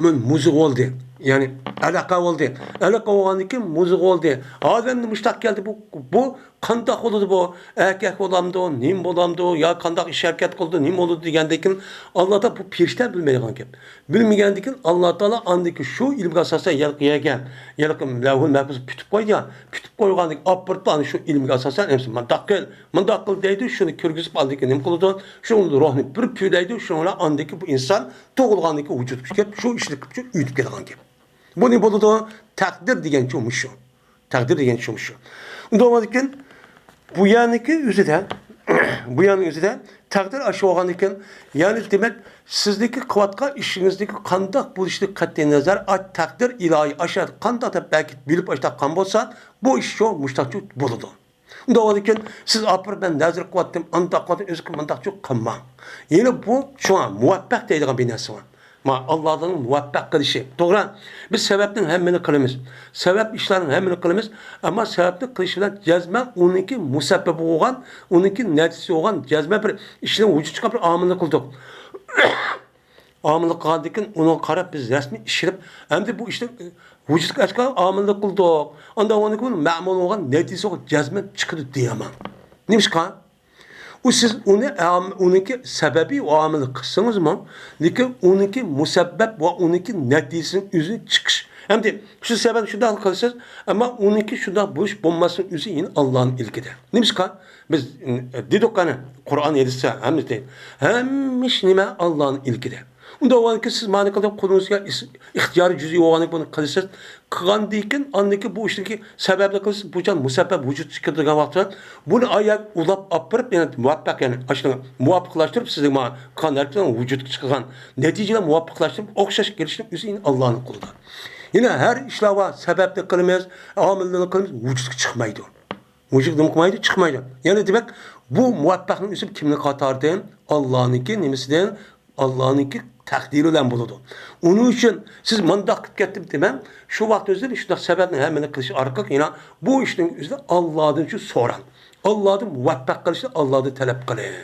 مۇ-، مۇزغا بولدى. يەنى ئەلەقە بولدى. ئەلەقە بولغاندىن كېيىن مۇزغا بولدى. ھازىر ئەمدى مۇشتاق كەلدى. بۇ، بۇ قانداق بولىدۇ بۇ؟ ئەركەك بولامدۇ؟ نېمە بولامدۇ؟ يا قانداق ئىش ھەرىكەت قىلىدۇ؟ نېمە بولىدۇ دېگەندىن كېيىن ئاللا تائالا بۇ پېرىشتە بىلمەيدىغان گەپ. بىلمىگەندىن كېيىن ئاللا تائالا ئاندىن كېيىن شۇ ئىلىمگە ئاساسەن يەنە يەرگە، يەنە لەۋھۇل مەھپۇز پۈتۈپ قويدى يا. پۈتۈپ قويغاندىن كېيىن ئاپىرىپ ئانا شۇ ئىلىمگە ئاساسەن ئەمسە مۇنداق قىل، مۇنداق قىل دەيدۇ، شۇنى كىرگۈزۈپ ئاندىن كېيىن نېمە قىلىدۇ؟ شۇ روھنى بىر پۈۋلەيدۇ، شۇنىڭ بىلەن ئاندىن كېيىن بۇ ئىنسان تۇغۇلغاندىن كېيىن ۋۇجۇدقا كېلىپ، شۇ ئىشنى قىلىپ، شۇ ئۆتۈپ كېلىدىغان گەپ. بۇ نېمە بولىدۇ؟ تەقدىر دېگەن شۇ مۇشۇ. تەقدىر دېگەن شۇ مۇشۇ. ئۇنداق بولغاندىكىن، بۇ يەرنىكى ئۆزىدە، بۇ يەرنىڭ ئۆزىدە تەقدىر ئاشۇ بولغاندىكىن، يەنى دېمەك، سىزنىڭكى قىلىۋاتقان ئىشىڭىزنىڭكى قانداق بولۇشىدىن قەتئىينەزەر، ئا، تەقدىر ئىلاھىي ئاشۇ قانداق دەپ بەكىت بىلىپ ئاشۇنداق قىلغان بولسا، بۇ ئىش شۇ مۇشتاقچۇ بولىدۇ. ئۇنداق بولغاندىكىن، سىز ئاپىرىپ مەن نەزىر قىلىۋاتتىم، ئانداق قىلىۋاتتىم، ئۆزۈم مۇنداقچۇ قىلماڭ. يەنى بۇ شۇڭا مۇۋەپپەق دەيدىغان بىر نەرسە بار. ما، ئاللادىن مۇۋەپپەق قىلىشى. توغرا، بىز سەۋەبنىڭ ھەممىنى قىلىمىز. سەۋەب ئىشلارنىڭ ھەممىنى قىلىمىز. ئەمما سەۋەبنى قىلىش بىلەن جەزمەن ئۇنىڭكى مۇسەببىبى بولغان، ئۇنىڭكى نەتىجىسى بولغان جەزمەن بىر ئىشنى ۋۇجۇدقا چىقارىپ بىر ئامىلنى قىلدۇق. ئامىلنى قىلغاندىن كېيىن ئۇنىڭغا قاراپ بىز رەسمىي ئىش ئېلىپ، ئەمدى بۇ ئىشنى ۋۇجۇدقا ئەكەلگەن ئامىلنى قىلدۇق. ئاندىن ئۇنىڭكى مەمۇل بولغان نەتىجىسى جەزمەن چىقىدۇ دېيەلمەڭ. نېمىشقا؟ ئۇ سىز ئۇنى ئام-، ئۇنىڭكى سەۋەبىي ئامىلى قىلسىڭىزمۇ، لېكىن ئۇنىڭكى مۇسەببەب ۋە ئۇنىڭكى نەتىجىسىنىڭ ئۆزى چىقىش. ئەمدى شۇ سەۋەبنى شۇنداق قىلىسىز، ئەمما ئۇنىڭكى شۇنداق بولۇش بولماسلىقنىڭ ئۆزى يەنە ئاللانىڭ ئىلكىدە. نېمىشقا؟ بىز، ئە، دېدۇق قانا، قۇرئان، ھەدىستە ھەممىسى، ھەممە ئىش نېمە؟ ئاللانىڭ ئىلكىدە. ئۇنداق بولغاندىكىن سىز مانا قىلدىڭ، قولىڭىزغا ئىس-، ئىختىيارى جۈزئىي بولغاندىكىن بۇنى قىلىسىز. قىلغاندىن كېيىن، ئاندىن كېيىن بۇ ئىشنىڭكى سەۋەبنى قىلىسىز، بۇ جان مۇسەببەب ۋۇجۇدقا چىقىدىغان ۋاقىتتا بۇنى ئاياق ئۇلاپ ئاپىرىپ، يەنە مۇۋەپپەق، يەنى ئاشۇنى مۇۋاپىقلاشتۇرۇپ، سىزنىڭ مانا قىلغان ھەرىكىتىڭىز ۋۇجۇدقا چىقىدىغان نەتىجىلەر مۇۋاپىقلاشتۇرۇپ ئوخشاش كېلىشىنىڭ ئۆزى ئاللانىڭ قولىدا. يەنە ھەر ئىشلار بار، سەۋەبنى قىلىمىز، ئامىلنى قىلىمىز، ۋۇجۇدقا چىقمايدۇ. ۋۇجۇد نېمە قىلمايدۇ؟ چىقمايدۇ. يەنى دېمەك، بۇ مۇۋەپپەقنىڭ ئۆزى كىمنىڭ قاتارىدىن؟ ئاللانىڭكى نېمىسىدىن؟ ئاللانىڭكى تەقدىرى بىلەن بولىدۇ. ئۇنىڭ ئۈچۈن سىز مۇنداق قىلىپ كەتتىم دېمەڭ، شۇ ۋاقىت ئۆزىدە شۇنداق سەۋەبنى ھەممىنى قىلىش ئارقىلىق يەنە بۇ ئىشنىڭ ئۆزىدە ئاللادىن شۇ سوراڭ. ئاللادىن مۇۋەپپەق قىلىشنى ئاللادىن تەلەپ قىلىڭ.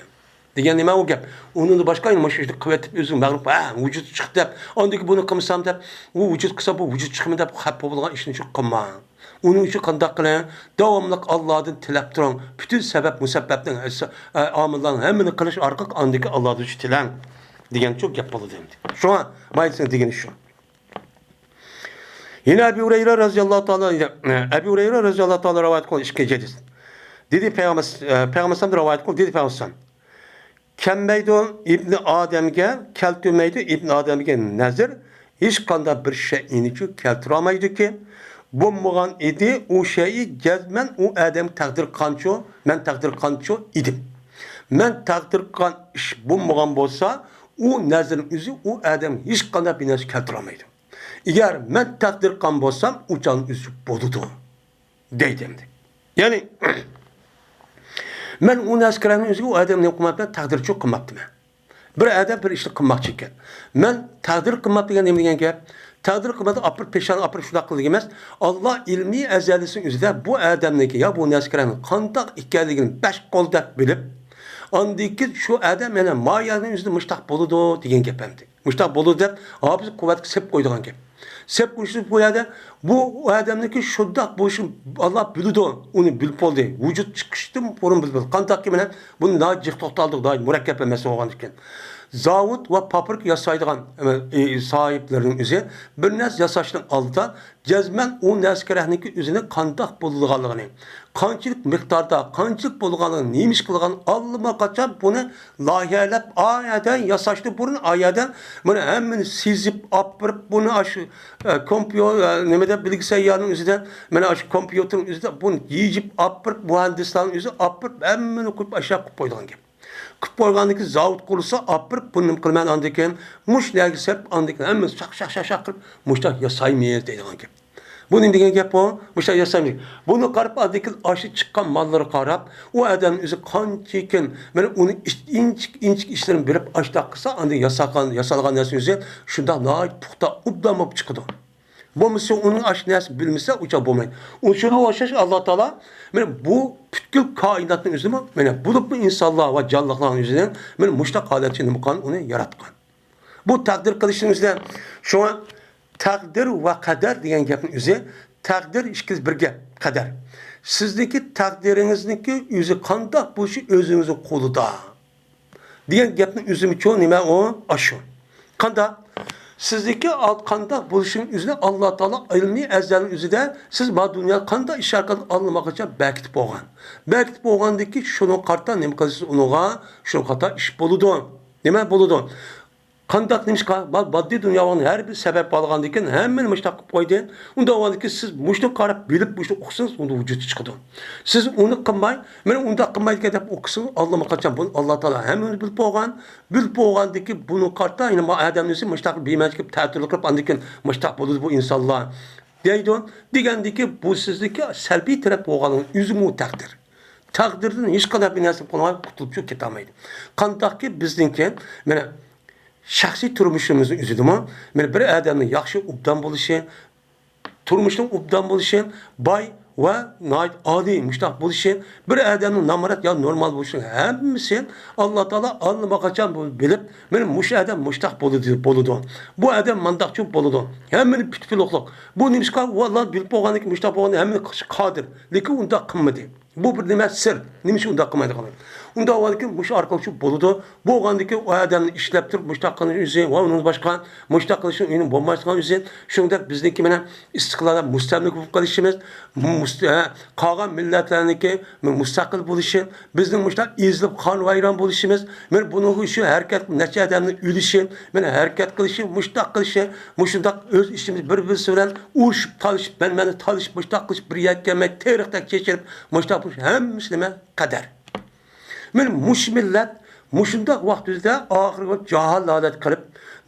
دېگەن نېمە ئۇ گەپ؟ ئۇنىڭدىن باشقا يەنە مۇشۇ ئىشنى قىلىۋېتىپ ئۆزىنى مەغرۇر، ھە، ۋۇجۇد چىقتى دەپ، ئاندىن كېيىن بۇنى قىلمىسام دەپ، ئۇ ۋۇجۇد قىلسا بۇ ۋۇجۇد چىقىمەن دەپ خەپ بولىدىغان ئىشنى شۇ قىلماڭ. ئۇنىڭ ئۈچۈن قانداق قىلىڭ؟ داۋاملىق ئاللادىن تىلەپ تۇرۇڭ. پۈتۈن سەۋەب مۇسەببەپنىڭ ھەسسە-، ئە، ئامىللارنىڭ ھەممىنى قىلىش ئارقىلىق ئاندىن كېيىن ئاللادىن شۇ تىلەڭ دېگەن شۇ گەپ بولىدۇ ئەمدى. شۇڭا مايسىنىڭ دېگىنى شۇ. يەنە ئەبۇ ھۇرەيرە رەزىياللاھۇ تائالا، ئەبۇ ھۇرەيرە رەزىياللاھۇ تائالا رىۋايەت قىلغان ئىككىنچى ھەدىس. دېدى پەيغەمبەر، ئە، پەيغەمبەر رىۋايەت قىلدى، دېدى پەيغەمبەر. كەلمەيدۇ ئىبنى ئادەمگە، كەلتۈرمەيدۇ ئىبنى ئادەمگە نەزىر، ھېچقانداق بىر شەيئىنىچۇ كەلتۈرەلمەيدۇكى، بولمىغان ئىدى ئۇ شەيئى جەزمەن ئۇ ئادەم تەقدىر قانچۇ، مەن تەقدىر قانچۇ ئىدىم. مەن تەقدىر قىلغان ئىش بولمىغان بولسا، ئۇ نەزىرنىڭ ئۆزى ئۇ ئادەم ھېچقانداق بىر نەرسە كەلتۈرەلمەيدۇ. ئەگەر مەن تەقدىر قىلغان بولسام، ئۇ چاغنىڭ ئۆزى بولىدۇ. دەيدۇ ئەمدى. يەنى، مەن ئۇ نەرسە كېرەكنىڭ ئۆزىگە ئۇ ئادەم نېمە قىلماپتىمەن؟ تەقدىرچۇ قىلماپتىمەن. بىر ئادەم بىر ئىشنى قىلماقچى ئىكەن. مەن تەقدىر قىلماپتۇ دېگەن نېمە دېگەن گەپ؟ تەقدىر قىلماپتۇ، ئاپىرىپ پېشانە ئاپىرىپ شۇنداق قىل دېگەن ئەمەس. ئاللا ئىلمىي ئەزەلىسىنىڭ ئۆزىدە بۇ ئادەمنىڭكى يا بۇ نەرسە كېرەكنىڭ قانداق ئىكەنلىكىنى بەش قول دەپ بىلىپ، ئاندىن كېيىن شۇ ئادەم يەنە ما يەرنىڭ ئۆزىدە مۇشتاق بولىدۇ دېگەن گەپ ئەمدى. مۇشتاق بولىدۇ دەپ، ھاپىز قۇۋۋەتكە سېلىپ قويىدىغان گەپ. سېلىپ قويۇشى بۇ يەردە، بۇ ئادەمنىڭكى شۇنداق بولۇشىنى ئاللا بىلىدۇ، ئۇنى بىلىپ بولدى. ۋۇجۇد چىقىشتىن بۇرۇن بىلىپ بولدى. قانداق كىمىنە بۇنى ناھايىتى جىق توختالدۇق، ناھايىتى مۇرەككەپ مەسىلە بولغاندىكىن. زاۋۇت ۋە پابرىكا ياسايدىغان، ئە، ساھىبلىرىنىڭ ئۆزى بىر نەرسە ياساشنىڭ ئالدىدا جەزمەن ئۇ نەرسە كېرەكنىڭكى ئۆزىنى قانداق بولىدىغانلىقىنى، قانچىلىك مىقداردا، قانچىلىك بولىدىغانلىقىنى، نېمە ئىش قىلىدىغانلىقىنى ئاللىماقاچان بۇنى لايىھەلەپ، ئا يەردە ياساشتىن بۇرۇن، ئا يەردە مانا ھەممىنى سىزىپ ئاپىرىپ، بۇنى ئاشۇ، ئە، كومپيۇ-، ئە، نېمىدە، بىلگىسەييارنىڭ ئۆزىدە، مانا ئاشۇ كومپيۇتېرنىڭ ئۆزىدە بۇنى يېيىپ ئاپىرىپ، مۇھەندىسلارنىڭ ئۆزى ئاپىرىپ، ھەممىنى قويۇپ، ئاشۇ يەرگە قويۇپ قويىدىغان گەپ. قىلىپ قويغاندىن كېيىن زاۋۇت قۇرۇلسا، ئاپىرىپ، بۇنى نېمە قىلىمەن، ئاندىن كېيىن مۇشۇ يەرگە سېلىپ، ئاندىن كېيىن ھەممىسى شاق، شاق، شاق، شاق قىلىپ، مۇشۇنداق ياسايمىز دەيدىغان گەپ. بۇ نېمە دېگەن گەپ بۇ؟ مۇشۇنداق ياسايمىز. بۇنى قاراپ، ئاندىن كېيىن ئاشۇ چىققان ماللىرىغا قاراپ، ئۇ ئادەمنىڭ ئۆزى قانچىكىن، مانا ئۇنى ئىچ-، ئىنچىكە، ئىنچىكە ئىشلىرىنى بېرىپ، ئاشۇنداق قىلسا، ئاندىن ياسالغان، ياسالغان نەرسىنىڭ ئۆزى شۇنداق ناھايىتى پۇختا، ئوبدان بولۇپ چىقىدۇ. بولمىسا ئۇنىڭ ئاشۇ نەرسە بىلمىسە، ئۇچاق بولمايدۇ. ئۇ شۇنىڭغا ئوخشاش ئاللا تائالا مانا بۇ پۈتكۈل كائىناتنىڭ ئۆزىمۇ، مانا بولۇپمۇ ئىنسانلار ۋە جانلىقلارنىڭ ئۆزىنى مانا مۇشۇنداق ھالەتتە نېمە قىلغان، ئۇنى ياراتقان. بۇ تەقدىر قىلىشنىڭ ئۆزىدە، شۇڭا تەقدىر ۋە قەدەر دېگەن گەپنىڭ ئۆزى، تەقدىر ئىككىسى بىر گەپ، قەدەر. سىزنىڭكى تەقدىرىڭىزنىڭكى ئۆزى قانداق بولۇشى ئۆزىڭىزنىڭ قولىدا. دېگەن گەپنىڭ ئۆزىمۇچۇ نېمە ئۇ؟ ئاشۇ. قانداق؟ سىزنىڭكى ئال-، قانداق بولۇشىنىڭ ئۆزىنى ئاللا تائالا ئىلمىي ئەزەلنىڭ ئۆزىدە سىز ما دۇنياغا قانداق ئىش ئارقىلىق ئاللىماقاچان بەكىتىپ بولغان. بەكىتىپ بولغاندىن كېيىن شۇنىڭغا قارىتا نېمە قىلىسىز ئۇنىڭغا؟ شۇنىڭغا قارىتا ئىش بولىدۇ. نېمە بولىدۇ؟ قانداق نېمىشقا؟ ما-، ماددىي دۇنيا بولغان ھەر بىر سەۋەب بولغاندىن كېيىن ھەممىنى مۇشۇنداق قىلىپ قويدى. ئۇنداق بولغاندىن كېيىن سىز مۇشۇنى قاراپ بىلىپ مۇشۇنى ئوقۇسىڭىز ئۇندا ۋۇجۇدقا چىقىدۇ. سىز ئۇنى قىلماي، مانا ئۇنداق قىلمايدىكەن دەپ ئوقۇسىڭىز ئاللىماقاچان بۇنى ئاللا تائالا ھەممىنى بىلىپ بولغان. بىلىپ بولغاندىن كېيىن بۇنى قارىتا، يەنە ما ئادەمنى مۇشۇنداق بىمەنە قىلىپ تەتۈرلۈك قىلىپ ئاندىن كېيىن مۇشۇنداق بولىدۇ بۇ ئىنسانلار دەيدۇ. دېگەندىكى بۇ سىزدىكى سەلبىي تەرەپ بولغانلىقى ئۆزىمۇ تەقدىر. تەقدىردىن ھېچقانداق بىر نەرسە قىلماي قۇتۇلۇپ كېتەلمەيدۇ. قانداقكى بىزنىڭكى، مانا، شەخسىي تۇرمۇشىمىزنىڭ ئۆزىدىمۇ، مانا، بىر ئادەمنىڭ ياخشى ئوبدان بولۇشى، تۇرمۇشنىڭ ئوبدان بولۇشى، باي ۋە ناھايىتى ئادىل مۇشتاق بولۇشى، بىر ئادەمنىڭ نامرات يا نورمال بولۇشىنىڭ ھەممىسى ئاللا تائالا ئاللىماقاچان بىلىپ، مانا، مۇشۇ ئادەم مۇشتاق بولىدۇ، بولىدۇ. بۇ ئادەم مانداقچۇ بولىدۇ. ھەممىنى پۈتۈپلۇقلۇق. بۇ نېمىشقا؟ ئۇ ئاللا بىلىپ بولغاندىكىن مۇشتاق بولغان ھەممە قادىر. لېكىن ئۇنداق قىلمىدى. بۇ بىر نېمە سىر. نېمە ئۈچۈن ئۇنداق قىلمايدىغانلىقى؟ ئۇنداق بولغاندىكىن مۇشۇ ئارقىلىق شۇ بولىدۇ. بولغاندىكىن ئۇ ئادەمنى ئىشلەپ تۇرۇپ مۇشتاق قىلىش ئۆزى ۋە ئۇنىڭ باشقا مۇشتاق قىلىشنىڭ ئۆيىنىڭ بولمايدىغان ئۆزى. شۇنىڭدەك بىزنىڭكى مانا ئىستىقلال مۇستەملىكە بولۇپ قېلىشىمىز، مۇست-، ھە، قالغان مىللەتلەرنىڭكى مۇستەقىل بولۇشى، بىزنىڭ مۇشتاق ئېزىلىپ قان ۋەيران بولۇشىمىز، مانا بۇنىڭغا شۇ ھەرىكەت نەچچە ئادەمنىڭ ئۆلۈشى، مانا ھەرىكەت قىلىشى، مۇشتاق قىلىشى، مۇشۇنداق ئۆز ئىچىمىز بىر-بىرسى بىلەن ئۇرۇشۇپ، تالىشىپ، مەن-مەننى تالىشىپ، مۇشتاق قىلىشىپ، بىر يەرگە كەلمەي، تېرىقتەك چېچىلىپ، مۇشتاق بولۇش ھەممىسى نېمە؟ قەدەر. مانا مۇشۇ مىللەت مۇشۇنداق ۋاقتىدا ئاخىرىغا جاھىل ھالەتكە قېلىپ،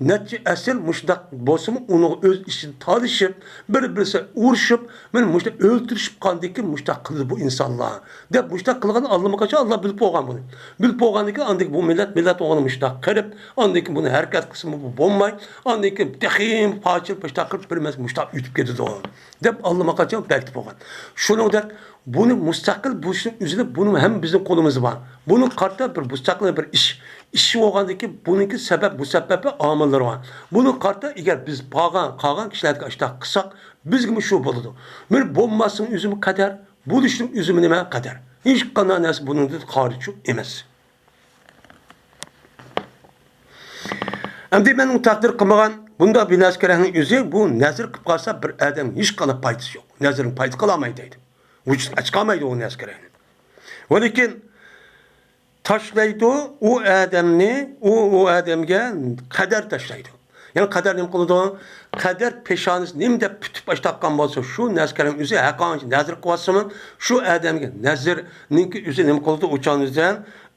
نەچچە ئەسىر مۇشۇنداق بولسىمۇ، ئۇنىڭغا ئۆز ئىچىدە تالىشىپ، بىر-بىرسى ئۇرۇشۇپ، مانا مۇشۇنداق ئۆلتۈرۈشۈپ قاندىكىن مۇشۇنداق قىلدى بۇ ئىنسانلار، دەپ مۇشۇنداق قىلغان ئاللىماقاچان ئاللا بىلىپ بولغان بۇنى. بىلىپ بولغاندىكىن ئاندىن بۇ مىللەت، مىللەت ئوغلىنى مۇشۇنداق قىلىپ، ئاندىن بۇنى ھەرىكەت قىلسىمۇ بۇ بولماي، ئاندىن كېيىن تېخىمۇ پاچىل مۇشۇنداق قىلىپ بىر مەزگىل مۇشۇنداق ئۆتۈپ كېتىدۇ، دەپ ئاللىماقاچان بەكىتىپ بولغان. شۇنىڭدەك بۇنى مۇستەقىل بولۇشنىڭ ئۆزىدە بۇنىڭ ھەم بىزنىڭ قولىمىزدا بار. بۇنىڭغا قارىتا بىر مۇستەقىل بىر ئىش، ئىش بولغاندىكىن بۇنىڭكى سەۋەب، مۇسەببەپى، ئامىللىرى بار. بۇنىڭغا قارىتا ئەگەر بىز قالغان، قالغان كىشىلەرگە ئاشۇنداق قىلساق، بىزگىمۇ شۇ بولىدۇ. مانا بولماسنىڭ ئۆزىمۇ قەدەر، بولۇشنىڭ ئۆزىمۇ نېمە؟ قەدەر. ھېچقانداق نەرسە بۇنىڭدىن خارىج ئەمەس. ئەمدى مەن ئۇ تەقدىر قىلمىغان بۇنداق بىر نەرسە كېرەكنىڭ ئۆزى، بۇ نەزىر قىلىپ قالسا بىر ئادەم ھېچقانداق پايدىسى يوق. نەزىرنىڭ پايدا قىلالمايدۇ دەيدۇ. ۋۇجۇدقا چىقالمايدۇ ئۇ نەرسە كېرەكنى. ۋەلىكىن تاشلايدۇ ئۇ ئادەمنى، ئۇ، ئۇ ئادەمگە قەدەر تاشلايدۇ. يەنى قەدەر نېمە قىلىدۇ؟ قەدەر پېشانىسى نېمە دەپ پۈتۈپ باشلاققان بولسا، شۇ نەزىرنىڭ ئۆزى ھەققانچە نەزىر قىلىۋاتسىمۇ، شۇ ئادەمگە نەزىرنىڭكى ئۆزى نېمە قىلىدۇ؟ ئۇچان ئۆزى،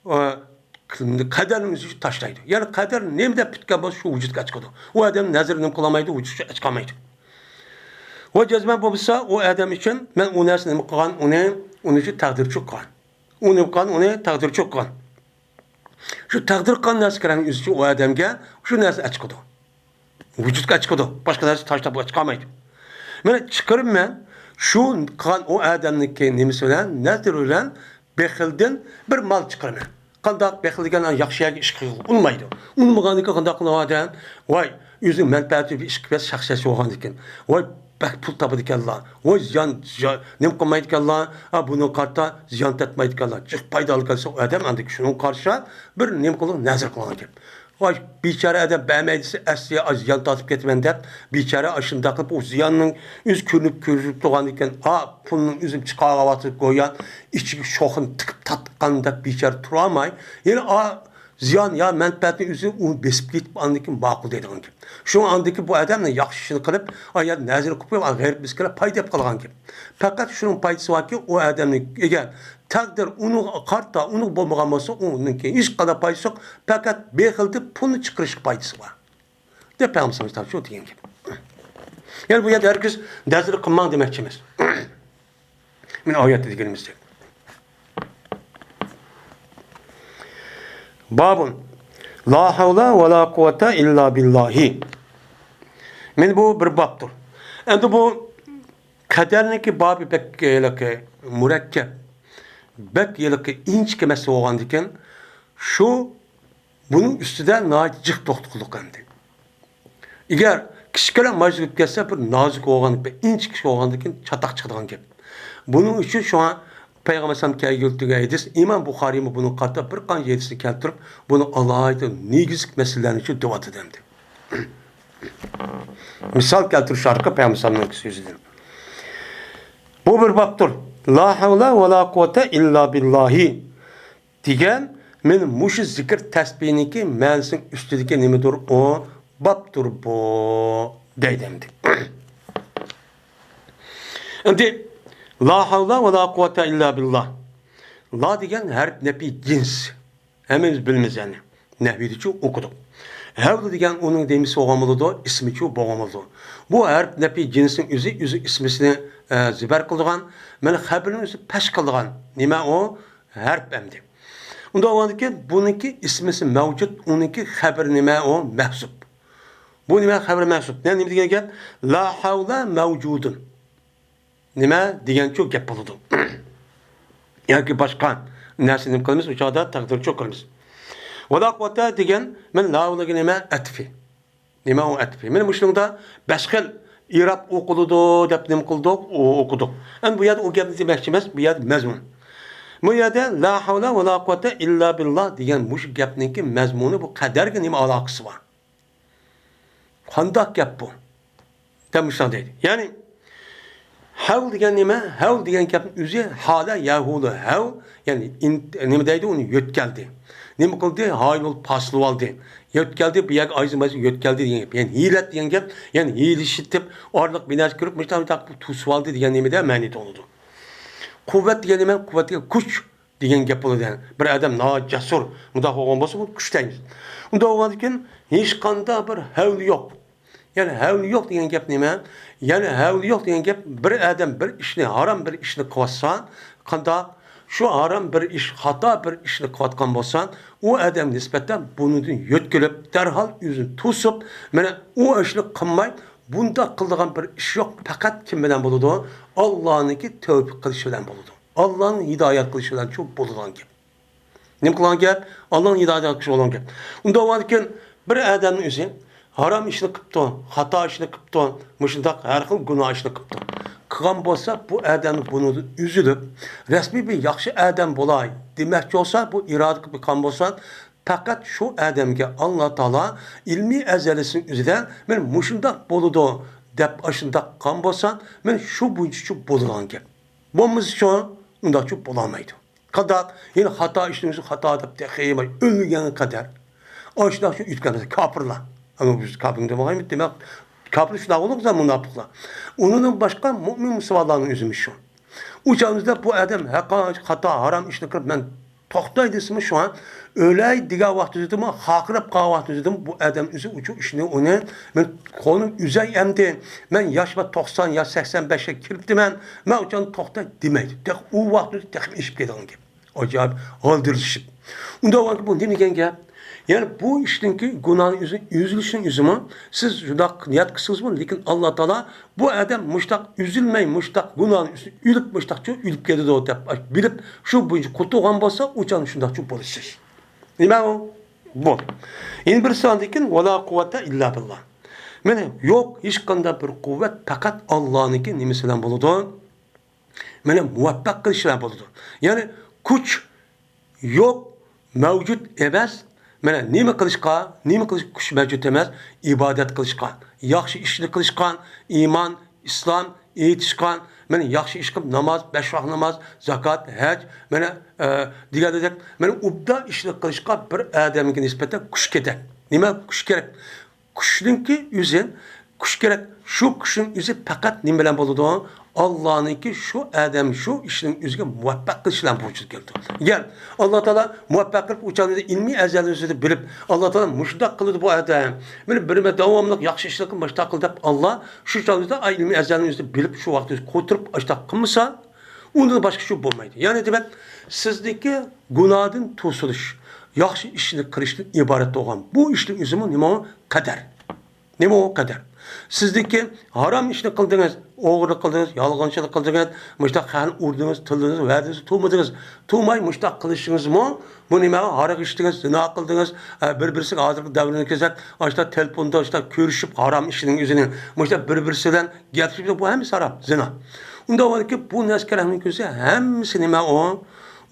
ئە، قەدەرنىڭ ئۆزى تاشلايدۇ. يەنى قەدەر نېمە دەپ پۈتكەن بولسا، شۇ ۋۇجۇدقا چىقىدۇ. ئۇ ئادەم نەزىر نېمە قىلالمايدۇ؟ ۋۇجۇدقا چىقالمايدۇ. ۋە جەزمەن بولمىسا، ئۇ ئادەم ئۈچۈن مەن ئۇ نەرسىنى نېمە قىلغان؟ ئۇنى، ئۇنى شۇ تەقدىرچى قىلغان. ئۇنى قىلغان، ئۇنى تەقدىرچى قىلغان. شۇ تەقدىر قىلغان نەرسە كېرەكنىڭ ئۆزى ئۈچۈن ئۇ ئادەمگە شۇ نەرسە ئەچىقىدۇ. ۋۇجۇدقا ئەچىقىدۇ. باشقا نەرسە تاشلاپ ئەچىقالمايدۇ. مانا چىقىرىمەن شۇ قىلغان ئۇ ئادەمنىڭكى نېمىسى بىلەن، نەزىرى بىلەن بېخىلدىن بىر مال چىقىرىمەن. قانداق بېخىل دېگەن ياخشى يەرگە ئىش قىلغىلى ئۇنىمايدۇ. ئۇنىمىغاندىكىن قانداق قىلىدۇ ئادەم؟ ۋاي، ئۆزىنىڭ مەنپەئەتى ئۈچۈن بىر ئىش قىلىپ شەخسىيەتچى بولغاندىكىن. ۋاي، بەك پۇل تاپىدىكەنلا، ۋاي زىيان، زىيان، نېمە قىلمايدىكەنلا، ھە، بۇنىڭغا قارىتا زىيان تارتمايدىكەنلا، جىق پايدا ئالىدىكەنسە، ئۇ ئادەم ئاندىن شۇنىڭغا قارشى بىر نېمە قىلىدۇ، نەزىر قىلغان گەپ. ۋاي، بىچارە ئادەم بەرمەي دېسە، ئەسلى زىيان تارتىپ كېتىمەن دەپ، بىچارە ئاشۇنداق قىلىپ، ئۇ زىياننىڭ ئۆزى كۆرۈنۈپ، كۆرۈنۈپ تۇرغاندىكىن، ھا، پۇلنىڭ ئۆزىنى چىقارغان ۋاقتىدا گويا ئىچىگە شوخىنى تىقىپ تارتقاندەك بىچارە تۇرالماي، يەنە، ئا، زىيان يا مەنپەئەتنى ئۆزى ئۇنى بېسىپ كېتىپ، ئاندىن كېيىن ماقۇل دەيدىغان گەپ. شۇڭا ئاندىن كېيىن بۇ ئادەمنىڭ ياخشى ئىشىنى قىلىپ، ئا يەردە نەزىر قىلىپ قويۇپ، غەيرىي بىزگىلەر پايدا ئېلىپ قالغان گەپ. پەقەت شۇنىڭ پايدىسى باركى، ئۇ ئادەمنىڭ ئەگەر تەقدىر ئۇنىڭغا قارىتا، ئۇنىڭغا بولمىغان بولسا، ئۇنىڭ كېيىن ھېچقانداق پايدىسى يوق. پەقەت بېخىلدىن پۇلنى چىقىرىشقا پايدىسى بار، دەپ پەيغەمبىرىمىز شۇ دېگەن گەپ. يەنى بۇ يەردە ھەرگىز نەزىر قىلماڭ دېمەكچى ئەمەس. مانا ئايەتتە دېگىنىمىزدەك. بابۇن. لا ھەۋلە ۋە لا قۇۋۋەتە ئىللا بىللاھى. مانا بۇ بىر بابتۇر. ئەمدى بۇ قەدەرنىڭكى بابى بەك ھېلىقى مۇرەككەپ، بەك ھېلىقى ئىنچىكە مەسىلە بولغاندىكىن، شۇ بۇنىڭ ئۈستىدە ناھايىتى جىق توختىلىدۇ ئەمدى. ئەگەر كىچىككىنە ماجىز بولۇپ كەتسە، بىر نازۇك بولغان، بىر ئىنچىكە بولغاندىكىن چاتاق چىقىدىغان گەپ. بۇنىڭ ئۈچۈن شۇڭا پەيغەمبەر ئەلەيھىسسالام كەلگۈزگەن ھەدىس، ئىمام بۇخارىيمۇ بۇنىڭغا قارىتا بىر قانچە ھەدىسنى كەلتۈرۈپ، بۇنى ئالاھىدە نېگىزلىك مەسىلىلەرنى شۇ دەۋاتىدۇ ئەمدى. مىسال كەلتۈرۈش ئارقىلىق پەيغەمبەر ئەلەيھىسسالامنىڭ سۆزىدىن. بۇ بىر بابتۇر. لا ھەۋلە ۋە لا قۇۋۋەتە ئىللا بىللاھى. دېگەن، مانا مۇشۇ زىكىر تەسبىھنىڭكى مەنىسىنىڭ ئۈستىدىكى نېمىدۇر ئۇ؟ بابتۇر بۇ، دەيدۇ ئەمدى. ئەمدى، لا ھەۋلە ۋە لا قۇۋۋەتە ئىللا بىللا. لا دېگەن ھەرپ نەپى جىنس. ھەممىمىز بىلىمىز يەنى. نەھۋىدىچۇ ئوقۇدۇق. ھەۋلە دېگەن ئۇنىڭ نېمىسى بولغان بولىدۇ؟ ئىسمىچۇ بولغان بولىدۇ. بۇ ھەرپ نەپى جىنسنىڭ ئۆزى، ئۆزى ئىسمىسىنى، ئە، زىبەر قىلىدىغان، مانا خەبىرنىڭ ئۆزى پەش قىلىدىغان. نېمە ئۇ؟ ھەرپ ئەمدى. ئۇنداق بولغاندىكىن بۇنىڭكى ئىسمىسى مەۋجۇت، ئۇنىڭكى خەبىرى نېمە؟ ئۇ مەھزۇپ. بۇ نېمە؟ خەبىرى مەھزۇپ. نېمە، نېمە دېگەن گەپ؟ لا ھەۋلە مەۋجۇدۇن. نېمە دېگەنچۇ گەپ بولىدۇ. ياكى باشقا نەرسە نېمە قىلىمىز؟ ئۇ چاغدا تەقدىرچۇ قىلىمىز. ۋەلا قۇۋۋەتە دېگەن، مەن لا ھەۋلىگە نېمە؟ ئەتفى. نېمە ئۇ ئەتفى؟ مانا مۇشۇنىڭدا بەش خىل ئىراب ئوقۇلىدۇ دەپ نېمە قىلدۇق؟ ئو-، ئوقۇدۇق. ئەمدى بۇ يەردە ئۇ گەپنى دېمەكچى ئەمەس، بۇ يەردە مەزمۇن. بۇ يەردە لا ھەۋلە ۋەلا قۇۋۋەتە ئىللا بىللا دېگەن مۇشۇ گەپنىڭكى مەزمۇنى، بۇ قەدەرگە نېمە ئالاقىسى بار؟ قانداق گەپ بۇ؟ دەپ مۇشۇنداق دەيدۇ. يەنى، ھەۋ دېگەن نېمە؟ ھەۋ دېگەن گەپنىڭ ئۆزى ھالە يەھۇلۇ ھەۋ، يەنى ئىن-، نېمە دەيدۇ؟ ئۇنى يۆتكەلدى. نېمە قىلدى؟ ھايل بولۇپ پاسىلىۋالدى. يۆتكەلدى، بۇ يەرگە ئايزىمايزا يۆتكەلدى دېگەن گەپ. يەنى ھىيلەت دېگەن گەپ، يەنى ھىيلە ئىشلىتىپ، ئارىلىق بىر نەرسە كۆرۈپ، مۇشۇنداق، مۇشۇنداق توسۇۋالدى دېگەن نېمىدە مەنىدە بولىدۇ. قۇۋۋەت دېگەن نېمە؟ قۇۋۋەت دېگەن كۈچ دېگەن گەپ بولىدۇ. يەنى بىر ئادەم ناھايىتى جەسۇر، مۇنداق بولغان بولسا، بۇنى كۈچ دەيمىز. ئۇنداق بولغاندىكىن ھېچقانداق بىر ھەۋلى يوق. يەنى ھەۋلى يوق دېگەن گەپ نېمە؟ يەنى ھەۋلى يوق دېگەن گەپ، بىر ئادەم بىر ئىشنى، ھارام بىر ئىشنى قىلىۋاتسا، قانداق؟ شۇ ھارام بىر ئىش، خاتا بىر ئىشنى قىلىۋاتقان بولسا، ئۇ ئادەمگە نىسبەتەن بۇنىڭدىن يۆتكىلىپ، دەرھال ئۆزىنى توسۇپ، مانا ئۇ ئىشنى قىلماي، بۇنداق قىلىدىغان بىر ئىش يوق. پەقەت كىم بىلەن بولىدۇ؟ ئاللانىڭكى تەۋپىق قىلىشى بىلەن بولىدۇ. ئاللانىڭ ھىدايەت قىلىشى بىلەن شۇ بولىدىغان گەپ. نېمە قىلغان گەپ؟ ئاللانىڭ ھىدايەت قىلىشى بولغان گەپ. ئۇنداق بولغاندىكىن بىر ئادەمنىڭ ئۆزى ھارام ئىشنى قىپتۇ، خاتا ئىشنى قىپتۇ، مۇشۇنداق ھەر خىل گۇناھ ئىشنى قىپتۇ. قىلغان بولسا، بۇ ئادەمنى بۇنىڭدىن ئۈزۈلۈپ، رەسمىي بىر ياخشى ئادەم بولاي دېمەكچى بولسا، بۇ ئىرادە قىلىپ قىلغان بولسا، پەقەت شۇ ئادەمگە ئاللا تائالا ئىلمىي ئەزەلىسىنىڭ ئۆزىدە، مەن مۇشۇنداق بولىدۇ دەپ ئاشۇنداق قىلغان بولسا، مەن شۇ بويىچە شۇ بولىدىغان گەپ. بولمىسا شۇ، ئۇنداقچۇ بولالمايدۇ. قانداق؟ يەنە خاتا ئىشنىڭ ئۆزى خاتا دەپ تېخى ئۆلگەنگە قەدەر ئاشۇنداق شۇ ئۆتكەن كاپىرلار. ئەمما بىز كاپىر دېمەيمىز، دېمەك، كاپىر شۇنداق بولىدۇ، مۇناپىقلار. ئۇنىڭدىن باشقا مۇئمىن مۇسۇلمانلارنىڭ ئۆزىمۇ شۇ. ئۇ چاغىمىزدا بۇ ئادەم ھەققا خاتا، ھارام ئىشنى قىلىپ، مەن توختاي دېسىمۇ، شۇڭا ئۆلەي دېگەن ۋاقتىدىمۇ، خاقىرەپ قالغان ۋاقتىدىمۇ، بۇ ئادەم ئۆزى ئۇچۇ ئىشنى ئۇنى، مەن قولۇم ئۈزەي ئەمدى، مەن ياشما توقسان يا سەكسەن بەشكە كىرىپتىمەن، مەن ئۇچان توختاي دېمەيدۇ. تېخى ئۇ ۋاقتىدا تېخى ئېشىپ كېتىدىغان گەپ. ئاجايىپ ھالدىرىشىپ. ئۇنداق بولغاندا بۇ نېمە دېگەن گەپ؟ يەنى بۇ ئىشنىڭكى گۇناھنىڭ ئۆزى، ئۈزۈلۈشنىڭ ئۆزىمۇ، سىز شۇنداق نىيەت قىلسىڭىزمۇ، لېكىن ئاللا تائالا بۇ ئادەم مۇشتاق ئۈزۈلمەي، مۇشتاق گۇناھنىڭ ئۈستىدە ئۆلۈپ، مۇشتاقچۇ ئۆلۈپ كېتىدۇ دەپ بىلىپ، شۇ بويىچە قۇتۇلغان بولسا، ئۇچان شۇنداقچۇ بولىسىز. نېمە ئۇ؟ بۇ. يەنە بىرسى ئاندىن كېيىن، ۋەلا قۇۋۋەتە ئىللا بىللا. مانا يوق ھېچقانداق بىر قۇۋۋەت، پەقەت ئاللانىڭكى نېمىسى بىلەن بولىدۇ؟ مانا مۇۋەپپەق قىلىش بىلەن بولىدۇ. يەنى كۈچ يوق، مەۋجۇت ئەمەس. مانا نېمە قىلىشقا، نېمە قىلىش كۈچ مەۋجۇت ئەمەس؟ ئىبادەت قىلىشقا، ياخشى ئىشنى قىلىشقا، ئىمان، ئىسلام، ئېيتىشقا، مانا ياخشى ئىش قىلىپ، ناماز، بەش ۋاق ناماز، زاكات، ھەج، مانا، ئە، دېگەندەك، مانا ئوبدان ئىشنى قىلىشقا بىر ئادەمگە نىسبەتەن كۈچ كېتەر. نېمە كۈچ كېرەك؟ كۈچنىڭكى ئۆزى، كۈچ كېرەك. شۇ كۈچنىڭ ئۆزى پەقەت نېمە بىلەن بولىدۇ؟ ئاللانىڭكى شۇ ئادەم شۇ ئىشنىڭ ئۆزىگە مۇۋەپپەق قىلىشى بىلەن ۋۇجۇدقا كېلىدۇ. ئەگەر ئاللا تائالا مۇۋەپپەق قىلىپ، ئۇ چاغدا ئىلمىي ئەزەلنىڭ ئۆزىدە بىلىپ، ئاللا تائالا مۇشۇنداق قىلىدۇ بۇ ئادەم، مانا بىر داۋاملىق ياخشى ئىشلارنى مۇشۇنداق قىل دەپ، ئاللا شۇ چاغدا ئىلمىي ئەزەلنىڭ ئۆزىدە بىلىپ، شۇ ۋاقىتتا قوتۇرۇپ ئاشۇنداق قىلمىسا، ئۇندىن باشقا شۇ بولمايدۇ. يەنى دېمەك، سىزنىڭكى گۇناھدىن توسۇلۇش، ياخشى ئىشنى قىلىشتىن ئىبارەت بولغان بۇ ئىشنىڭ ئۆزىمۇ نېمە ئۇ؟ قەدەر. نېمە ئۇ؟ قەدەر. سىزنىڭكى ھارام ئىشنى قىلدىڭىز، ئوغرىلىق قىلدىڭىز، يالغانچىلىق قىلدىڭىز، مۇشۇنداق خەقنى ئۇردىڭىز، تىللىدىڭىز، ۋەدىڭىزنى تۇتمىدىڭىز، تۇتماي مۇشۇنداق قىلىشىڭىزمۇ، بۇ نېمە؟ ھاراق ئىچتىڭىز، زىنا قىلدىڭىز، ئە، بىر-بىرسىگە ھازىرقى دەۋرنىڭ كېسەك، ئاشۇنداق تېلېفوندا ئاشۇنداق كۆرۈشۈپ، ھارام ئىشنىڭ ئۆزىنى، مۇشۇنداق بىر-بىرسى بىلەن گەپلىشىپ، بۇ ھەممىسى ھارام، زىنا. ئۇنداق بولغاندىكىن بۇ نەرسە كېرەكمىكىن دېسە، ھەممىسى نېمە ئۇ؟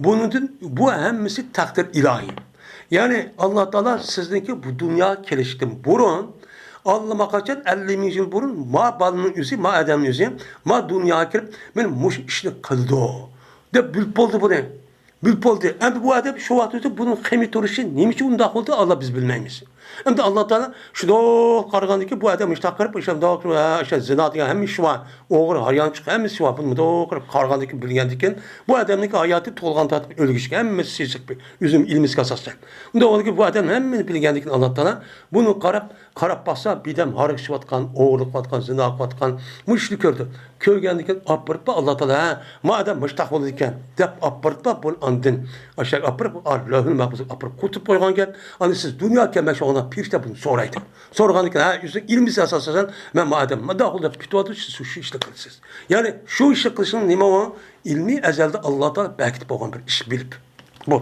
بۇنىڭدىن، بۇ ھەممىسى تەقدىر ئىلاھىي. يەنى ئاللا تائالا سىزنىڭكى بۇ دۇنياغا كېلىشتىن بۇرۇن، ئاللىماقاچان ئەللىك مىڭ يىل بۇرۇن ما بالىنىڭ ئۆزى، ما ئادەمنىڭ ئۆزى، ما دۇنياغا كېلىپ، مانا مۇشۇ ئىشنى قىلىدۇ دەپ بىلىپ بولدى بۇنى. بىلىپ بولدى. ئەمدى بۇ ئادەم شۇ ۋاقىتتا بۇنىڭ قېمى تۇرۇشى نېمە ئۈچۈن ئۇنداق بولدى، ئاللا بىز بىلمەيمىز. ئەمدى ئاللا تائالا شۇنداق قارىغاندىكىن، بۇ ئادەم مۇشۇنداق قىلىپ، ئىشلەمداق، ھە، ئىشلە زىنا دېگەن ھەممە ئىش بار، ئوغرى، ھارامچى، ھەممىسى بار. بۇنى مۇنداق قىلىپ قارىغاندىكىن، بىلگەندىكىن، بۇ ئادەمنىڭكى ھاياتى تۇغۇلغان تارتىپ ئۆلگۈچىگە ھەممىسى سېسىق بىر ئۆزۈم ئىلمىسىگە ئاساسەن. ئۇنداق بولغاندىكىن، بۇ ئادەم ھەممىنى بىلگەندىكىن، ئاللا تائالا بۇنى قاراپ، قاراپ باقسا، بىدەم ھاراق ئىچىۋاتقان، ئوغرىلىق قىلىۋاتقان، زىنا قىلىۋاتقان مۇشۇنى كۆردى. كۆرگەندىكىن ئاپىرىپلا ئاللا تائالا، ھە، ما ئادەم مۇشتاق بولىدىكەن دەپ ئاپىرىپلا بۇنى ئاندىن ئاشۇ ئاپىرىپ، لەۋھۇل مەھپۇزغا ئاپىرىپ قويۇپ قويغان گەپ. ئاندىن سىز دۇنيا كەلمەي شۇڭا پېرىشتە بۇنى سورايدۇ. سورىغاندىكىن، ھە، ئۆزىنىڭ ئىلمىسى ئاساسەن، مەن ما ئادەم مۇنداق دەپ كېتىۋاتىدۇ، سىز شۇ ئىشنى قىلىسىز. يەنى شۇ ئىشنى قىلىشنىڭ نېمە ئۇ؟ ئىلمىي ئەزەلدە ئاللا تائالا بەركىتىپ قويغان بىر ئىش بىلىپ. بۇ.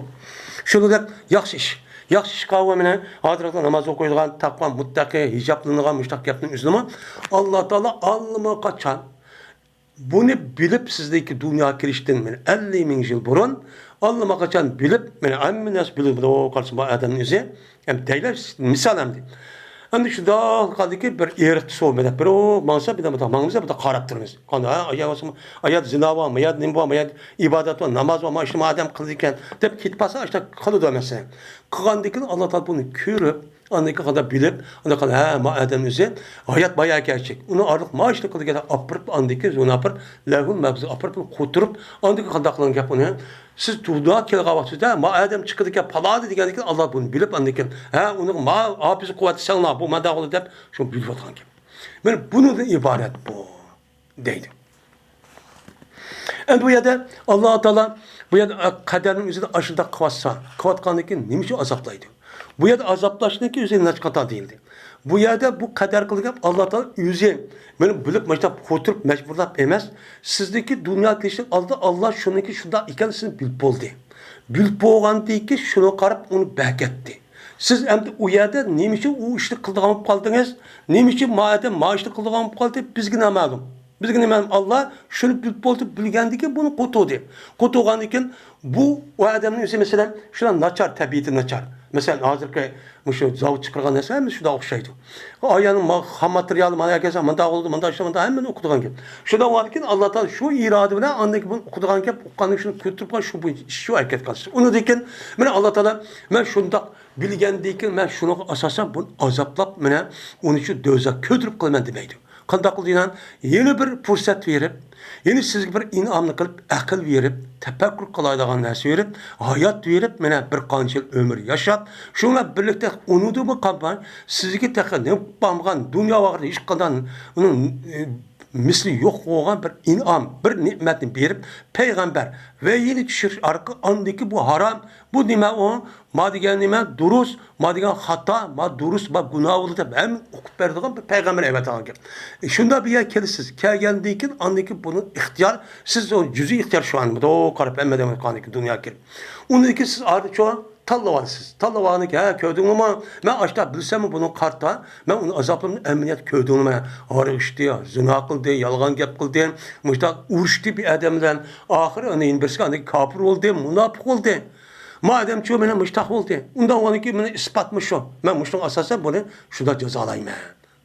شۇنىڭدەك ياخشى ئىش. ياخشى ئىشقا ئۇ مانا ھازىرقى ناماز ئوقۇيدىغان، تەقۋا، مۇتتەقى، ھىجابلىنىدىغان مۇشۇنداق گەپنىڭ ئۆزىنىمۇ ئاللا تائالا ئاللىماقاچان بۇنى بىلىپ سىزنىڭكى دۇنياغا كېلىشتىن مانا ئەللىك مىڭ يىل بۇرۇن ئاللىماقاچان بىلىپ، مانا ھەممە نەرسە بىلىپ، ئۇ قارىسا بۇ ئادەمنىڭ ئۆزى. ئەمدى دەيلى مىسال ئەمدى. ئەمدى شۇنداق قالدىكى بىر ئېرىقتا سۇ مەدەپ بىر ئۇ ماڭسا، بىر مۇنداق ماڭمىسا، بۇنداق قاراپ تۇرىمىز. قانداق، ھە، ئايا بولسا، ئايا زىنا بارمۇ، ئايا نېمە بارمۇ، ئايا ئىبادەت بار، ناماز بارمۇ، ئىشنى ئادەم قىلىدىكەن دەپ كېتىپ قالسا، ئاشۇنداق قىلىدۇ مەسىلەن. قىلغاندىن كېيىن ئاللا تائالا بۇنى كۆرۈپ، ئاندىن كېيىن قانداق بىلىپ، ئاندىن قانداق، ھە، ما ئادەم ئۆزى ھايات بايا كەچىك. ئۇنىڭ ئارىلىق ما ئىشنى قىلىدىكەن دەپ ئاپىرىپ، ئاندىن كېيىن ئۇنى ئاپىرىپ، لەۋھۇل مەھپۇزغا ئاپىرىپ، قوتۇرۇپ، ئاندىن كېيىن قانداق قىلغان گەپ ئۇنى؟ سىز دۇنياغا كەلگەن ۋاقتىدا، ما ئادەم چىقىدىكەن، پالانى دېگەندىكىن، ئاللا بۇنى بىلىپ، ئاندىن كېيىن، ھە، ئۇنىڭ ما ھاپىز قۇۋۋەت سەڭلا، بۇ مانداق بولدى دەپ، شۇ بىلىۋاتقان گەپ. مانا بۇنىڭدىن ئىبارەت بۇ، دەيدۇ. ئەمدى بۇ يەردە ئاللا تائالا، بۇ يەردە قەدەرنىڭ ئۆزىنى ئاشۇنداق قىلىۋاتسا، قىلىۋاتقاندىن كېيىن نېمە ئۈچۈن ئازابلايدۇ؟ بۇ يەردە ئازابلاشنىڭكى ئۆزى نەچچە قاتا دېيىلدى. بۇ يەردە بۇ قەدەر قىلغان ئاللا تائالا ئۆزى مانا بىلىپ مۇشۇنداق قوتۇرۇپ مەجبۇرلاپ ئەمەس، سىزنىڭكى دۇنيا كېلىشتىن ئالدىن ئاللا شۇنىڭكى شۇنداق ئىكەنلىكىنى بىلىپ بولدى. بىلىپ بولغاندىن كېيىن شۇنىڭغا قاراپ ئۇنى بەركەتتى. سىز ئەمدى ئۇ يەردە نېمە ئۈچۈن ئۇ ئىشنى قىلىدىغان بولۇپ قالدىڭىز؟ نېمە ئۈچۈن ما ئادەم ما ئىشنى قىلىدىغان بولۇپ قالدى؟ بىزگە نامەلۇم. بىزگە نېمە، ئاللا شۇنى بىلىپ بولدى، بىلگەندىن كېيىن بۇنى قوتۇردى. قوتۇرغاندىن كېيىن بۇ، ئۇ ئادەمنىڭ ئۆزى، مەسىلەن، شۇنداق ناچار، تەبىئىتى ناچار. مەسىلەن، ھازىرقى مۇشۇ زاۋۇت چىقارغان نەرسە ھەممىسى شۇنداق ئوخشايدۇ. ئايالنىڭ ما-، خام ماتېرىيالى مانا ئەكەلسە، مۇنداق بولىدۇ، مۇنداق ئىشلار، مۇنداق ھەممىنى ئوقۇتىدىغان گەپ. شۇنداق بولغاندىكىن، ئاللا تائالا شۇ ئىرادە بىلەن ئاندىن كېيىن بۇنى ئوقۇتىدىغان گەپ، ئوقۇغاندىن كېيىن شۇنى كۆتۈرۈپ قويۇش، شۇ بويىچە ئىش، شۇ ھەرىكەت قىلىش. ئۇنىڭدىن كېيىن مانا ئاللا تائالا، مەن شۇنداق بىلگەندىن كېيىن، مەن شۇنىڭغا ئاساسەن بۇنى ئازابلاپ، مانا ئۇنى شۇ دوزاخقا كۆتۈرۈپ قىلىمەن دېمەيدۇ. قانداق قىلدى دېگەن، يەنە بىر پۇرسەت بېرىپ، يەنە سىزگە بىر ئىنئامنى قىلىپ، ئەقىل بېرىپ، تەپەككۇر قىلالايدىغان نەرسە بېرىپ، ھايات بېرىپ، مانا بىر قانچە يىل ئۆمۈر ياشاپ، شۇ بىلەن بىرلىكتە ئۇنىڭدىنمۇ قالماي، سىزگە تېخى نېمە بولمىغان دۇنيا ۋاقىتتا ھېچقانداق ئۇنىڭ، ئى، مىسلى يوق بولغان بىر ئىنئام، بىر نېمەتنى بېرىپ، پەيغەمبەر ۋەھىينى چۈشۈرۈش ئارقىلىق ئاندىكى بۇ ھارام، بۇ نېمە ئۇ؟ ما دېگەن نېمە دۇرۇس، ما دېگەن خاتا، ما دۇرۇس، ما گۇناھ بولىدۇ دەپ ھەممىنى ئوقۇپ بېرىدىغان بىر پەيغەمبەر ئەۋەتىلگەن گەپ. ئى، شۇنداق بىر يەرگە كېلىسىز، كەلگەندىن كېيىن ئاندىن كېيىن بۇنىڭ ئىختىيار، سىز ئۇ جۈزئىي ئىختىيار شۇ ئاندا، مۇنداق قاراپ ھەممە ئادەم قانىكى دۇنياغا كىرىپ. ئۇندىن كېيىن سىز ئارىچۇ تاللىۋالىسىز. تاللىۋالغاندىن كېيىن، ھە، كۆردۈڭلارمۇ؟ مەن ئاشتا بىلسەممۇ بۇنىڭ قارتا، مەن ئۇنى ئازابلىرىمنى ئەمەلىيەت كۆردۈڭلارمۇ؟ ھاراق ئىچتى، زىنا قىلدى، يالغان گەپ قىلدى، مۇشتاق ئۇرۇشتى بىر ئادەم بىلەن. ئاخىرى ئاندىن بىرسىگە ئاندىن كاپىر بولدى، مۇناپىق بولدى. ما ئادەمچۇ مانا مۇشتاق بولدى. ئۇنداق بولغاندىكىن مانا ئىسپاتمۇ شۇ. مەن مۇشۇنىڭغا ئاساسەن بۇنى شۇنداق جازالايمەن،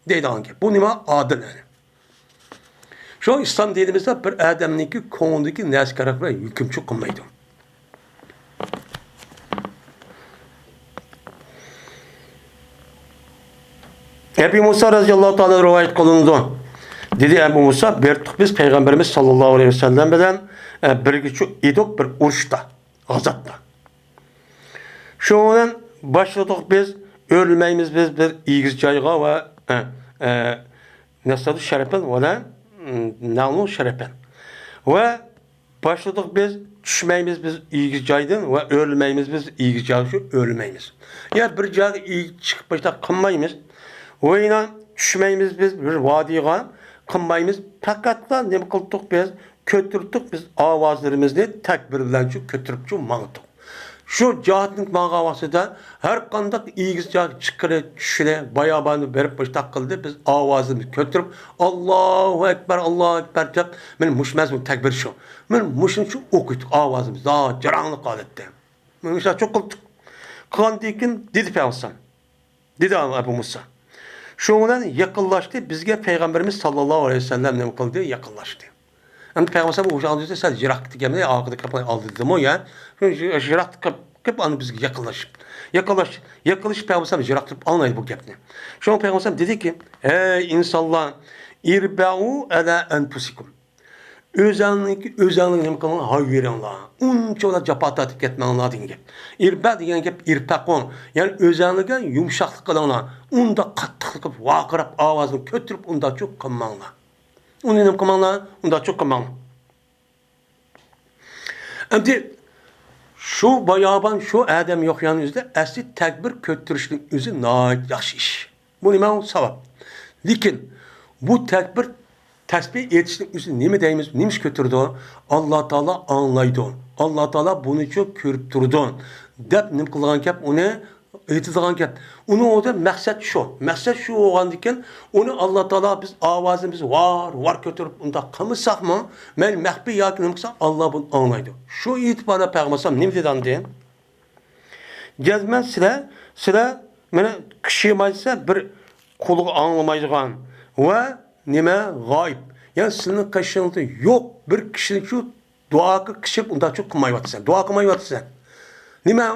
دەيدىغان گەپ. بۇ نېمە؟ ئادىل يەنى. شۇ ئىسلام دىنىمىزدا بىر ئادەمنىڭكى كۆڭلىدىكى نەرسىگە قاراپ بىلەن ھۆكۈمچى قىلمايدۇ. ئەبى مۇسا رەزىياللاھۇ تائالا رىۋايەت قىلىنىدۇ. دېدى ئەبۇ مۇسا، بېرىپتۇق بىز پەيغەمبىرىمىز ساللاللاھۇ ئەلەيھى ۋەسەللەم بىلەن، ئە، بىرگىچۇ ئىدۇق بىر ئۇرۇشتا، غازاتتا. شۇنىڭ بىلەن باشلىدۇق بىز، ئۆرلىمەيمىز بىز بىر ئېگىز جايغا ۋە، ئە، ئە، نەسەدۇ شەرەپەن ۋە لە، نەلۇ شەرەپەن. ۋە باشلىدۇق بىز، چۈشمەيمىز بىز ئېگىز جايدىن ۋە ئۆرلىمەيمىز بىز ئېگىز جايغا، شۇ ئۆرلىمەيمىز. يا بىر جايغا ئېگىز چىقىپ باشلاپ قىلمايمىز. ۋە يەنە چۈشمەيمىز بىز بىر ۋادىغا، قىلمايمىز. پەقەتلا نېمە قىلدۇق بىز؟ كۆتۈردۇق بىز ئاۋازلىرىمىزنى تەكبىر بىلەنچۇ كۆتۈرۈپچۇ ماڭدۇق. شۇ جاھاتتىن ماڭغان ۋاقتىدا ھەر قانداق ئېگىز جايغا چىققىلى، چۈشكىلى، باياباندا بېرىپ مۇشتاق قىلدى، بىز ئاۋازىمىزنى كۆتۈرۈپ، «ئاللاھۇ ئەكبەر، ئاللاھۇ ئەكبەر» دەپ، مانا مۇشۇ مەزمۇن تەكبىر شۇ. مانا مۇشۇنچە ئوقۇيتتۇق ئاۋازىمىز، جاراڭلىق ھالەتتە. مانا مۇشۇنداق قىلدۇق. قىلغاندىن كېيىن دېدى پەيغەمبەر، دېدى ئەبۇ مۇسا. شۇنىڭ بىلەن يېقىنلاشتى بىزگە پەيغەمبىرىمىز ساللاللاھۇ ئەلەيھى ۋەسەللەم نېمە قىلدى؟ يېقىنلاشتى. ئەمدى پەيغەمبەر ئەلەيھىسسالام ئۇ چاغدا سەل يىراق كەتكەن، ئارقىدا قېلىپ ئالدى دېدىمۇ يا؟ شۇ يىراق قېلىپ گەپ ئانا بىزگە يېقىنلاشىپ، يېقىنلاش، يېقىنلىشىپ پەيغەمبەر ئەلەيھىسسالام يىراق تۇرۇپ ئاڭلايدۇ بۇ گەپنى. شۇڭا پەيغەمبەر ئەلەيھىسسالام دېدىكى، ھەي ئىنسانلار، ئىربەئۇ ئەلا ئەنفۇسىكۇم. ئۆزەڭلىكى، ئۆزەڭلىكى نېمە قىلىڭلار، ھاي بېرىڭلار. ئۇنچىۋالا جاپا تارتىپ كەتمەڭلار دېگەن گەپ. ئىربە دېگەن گەپ ئىرپەقۇ. يەنى ئۆزەڭلىككە يۇمشاقلىق قىلىڭلار. ئۇنداق قاتتىق قىلىپ ۋارقىراپ ئاۋازىنى كۆتۈرۈپ ئۇنداقچۇ قىلماڭلار. ئۇنى نېمە قىلماڭلار، ئۇنداقچۇ قىلماڭلار. ئەمدى شۇ بايابان شۇ ئادەم يوق يەرنىڭ ئۆزىدە ئەسلى تەكبىر كۆتۈرۈشنىڭ ئۆزى ناھايىتى ياخشى ئىش. بۇ نېمە؟ ساۋاب. لېكىن بۇ تەكبىر، تەسبىھ ئېيتىشنىڭ ئۆزى نېمە دەيمىز؟ نېمە ئىش كۆتۈرىدۇ؟ ئاللا تائالا ئاڭلايدۇ، ئاللا تائالا بۇنىچۇ كۆرۈپ تۇرىدۇ دەپ نېمە قىلغان گەپ ئۇنى ئېيتىدىغان گەپ. ئۇنىڭ ئورنىدا مەقسەت شۇ. مەقسەت شۇ بولغاندىكىن، ئۇنى ئاللا تائالا بىز ئاۋازىمىزنى ۋار، ۋار كۆتۈرۈپ ئۇنداق قىلمىساقمۇ، مەيلى مەخپىي ياكى نېمە قىلساق، ئاللا بۇنى ئاڭلايدۇ. شۇ ئېتىباردا پەيغەمبەر ئەلەيھىسسالام نېمە دېدى ئاندىن؟ جەزمەن سىلەر، سىلەر مېنى قىشىمايسىلەر بىر قۇلىقى ئاڭلىمايدىغان ۋە نېمە غايىب. يەنى سىلىنىڭ قېشىڭىزدا يوق بىر كىشىنى شۇ دۇئاغا قىشىپ، ئۇنداقچۇ قىلمايۋاتىسەن، دۇئا قىلمايۋاتىسەن. نېمە؟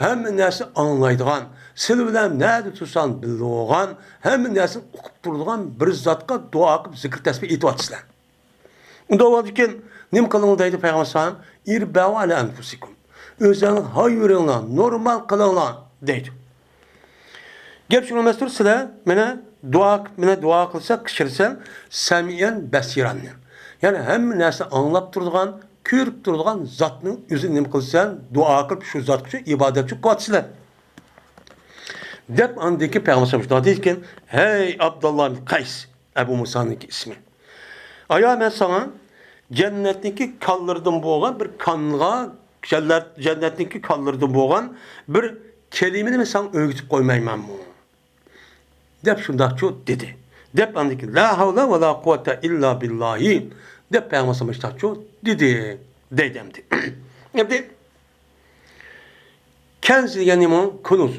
ھەممە نەرسە ئاڭلايدىغان، سىلى بىلەن نەدە تۇرساڭ بىللە بولغان، ھەممە نەرسىنى ئۇقۇپ تۇرىدىغان بىر زاتقا دۇئا قىلىپ، زىكىر تەسبىھ ئېيتىۋاتىسىلەر. ئۇنداق بولىدىكەن، نېمە قىلىڭ دەيدۇ پەيغەمبەر ئەلەيھىسسالام؟ ئىربەئۇ ئەلا ئەنفۇسىكۇم. ئۆزەڭلىك ھايۋىرىڭلار، نورمال قىلىڭلار دەيدۇ. گەپ شۇ ئەمەستۇر، سىلەر مانا دۇئا، مانا دۇئا قىلسا، قىچقىرسا، سەمىئەن بەسىراننى. يەنى ھەممە نەرسىنى ئاڭلاپ تۇرىدىغان، كۆرۈپ تۇرىدىغان زاتنىڭ ئۆزىنى نېمە قىلىسەن؟ دۇئا قىلىپ، شۇ زاتقا شۇ ئىبادەت قىلىپ قىلىۋاتىسىلەر. دەپ ئاندىكى پەيغەمبەر شۇنداق دېدىكەن، ھەي ئابدۇللا ئىبن قەيس، ئەبۇ مۇسانىڭكى ئىسمى. ئايا، مەن ساڭا جەننەتنىڭكى كانلىرىدىن بولغان بىر كانغا، جەننەت، جەننەتنىڭكى كانلىرىدىن بولغان بىر كەلىمىنى مەن ساڭا ئۆگىتىپ قويمايمەنمۇ؟ دەپ شۇنداقچۇ دېدى. دەپ ئاندىن كېيىن، لا ھەۋلە ۋە لا قۇۋۋەتە ئىللا بىللاھى، دەپ پەيغەمبەر شۇنداقچۇ دېدى، دەيدۇ ئەمدى. ئەمدى كەنز دېگەن نېمە؟ كۇنۇز.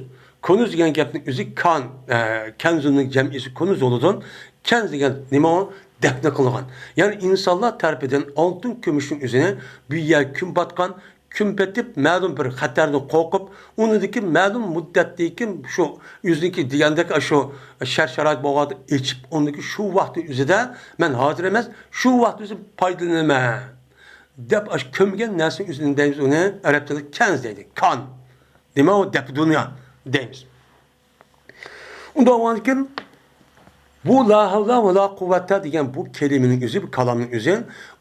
كۇنۇز دېگەن گەپنىڭ ئۆزى كان، ئە، كەنزۇننىڭ جەمئىسى كۇنۇز بولىدۇ. كەنز دېگەن نېمە؟ دەپنە قىلغان. يەنى ئىنسانلار تەرىپىدىن ئالتۇن كۈمۈشنىڭ ئۆزىنى بۇ يەر كۈن پاتقان، كۈن پېتىپ، مەلۇم بىر خەتەردىن قورقۇپ، ئۇنىڭدىكى مەلۇم مۇددەتتىن كېيىن شۇ ئۆزىنىڭكى دېگەندەك شۇ شەرت-شارائىت بولغاندا ئېچىپ، ئۇنىڭدىكى شۇ ۋاقىتنىڭ ئۆزىدە مەن ھازىر ئەمەس، شۇ ۋاقىت ئۆزى پايدىلىنىمەن دەپ، ئاشۇ كۆمگەن نەرسىنىڭ ئۆزىنى دەيمىز، ئۇنى ئەرەب تىلىدا كەنز دەيدۇ. كان. دېمەك، ئۇ دەپئۇ دۇنيا دەيمىز. ئۇنداق بولغاندىكىن، بۇ لا ھەۋلە ۋە لا قۇۋۋەتە دېگەن بۇ كەلىمىنىڭ ئۆزى، بۇ كالامنىڭ ئۆزى،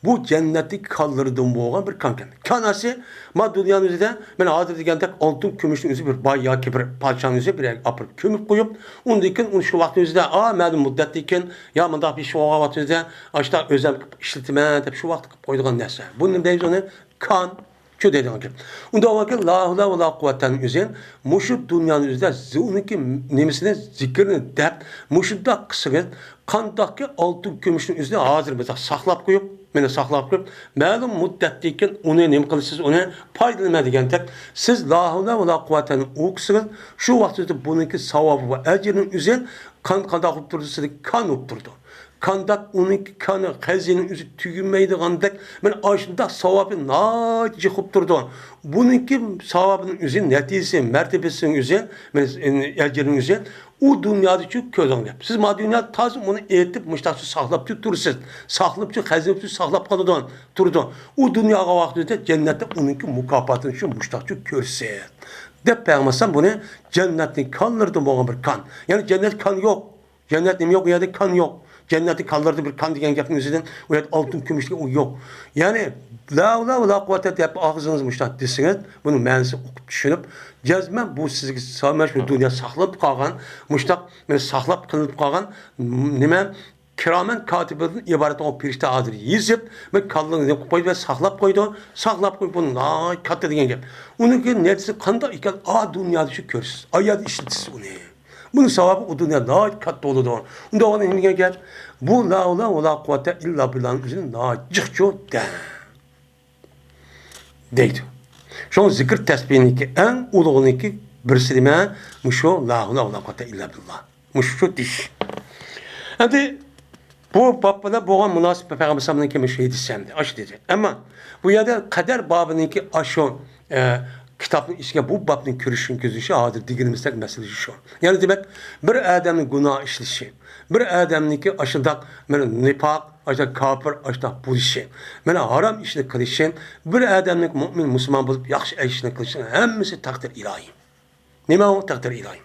بۇ جەننەتتىكى كانلىرىدىن بولغان بىر كان ئىكەن. كان ئەسلى، ما دۇنيانىڭ ئۆزىدە، مەن ھازىر دېگەندەك ئالتۇن كۈمۈشنىڭ ئۆزى بىر باي ياكى بىر پادىشاھنىڭ ئۆزى بىر يەرگە ئاپىرىپ كۆمۈپ قويۇپ، ئۇندىن كېيىن ئۇنى شۇ ۋاقىتنىڭ ئۆزىدە، ئا، مەلۇم مۇددەتتىن كېيىن، يا مۇنداق بىر ئىش بولغان ۋاقىتنىڭ ئۆزىدە، ئاشۇنداق ئۆزۈم ئىشلىتىمەن دەپ شۇ ۋاقىتتا قىلىپ قويىدىغان نەرسە. بۇنى دەيمىز ئۇنى كان. شۇ دەيدىغان گەپ. ئۇنداق بولغانكەن، لا ھەۋلە ۋە لا قۇۋۋەتەنىڭ ئۆزى مۇشۇ دۇنيانىڭ ئۆزىدە زى-، ئۇنىڭكى نېمىسىنى، زىكرىنى دەپ، مۇشۇنداق قىلسىڭىز، قانداقكى ئالتۇن كۈمۈشنىڭ ئۆزىنى ھازىر بىزدە ساقلاپ قويۇپ، مانا ساقلاپ قويۇپ، مەلۇم مۇددەتتىن كېيىن ئۇنى نېمە قىلىسىز، ئۇنى پايدىلىنىمەن دېگەندەك، سىز لا ھەۋلە ۋە لا قۇۋۋەتەنى ئوقۇسىڭىز، شۇ ۋاقىتتا بۇنىڭكى ساۋابى ۋە ئەجرىنىڭ ئۆزى قان-، قانداق بولۇپ تۇرىدۇ، سىزدە كان بولۇپ تۇرىدۇ. كانداك ئۇنىڭكى كانى، خەزىنە ئۆزى تۈگىمەيدىغاندەك، مانا ئاشۇنداق ساۋابى ناھايىتى جىق بولۇپ تۇرىدۇ. بۇنىڭكى ساۋابىنىڭ ئۆزى، نەتىجىسى، مەرتىبىسىنىڭ ئۆزى، مانا ئەجرىنىڭ ئۆزى ئۇ دۇنيادىچۇ كۆرىدىغان گەپ. سىز ما دۇنيادا تازا ئۇنى ئېيتىپ، مۇشتاقچۇ ساقلاپچۇ تۇرىسىز. ساقلاپچۇ، خەزىنىچۇ ساقلاپ قالىدۇ، تۇرىدۇ. ئۇ دۇنياغا ۋاقتىدا جەننەتتە ئۇنىڭكى مۇكاپاتىنى شۇ مۇشتاقچۇ كۆرىسىز. دەپ پەيغەمبەر بۇنى جەننەتنىڭ كانلىرىدىن بولغان بىر كان. يەنى جەننەتتە كان يوق. جەننەت نېمە يوق؟ ئۇ يەردە كان يوق. جەننەتتە كانلاردا بىر كان دېگەن گەپنىڭ ئۆزىدىن، ئۇ يەردە ئالتۇن، كۈمۈش دېگەن ئۇ يوق. يەنى، لا ھەۋلە ۋە لا قۇۋۋەتە دەپ ئاغزىڭىزنى مۇشتاق دېسىڭىز، بۇنىڭ مەنىسىنى ئۇقۇپ چۈشىنىپ، جەزمەن بۇ سىزگە سالماش بۇ دۇنيا ساقلىنىپ قالغان، مۇشتاق، مانا ساقلاپ قېلىنىپ قالغان، نېمە، كىرامەن كاتىبىندىن ئىبارەت بولغان پىرىشتە ھازىر يېزىپ، مانا كاللىڭىزنى قويۇپ قويدى ۋە ساقلاپ قويدى. ساقلاپ قويۇپ، بۇ ناھايىتى كاتتا دېگەن گەپ. ئۇنىڭكى نەتىجىسى قانداق ئىكەن، ئا دۇنيادا شۇ كۆرىسىز، ئا يەردە ئىشلىتىسىز ئۇنى. بۇنىڭ ساۋابى ئۇ دۇنيا ناھايىتى كاتتا بولىدۇ. ئۇنداق بولغاندا نېمە دېگەن گەپ؟ بۇ لا ھەۋلە ۋە لا قۇۋۋەتە ئىللا بىللانىڭ ئۆزىنى ناھايىتى جىقچۇ دە. دەيدۇ. شۇڭا زىكىر تەسبىھنىڭكى ئەڭ ئۇلۇغىنىڭكى بىرسى نېمە؟ مۇشۇ لا ھەۋلە ۋە لا قۇۋۋەتە ئىللا بىللا. مۇشۇ دېيىش. ئەمدى بۇ باب بىلەن بولغان مۇناسىۋەت پەيغەمبەر ئەلەيھىسسالامنىڭكى مۇشۇ ھەدىسى ئەمدى. ئاشۇ دېدى. ئەمما بۇ يەردە قەدەر بابىنىڭكى ئاشۇ، ئە، كىتابنىڭ ئىچىگە بۇ بابنى كىرىشنىڭ كۆزىتىشى ھازىر دېگىنىمىزدەك مەسىلە شۇ. يەنى دېمەك، بىر ئادەمنىڭ گۇناھ ئىشلىشى، بىر ئادەمنىڭكى ئاشۇنداق مانا نىپاق، ئاشۇنداق كاپىر، ئاشۇنداق بولۇشى، مانا ھارام ئىشنى قىلىشى، بىر ئادەمنىڭ مۇئمىن، مۇسۇلمان بولۇپ ياخشى ئىشنى قىلىشىنىڭ ھەممىسى تەقدىر ئىلاھىي. نېمە ئۇ تەقدىر ئىلاھىي؟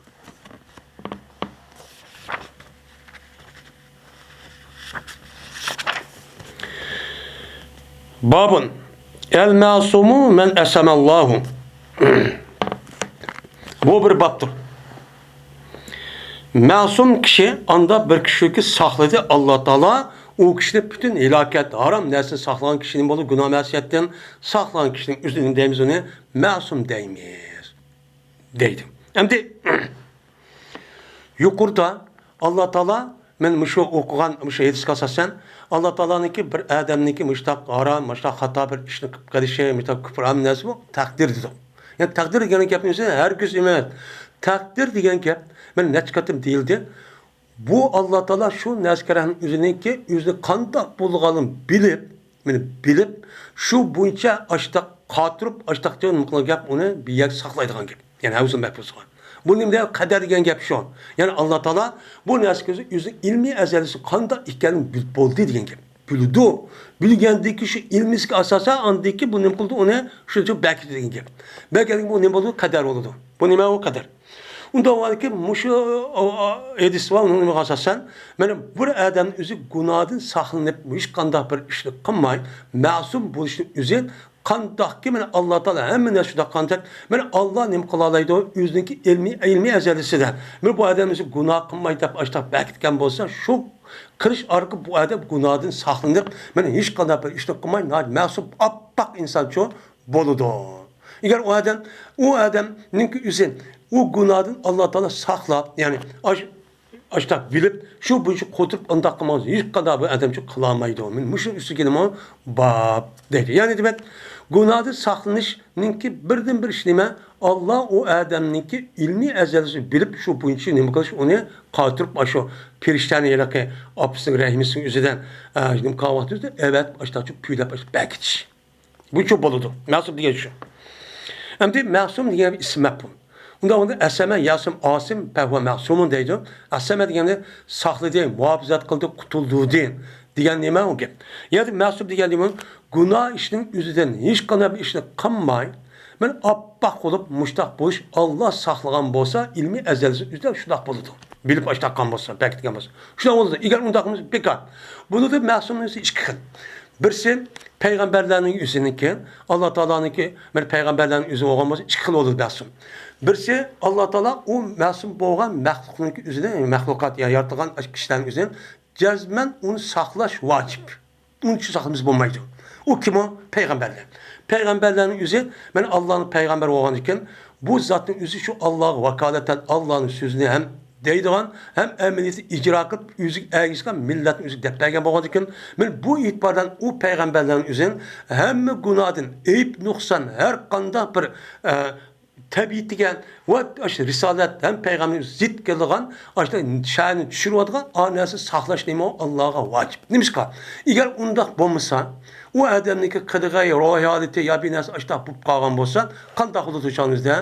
بابۇن، ئەل مەسۇمۇ مەن ئەسەمەللاھۇ. بۇ بىر بابتۇر. مەسۇم كىشى ئاندا بىر كىشىكى ساقلىدى ئاللا تائالا، ئۇ كىشىنى پۈتۈن ھالاكەت، ھارام نەرسىدىن ساقلىغان كىشىنى بولدى، گۇناھ مەسىيەتتىن ساقلىغان كىشىنىڭ ئۆزىنى دەيمىز ئۇنى مەسۇم دەيمىز، دەيدۇ. ئەمدى يۇقىرىدا ئاللا تائالا، مەن مۇشۇ ئوقۇغان مۇشۇ ھەدىسكە ئاساسەن، ئاللا تائالانىڭكى بىر ئادەمنىڭكى مۇشتاق ھارام، مۇشتاق خاتا بىر ئىشنى قىلىپ قېلىشى، مۇشتاق كۇپران نەرسە بۇ تەقدىر دېدۇق. يەنى تەقدىر دېگەن گەپنىڭ ئۆزى ھەرگىز ئەمەس. تەقدىر دېگەن گەپ، مەن نەچچە قېتىم دېيىلدى. بۇ ئاللا تائالا شۇ نەرسىگە رەھمەت ئۆزىنىڭكى، ئۆزىنى قانداق بولىدىغانلىقىنى بىلىپ، مېنى بىلىپ، شۇ بويىچە ئاشتاق قاتۇرۇپ، ئاشتاق دېگەن نېمە قىلغان گەپ، ئۇنى بىر يەرگە ساقلايدىغان گەپ. يەنى ھەۋزۇل مەھپۇزغا. بۇ نېمە دېگەن قەدەر دېگەن گەپ شۇ. يەنى ئاللا تائالا بۇ نەرسىگە ئۆزى، ئۆزىنىڭ ئىلمىي ئەزەلىسى قانداق ئىكەنلىكىنى بىلىپ بولدى دېگەن گەپ. بىلىدۇ. بىلگەندىن كېيىن شۇ ئىلمىسىگە ئاساسەن ئاندىن كېيىن بۇ نېمە قىلدى؟ ئۇنى شۇنچە بەكىتتى دېگەن گەپ. بەكەتكەن بۇ نېمە بولىدۇ؟ قەدەر بولىدۇ. بۇ نېمە ئۇ قەدەر؟ ئۇنداق بولغاندىكىن مۇشۇ، ئۇ، ئۇ، ھەدىس بار، ئۇنىڭ نېمىگە ئاساسەن، مانا بىر ئادەم ئۆزى گۇناھتىن ساقلىنىپ، ھېچقانداق بىر ئىشنى قىلماي، مەسۇم بولۇشنىڭ ئۆزى قانداقكى، مانا ئاللا تائالا ھەممە نەرسە شۇنداق قانداق، مانا ئاللا نېمە قىلالايدۇ؟ ئۆزىنىڭكى ئىلمىي، ئىلمىي ئەزەلىسىدە. مانا بۇ ئادەم ئۆزى گۇناھ قىلماي دەپ ئاشتاق بەكىتكەن بولسا، شۇ قىلىش ئارقىلىق بۇ ئادەم گۇناھتىن ساقلىنىپ، مانا ھېچقانداق بىر ئىشنى قىلماي، ناھايىتى مەسۇم، ئاپئاق ئىنسانچۇ بولىدۇ. ئەگەر ئۇ ئادەم، ئۇ ئادەمنىڭكى ئۆزى ئۇ گۇناھتىن ئاللا تائالا ساقلاپ، يەنى ئاش-، ئاشتاق بىلىپ، شۇ بويىچە قوتۇرۇپ ئۇنداق قىلمىسا، ھېچقانداق بىر ئادەمچۇ قىلالمايدۇ. مەن مۇشۇ ئۈستىگە نېمە باب دەيدۇ. يەنى دېمەك، گۇناھتىن ساقلىنىشنىڭكى بىردىنبىر ئىشى نېمە؟ ئاللا ئۇ ئادەمنىڭكى ئىلمىي ئەزەلىسىنى بىلىپ، شۇ بويىچە نېمە قىلىش، ئۇنى قاتۇرۇپ، ئاشۇ پېرىشتەنى ھېلىقى ئاپىسىنىڭ رەھىمىسىنىڭ ئۆزىدىن، ئە، نېمە قىلغان ۋاقتىدا ئەۋەتىپ، ئاشتاقچۇ پۈۋلەپ، ئاشتاق بەكىتىش. بۇچۇ بولىدۇ. مەسۇم دېگەن شۇ. ئەمدى مەسۇم دېگەن ئىسىم مەپھۇم. ئۇنداق بولغاندا ئەسەمە، ياسىم، ئاسىم، پەھۋە مەسۇمۇن دەيدۇ. ئەسەمە دېگەندە ساقلىدى، مۇھاپىزەت قىلدى، قۇتۇلدۇردى دېگەن نېمە ئۇ گەپ. يەنى مەسۇم دېگەن نېمە؟ گۇناھ ئىشنىڭ ئۆزىدىن ھېچقانداق بىر ئىشنى قىلماي، مەن ئاپئاق بولۇپ مۇشتاق بولۇش، ئاللا ساقلىغان بولسا، ئىلمىي ئەزەلسى ئۆزىدە شۇنداق بولىدۇ. بىلىپ ئاشتاق قىلغان بولسا، بەكىتكەن بولسا. شۇنداق بولىدۇ. ئەگەر ئۇنداق بولمىسا، بىكار. بۇنىڭدا مەسۇمنىڭ ئىككى خىل. بىرسى پەيغەمبەرلەرنىڭ ئۆزىنىڭكى، ئاللا تائالانىڭكى، بىر پەيغەمبەرلەرنىڭ ئۆزى بولغان بولسا، ئىككى خىل بولىدۇ مەسۇم. بىرسى ئاللا تائالا ئۇ مەسۇم بولغان مەخلۇقنىڭكى ئۆزىنى، مەخلۇقات، يا يارىتىلغان كىشىلەرنىڭ ئۆزىنى جەزمەن ئۇنى ساقلاش ۋاجىپ. ئۇنى ساقلىمىسا بولمايدۇ. ئۇ كىم ئۇ؟ پەيغەمبەرلەر. پەيغەمبەرلەرنىڭ ئۆزى، مەن ئاللانىڭ پەيغەمبىرى بولغاندىكىن، بۇ زاتنىڭ ئۆزى شۇ ئاللاغا ۋاكالىتەن ئاللانىڭ سۆزىنى ھەم دەيدىغان، ھەم ئەمەلىيەتتە ئىجرا قىلىپ، ئۆزىگە ئەگىشكەن مىللەتنى ئۆزىگە دەپ بەرگەن بولغاندىكىن، مەن بۇ ئېتىباردىن ئۇ پەيغەمبەرلەرنىڭ ئۆزىنى ھەممە گۇناھتىن، ئەيىب، نۇقسان، ھەر قانداق بىر، ئە، تەبىئىتىگە ۋە ئاشۇ رىسالەت ھەم پەيغەمبەرگە زىت كېلىدىغان، ئاشۇ شەرنى چۈشۈرۈۋاتىدىغان ئا نەرسە ساقلاش نېمە ئۇ؟ ئاللاغا ۋاجىپ. نېمىشقا؟ ئەگەر ئۇنداق بولمىسا، ئۇ ئادەمنىڭكى قىلىغى، روھىي ھالىتى يا بىر نەرسە ئاشۇنداق بولۇپ قالغان بولسا، قانداق بولىدۇ شۇنىڭىزدە؟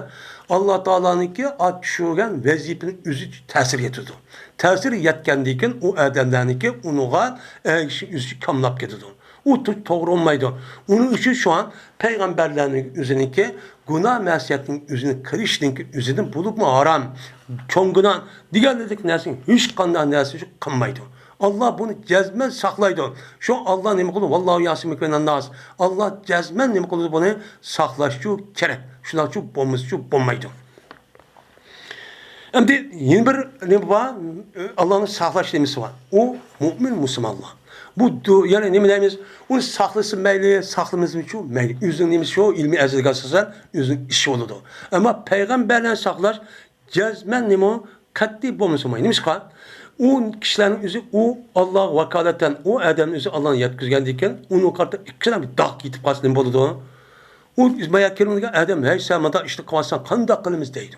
ئاللا تائالانىڭكى ئا چۈشۈرگەن ۋەزىپىنىڭ ئۆزى تەسىر يېتىدۇ. تەسىر يەتكەندىن كېيىن ئۇ ئادەملەرنىڭكى ئۇنىڭغا ئەگىشىش ئۆزى كاملاپ كېتىدۇ. ئۇ تو-، توغرا بولمايدۇ. ئۇنىڭ ئۈچۈن شۇڭا پەيغەمبەرلەرنىڭ ئۆزىنىڭكى گۇناھ مەسىيەتنىڭ ئۆزىنى قىلىشنىڭكى ئۆزىدىن بولۇپمۇ ھارام، چوڭ گۇناھ دېگەنلىك نەرسىنى ھېچقانداق نەرسە قىلمايدۇ. ئاللا بۇنى جەزمەن ساقلايدۇ. شۇ ئاللا نېمە قىلىدۇ؟ ۋاللاھۇ ياسىمۇكە مىنەنناس. ئاللا جەزمەن نېمە قىلىدۇ؟ بۇنى ساقلاشچۇ كېرەك. شۇنداقچۇ بولمىسىچۇ بولمايدۇ. ئەمدى يەنە بىر نېمە بار؟ ئاللانى ساقلاش نېمىسى بار؟ ئۇ مۇئمىن مۇسۇلمانلار. بۇ دۇ-، يەنى نېمە دەيمىز؟ ئۇنى ساقلىسا مەيلى، ساقلىمىسىچۇ مەيلى. ئۆزىنىڭ نېمىسى شۇ، ئىلمىي ئەزەلگە ئاساسەن ئۆزىنىڭ ئىشى بولىدۇ. ئەمما پەيغەمبەرلەرنى ساقلاش جەزمەن نېمە؟ قەتئىي بولمىسا بولمايدۇ. نېمىشقا؟ ئۇ كىشىلەرنىڭ ئۆزى، ئۇ ئاللاغا ۋاكالىتەن، ئۇ ئادەمنى ئۆزى ئاللانى يەتكۈزگەندىن كېيىن، ئۇنىڭغا قارىتا ئىككىلا بىر داغ يېتىپ قالسا نېمە بولىدۇ؟ ئۇ بايا كېلىۋاتقان ئادەم، ھەي، سەن مۇنداق ئىشنى قىلىۋاتساڭ، قانداق قىلىمىز دەيدۇ.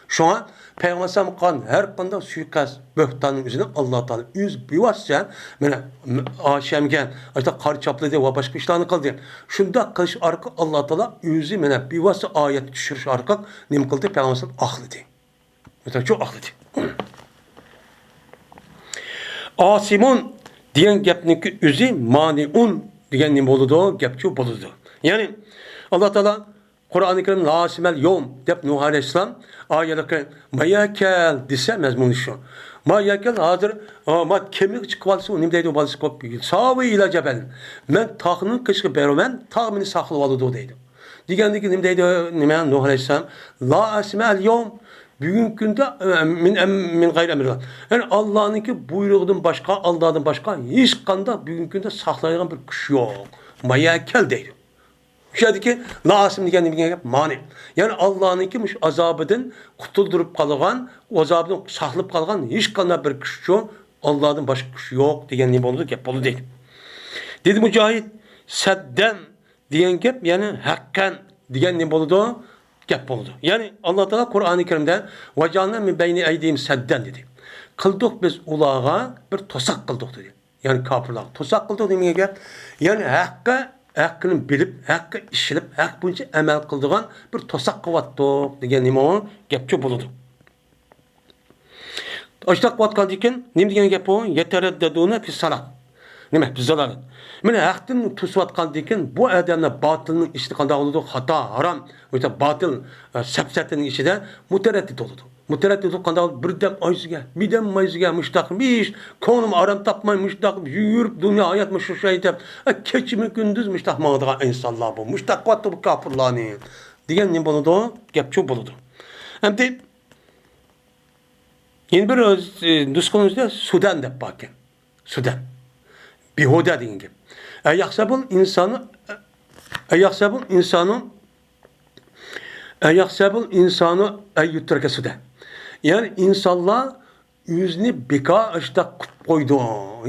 شۇڭا پەيغەمبەر ئەلەيھىسسالامغا قىلغان ھەر قانداق سۇيىقەست، بۆھتاننىڭ ئۆزىنى ئاللا تائالا ئۆزى بىۋاسىتە، مانا، ئاشەمگە ئاشۇنداق قارا چاپلىدى ۋە باشقا ئىشلارنى قىلدى. شۇنداق قىلىش ئارقىلىق ئاللا تائالا ئۆزى، مانا، بىۋاسىتە ئايەت چۈشۈرۈش ئارقىلىق نېمە قىلدى؟ پەيغەمبەر ئەلەيھىسسالام ئاقلىدى. مەسىلەن، شۇ ئاقلىدى. ئاسىمۇن دېگەن گەپنىڭكى ئۆزى مانىئۇن دېگەن نېمە بولىدۇ؟ گەپچۇ بولىدۇ. يەنى، ئاللا تائالا قۇرئانى كەرىم «لا ئاسىمەل يوم» دەپ نۇھ ئەلەيھىسسالام ئايەتلىكى «ماياكەل» دېسە مەزمۇنى شۇ. «ماياكەل» ھازىر، ئا، ما كېمىگە چىقىۋالسا، ئۇ نېمە دەيدۇ؟ بالىسى قوپ، «ساۋى ئىلا جەبەل». مەن تاغنىڭ قېشىغا بېرىمەن، تاغ مېنى ساقلىۋالىدۇ دەيدۇ. دېگەندىن كېيىن نېمە دەيدۇ؟ نېمە؟ نۇھ ئەلەيھىسسالام، «لا ئاسىمەل يوم». بۈگۈنكى كۈندە، ئە، مىن ئەم-، مىن غەيرى ئەمرىللا. يەنى ئاللانىڭكى بۇيرۇقىدىن باشقا، ئاللادىن باشقا ھېچقانداق بۈگۈنكى كۈندە ساقلايدىغان بىر كۈچ يوق. ماياكەل دەيدۇ. شۇ يەردىكى «لا ئاسىم» دېگەن نېمە دېگەن گەپ؟ مانى. يەنى ئاللانىڭكى مۇشۇ ئازابىدىن قۇتۇلدۇرۇپ قالغان، ئازابىدىن ساقلاپ قالغان ھېچقانداق بىر كۈچ يوق، ئاللادىن باشقا كۈچ يوق دېگەن نېمە بولىدۇ؟ گەپ بولىدۇ دەيدۇ. دېدى مۇجاھىد، «سەددەن» دېگەن گەپ، يەنى «ھەققەن» دېگەن نېمە بولىدۇ؟ گەپ بولىدۇ. يەنى ئاللا تائالا قۇرئانى كەرىمدە «ۋەجەئەلنا مىن بەينى ئەيدىھىم سەددەن» دېدى. قىلدۇق بىز ئۇلارغا بىر توساق قىلدۇق دېدى. يەنى كاپىرلارغا توساق قىلدۇق دېگەن گەپ. يەنى ھەققە، ھەققىنى بىلىپ، ھەققە ئىشىنىپ، ھەق بويىچە ئەمەل قىلىدىغان بىر توساق قىلىۋاتتۇق دېگەن نېمە ئۇ؟ گەپچۇ بولىدۇ. ئاشۇنداق قىلىۋاتقاندىن كېيىن نېمە دېگەن گەپ بۇ؟ «يەتەرەددەدۇنە فىسسالات». نېمە؟ فىززالالەت. مانا ھەقتىن توسۇۋاتقاندىن كېيىن بۇ ئادەملەر باتىلنىڭ ئىچىدە قانداق بولىدۇ؟ خاتا، ھارام، باتىل، ئە، سەپسەتىنىڭ ئىچىدە مۇتەرەددىت بولىدۇ. مۇتەرەددىت بولۇپ قانداق بولىدۇ؟ بىردەم ئايسىگە، بىردەم مايسىگە، مۇشتاق ئىش، كۆڭلۈم ئارام تاپماي، مۇشتاق يۈگۈرۈپ دۇنيا ھايات مۇشۇ شۇ دەپ، ئە، كېچىمۇ كۈندۈز مۇشتاق ماڭىدىغان ئىنسانلار بۇ. مۇشتاق قىلىۋاتىدۇ بۇ كاپىرلارنى. دېگەن نېمە بولىدۇ؟ گەپچۇ بولىدۇ. ئەمدى يەنە بىر، ئە، نۇسخىنىڭ ئۈستىدە سۇدەن دەپ باركەن. سۇدەن. بىھۇدە دېگەن گەپ. ئەيەھسەبۇل ئىنسانۇ، ئەيەھسەبۇل ئىنسانۇ، ئەيەھسەبۇل ئىنسانۇ ئەن يۇترەكە سۇدە. يەنى ئىنسانلار ئۆزىنى بىكار ئاشتاق قىلىپ قويدۇ.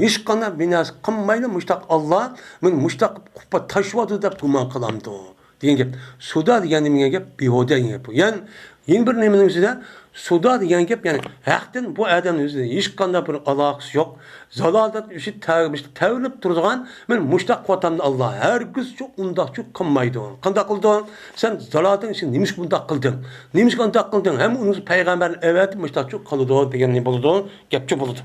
ھېچقانداق بىر نەرسە قىلمايلا مۇشتاق ئاللا مېنى مۇشتاق قىلىپ تاشلىۋاتىدۇ دەپ گۇمان قىلامدۇ؟ دېگەن گەپ. سۇدا دېگەن نېمە دېگەن گەپ؟ بىھۇدە دېگەن گەپ بۇ. يەنى يەنە بىر نېمىنىڭ ئۆزىدە سۇدا دېگەن گەپ، يەنى ھەقتىن بۇ ئادەمنىڭ ئۆزىدە ھېچقانداق بىر ئالاقىسى يوق. زالالەتنىڭ ئۆزى تەۋرىنىپ تۇرىدىغان، مەن مۇشتاق قىلىۋاتامدۇ ئاللا؟ ھەرگىزچۇ ئۇنداقچۇ قىلمايدۇ. قانداق قىلىدۇ؟ سەن زالالەتنىڭ ئىچىدە نېمىشقا بۇنداق قىلدىڭ؟ نېمىشقا ئۇنداق قىلدىڭ؟ ھەم ئۇنى پەيغەمبەرنى ئەۋەتىپ مۇشتاقچۇ قىلىدۇ دېگەن نېمە بولىدۇ؟ گەپچۇ بولىدۇ.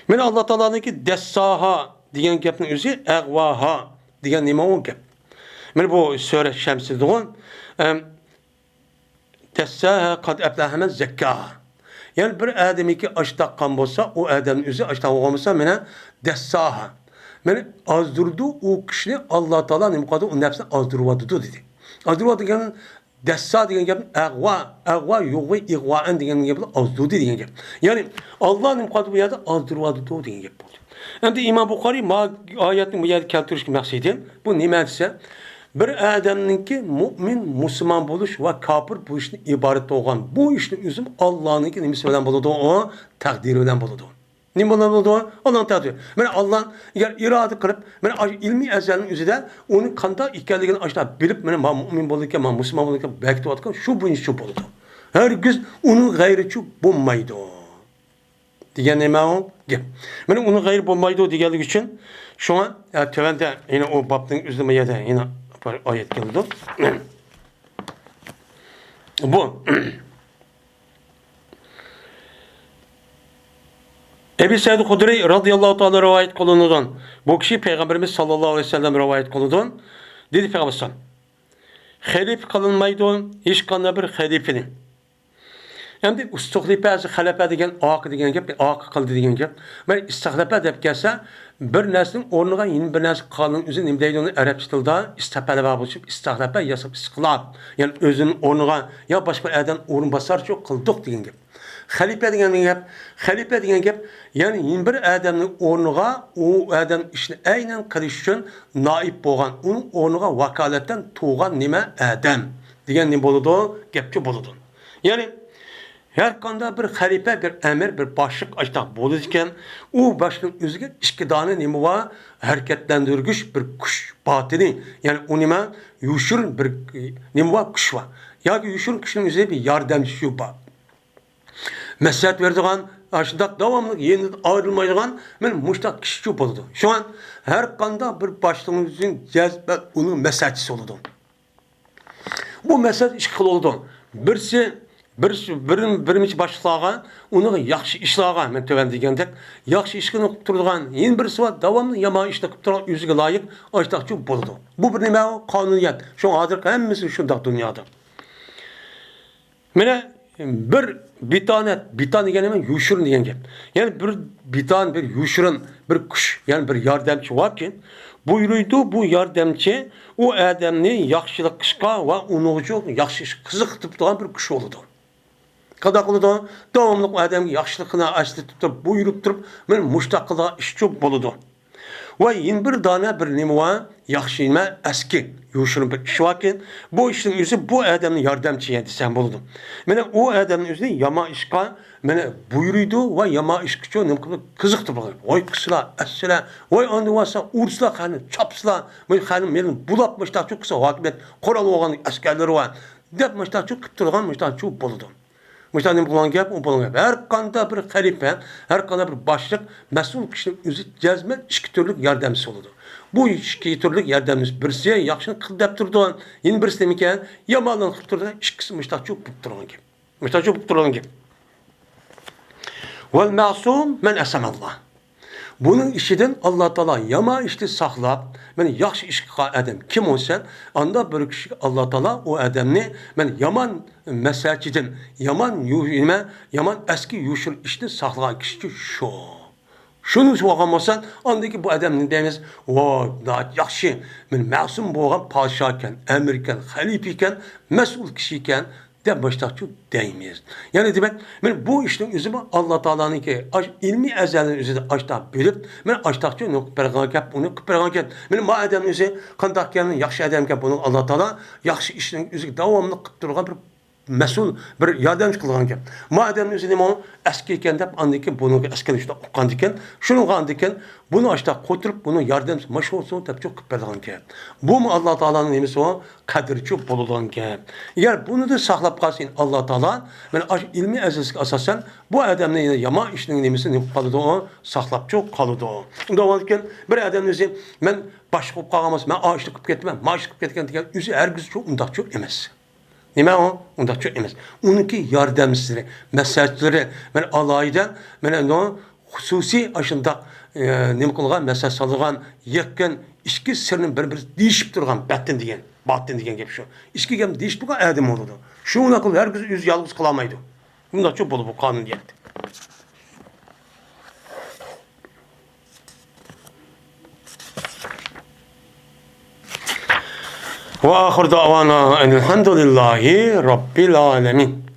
مانا ئاللا تائالانىڭكى دەسساھا دېگەن گەپنىڭ ئۆزى ئەغۋاھا دېگەن نېمە ئۇ گەپ؟ مانا بۇ سۈرە شەمسىدىغۇ. ئەم، دەسساھا قەد ئەفلەھە مەن زەككاھا. يەنى بىر ئادەمنىڭكى ئاشتاق قىلغان بولسا، ئۇ ئادەمنىڭ ئۆزى ئاشتاق بولغان بولسا، مانا دەسساھا. مانا ئازدۇرىدۇ ئۇ كىشىنى ئاللا تائالا نېمە قىلىدۇ؟ ئۇ نەپسىنى ئازدۇرۇۋاتىدۇ دېدى. ئازدۇرۇۋاتىدۇ دېگەن دەسسا دېگەن گەپ ئەغۋا، ئەغۋا يۇغۋى ئىغۋائەن دېگەن گەپ ئازدۇردى دېگەن گەپ. يەنى ئاللا نېمە قىلىدۇ بۇ يەردە؟ ئازدۇرۇۋاتىدۇ دېگەن گەپ بولدى. ئەمدى ئىمام بۇخارىي ما ئايەتنى بۇ يەردە كەلتۈرۈشكە مەقسىتى بۇ نېمە دېسە، بىر ئادەمنىڭكى مۇئمىن، مۇسۇلمان بولۇش ۋە كاپىر بولۇشتىن ئىبارەت بولغان بۇ ئىشنى ئۆزىمۇ ئاللانىڭكى نېمىسى بىلەن بولىدۇ؟ ئۇ تەقدىرى بىلەن بولىدۇ. نېمە بولىدۇ؟ ئاللانىڭ تەقدىرى. مانا ئاللا ئەگەر ئىرادە قىلىپ، مانا ئاشۇ ئىلمىي ئەزەلنىڭ ئۆزىدە ئۇنى قانداق ئىكەنلىكىنى ئاشۇنداق بىلىپ، مانا ما مۇئمىن بولىدىكەن، ما مۇسۇلمان بولىدىكەن، بەكىتىۋاتقان شۇ بويىچە شۇ بولىدۇ. ھەرگىز ئۇنىڭ غەيرىچۇ بولمايدۇ. دېگەن نېمە ئۇ گەپ. مانا ئۇنىڭ غەيرى بولمايدۇ دېگەنلىكى ئۈچۈن شۇڭا، ئە، تۆۋەندە يەنە ئۇ بابنىڭ ئۆزىدە ما يەردە يەنە بىر ئايەت كېلىدۇ. بۇ ئەبى سەئىد خۇدرىي رازىياللاھۇ تائالا رىۋايەت قىلىنىدۇ. بۇ كىشى پەيغەمبىرىمىز ساللاللاھۇ ئەلەيھى ۋەسەللەم رىۋايەت قىلىدۇ. دېدى پەيغەمبەر ئەلەيھىسسالام، خەلىپە قىلىنمايدۇ ھېچقانداق بىر خەلىپىنى. ئەمدى ئۇستۇخلىپە، خەلەپە دېگەن ئاقا دېگەن گەپ، ئاقا قىلدى دېگەن گەپ. مانا ئىستەخلەپە دەپ كەلسە، بىر نەرسىنىڭ ئورنىغا يەنە بىر نەرسە قىلغاننىڭ ئۆزى نېمە دەيدۇ ئۇنى ئەرەبچە تىلدا؟ ئىستەپەلە بار بولۇشۇپ، ئىستەخلەپە ياساپ ئىستىقلال. يەنى ئۆزىنىڭ ئورنىغا يا باشقا بىر ئادەم ئورۇنباسارچۇ قىلدۇق دېگەن گەپ. خەلىپە دېگەن گەپ، خەلىپە دېگەن گەپ، يەنى يەنە بىر ئادەمنىڭ ئورنىغا ئۇ ئادەم ئىشنى ئەينەن قىلىش ئۈچۈن نائىب بولغان، ئۇنىڭ ئورنىغا ۋاكالەتەن تۇرغان نېمە ئادەم دېگەن نېمە بولىدۇ؟ گەپچۇ بولىدۇ. يەنى ھەر قانداق بىر خەلىپە، بىر ئەمىر، بىر باشلىق ئاشتاق بولىدىكەن، ئۇ باشلىقنىڭ ئۆزىگە ئىككى دانە نېمە بار؟ ھەرىكەتلەندۈرگۈچ بىر كۈچ، باتىنى، يەنى ئۇ نېمە؟ يوشۇرۇن بىر نېمە بار؟ كۈچ بار. ياكى يوشۇرۇن كىشىنىڭ ئۆزى بىر ياردەمچىسى بار. مەسلىھەت بېرىدىغان، ئاشۇنداق داۋاملىق يېنىدىن ئايرىلمايدىغان مانا مۇشۇنداق كىشىچۇ بولىدۇ. شۇڭا ھەر قانداق بىر باشلىقنىڭ ئۆزى جەزمەن ئۇنىڭ مەسلىھەتچىسى بولىدۇ. بۇ مەسلىھەت ئىككى خىل بولىدۇ. بىرسى، بىر، بىر، بىرىنچى باشلىقلارغا، ئۇنىڭ ياخشى ئىشلارغا، مەن تۆۋەندە دېگەندەك، ياخشى ئىشلارنى قىلىپ تۇرىدىغان، يەنە بىرسى بار، داۋاملىق يامان ئىشنى قىلىپ تۇرىدىغان، ئۆزىگە لايىق ئاشۇنداقچۇ بولىدۇ. بۇ بىر نېمە؟ قانۇنىيەت. شۇڭا ھازىر ھەممىسى شۇنداق دۇنيادا. مانا بىر بىتانەت، بىتان دېگەن نېمە؟ يوشۇرۇن دېگەن گەپ. يەنى بىر بىتان، بىر يوشۇرۇن، بىر كۈچ، يەنى بىر ياردەمچى باركى، بۇيرۇيدۇ، بۇ ياردەمچى ئۇ ئادەمنى ياخشىلىق قىلىشقا ۋە ئۇنىڭغا ياخشى ئىش قىزىقتۇرىدىغان بىر كۈچ بولىدۇ. قانداق قىلىدۇ؟ داۋاملىق ئۇ ئادەمگە ياخشىلىقنى ئەسلىتىپ تۇرۇپ، بۇيرۇپ تۇرۇپ، مانا مۇشۇنداق قىلىدىغان ئىشچۇ بولىدۇ. ۋە يەنە بىر دانە بىر نېمە بار؟ ياخشى نېمە؟ ئەسكى، يوشۇرۇن بىر ئىش باركەن، بۇ ئىشنىڭ ئۆزى بۇ ئادەمنىڭ ياردەمچى دېسەم بولىدۇ. مانا ئۇ ئادەمنىڭ ئۆزى يامان ئىشقا مانا بۇيرۇيدۇ ۋە يامان ئىشقىچۇ نېمە قىلىدۇ؟ قىزىقتۇرىدۇ. ۋاي قىلسىلا، ئەتسىلە، ۋاي ئاندىن بولسا ئۇرسىلا، قېنى چاپسىلا، مانا قېنى مېنى بۇلاپ مۇشۇنداقچۇ قىلسا، ھاكىمىيەت قورال بولغان ئەسكەرلىرى بار دەپ مۇشۇنداقچۇ قىلىپ تۇرغان مۇشۇنداقچۇ بولىدۇ. مۇشۇنداق نېمە قىلغان گەپ، ئۇ بولغان گەپ. ھەر قانداق بىر خەلىپە، ھەر قانداق بىر باشلىق، مەسئۇل كىشىنىڭ ئۆزى جەزمەن ئىككى تۈرلۈك ياردەمچىسى بولىدۇ. بۇ ئىككى تۈرلۈك ياردەمچىسى بىرسى ياخشىنى قىل دەپ تۇرىدۇ، يەنە بىرسى نېمىكەن؟ يامانلىقنى قىلىپ تۇرىدۇ. ئىككىسى مۇشۇنداقچۇ بولۇپ تۇرغان گەپ. مۇشۇنداقچۇ بولۇپ تۇرغان گەپ. ۋەل مەسۇم مەن ئەسەمەللا. بۇنىڭ ئىچىدىن ئاللا تائالا يامان ئىشتىن ساقلاپ، مەن ياخشى ئىش قىلغان ئادەم كىم بولسا، ئاندا بىر كىشىگە ئاللا تائالا ئۇ ئادەمنى مەن يامان مەسەلچىدىن، يامان يۇ-، نېمە، يامان ئەسكى يوشۇرۇن ئىشتىن ساقلىغان كىشىچۇ شۇ. شۇنى بولغان بولسا، ئاندىن كېيىن بۇ ئادەمنى دەيمىز، ۋاي، ناھايىتى ياخشى، مەن مەسۇم بولغان پادىشاھكەن، ئەمىركەن، خەلىپىكەن، مەسئۇل كىشىكەن، دەپ مۇشتاقچۇ دەيمىز. يەنى دېمەك، مانا بۇ ئىشنىڭ ئۆزىمۇ ئاللا تائالانىڭكى ئاش-، ئىلمىي ئەزەلدىن ئۆزىدە ئاشتاق بىلىپ، مانا ئاشتاقچۇ نېمە قىلىپ بەرگەن گەپ، ئۇنى قىلىپ بەرگەن گەپ. مانا ما ئادەمنىڭ ئۆزى قانداق ئىكەن، ياخشى ئادەمكەن، بۇنىڭ ئاللا تائالا ياخشى ئىشنىڭ ئۆزىگە داۋاملىق قىلىپ تۇرغان بىر مەسئۇل، بىر ياردەمچى قىلغان گەپ. ما ئادەمنىڭ ئۆزى نېمە ئۇ؟ ئەسكى ئىكەن دەپ، ئاندىن كېيىن بۇنىڭغا ئەسكىنى شۇنداق ئۇققاندىكىن، شۇنىڭغا ئاندىن كېيىن بۇنى ئاشتاق قوتۇرۇپ، بۇنىڭ ياردەمچىسى مانا شۇ بولسۇن دەپ چوقۇپ بەرگەن گەپ. بۇمۇ ئاللا تائالانىڭ نېمىسى ئۇ؟ قەدرىچۇ بولىدىغان گەپ. ئەگەر بۇنىدىن ساقلاپ قالسا ئاللا تائالا، مانا ئاشۇ ئىلمىي ئەزىزلىككە ئاساسەن، بۇ ئادەمنى يامان ئىشنىڭ نېمىسى نېمە قىلىپ قالىدۇ؟ ساقلاپچۇ قالىدۇ. ئۇنداق بولغاندىكىن، بىر ئادەمنىڭ ئۆزى، مەن باشلىق بولۇپ قالغان بولسا، مەن ئا ئىشنى قىلىپ كەتتىم، مەن ما ئىشنى قىلىپ كەتكەن دېگەن ئۆزى ھەرگىزچۇ ئۇنداقچۇ ئەمەس. نېمە ئۇ؟ ئۇنداقچۇ ئەمەس. ئۇنىڭكى ياردەمچىلىرى، مەسلىھەتچىلىرى، مانا ئالاھىدە، مانا ئۇنىڭ خۇسۇسىي ئاشۇنداق، ئە، نېمە قىلغان، مەسلىھەت سالىدىغان، يېقىن ئىچكى سىرنى بىر-بىرى دېيىشىپ تۇرغان، بەتتىن دېگەن، باتتىن دېگەن گەپ شۇ. ئىچكى گەپنى دېيىشىپ تۇرغان ئادەم بولىدۇ. شۇنداق قىلىپ ھەرگىز ئۆزى يالغۇز قىلالمايدۇ. بۇنداقچۇ بولىدۇ بۇ قانۇنىيەت. وآخر دعوانا أن الحمد لله رب العالمين.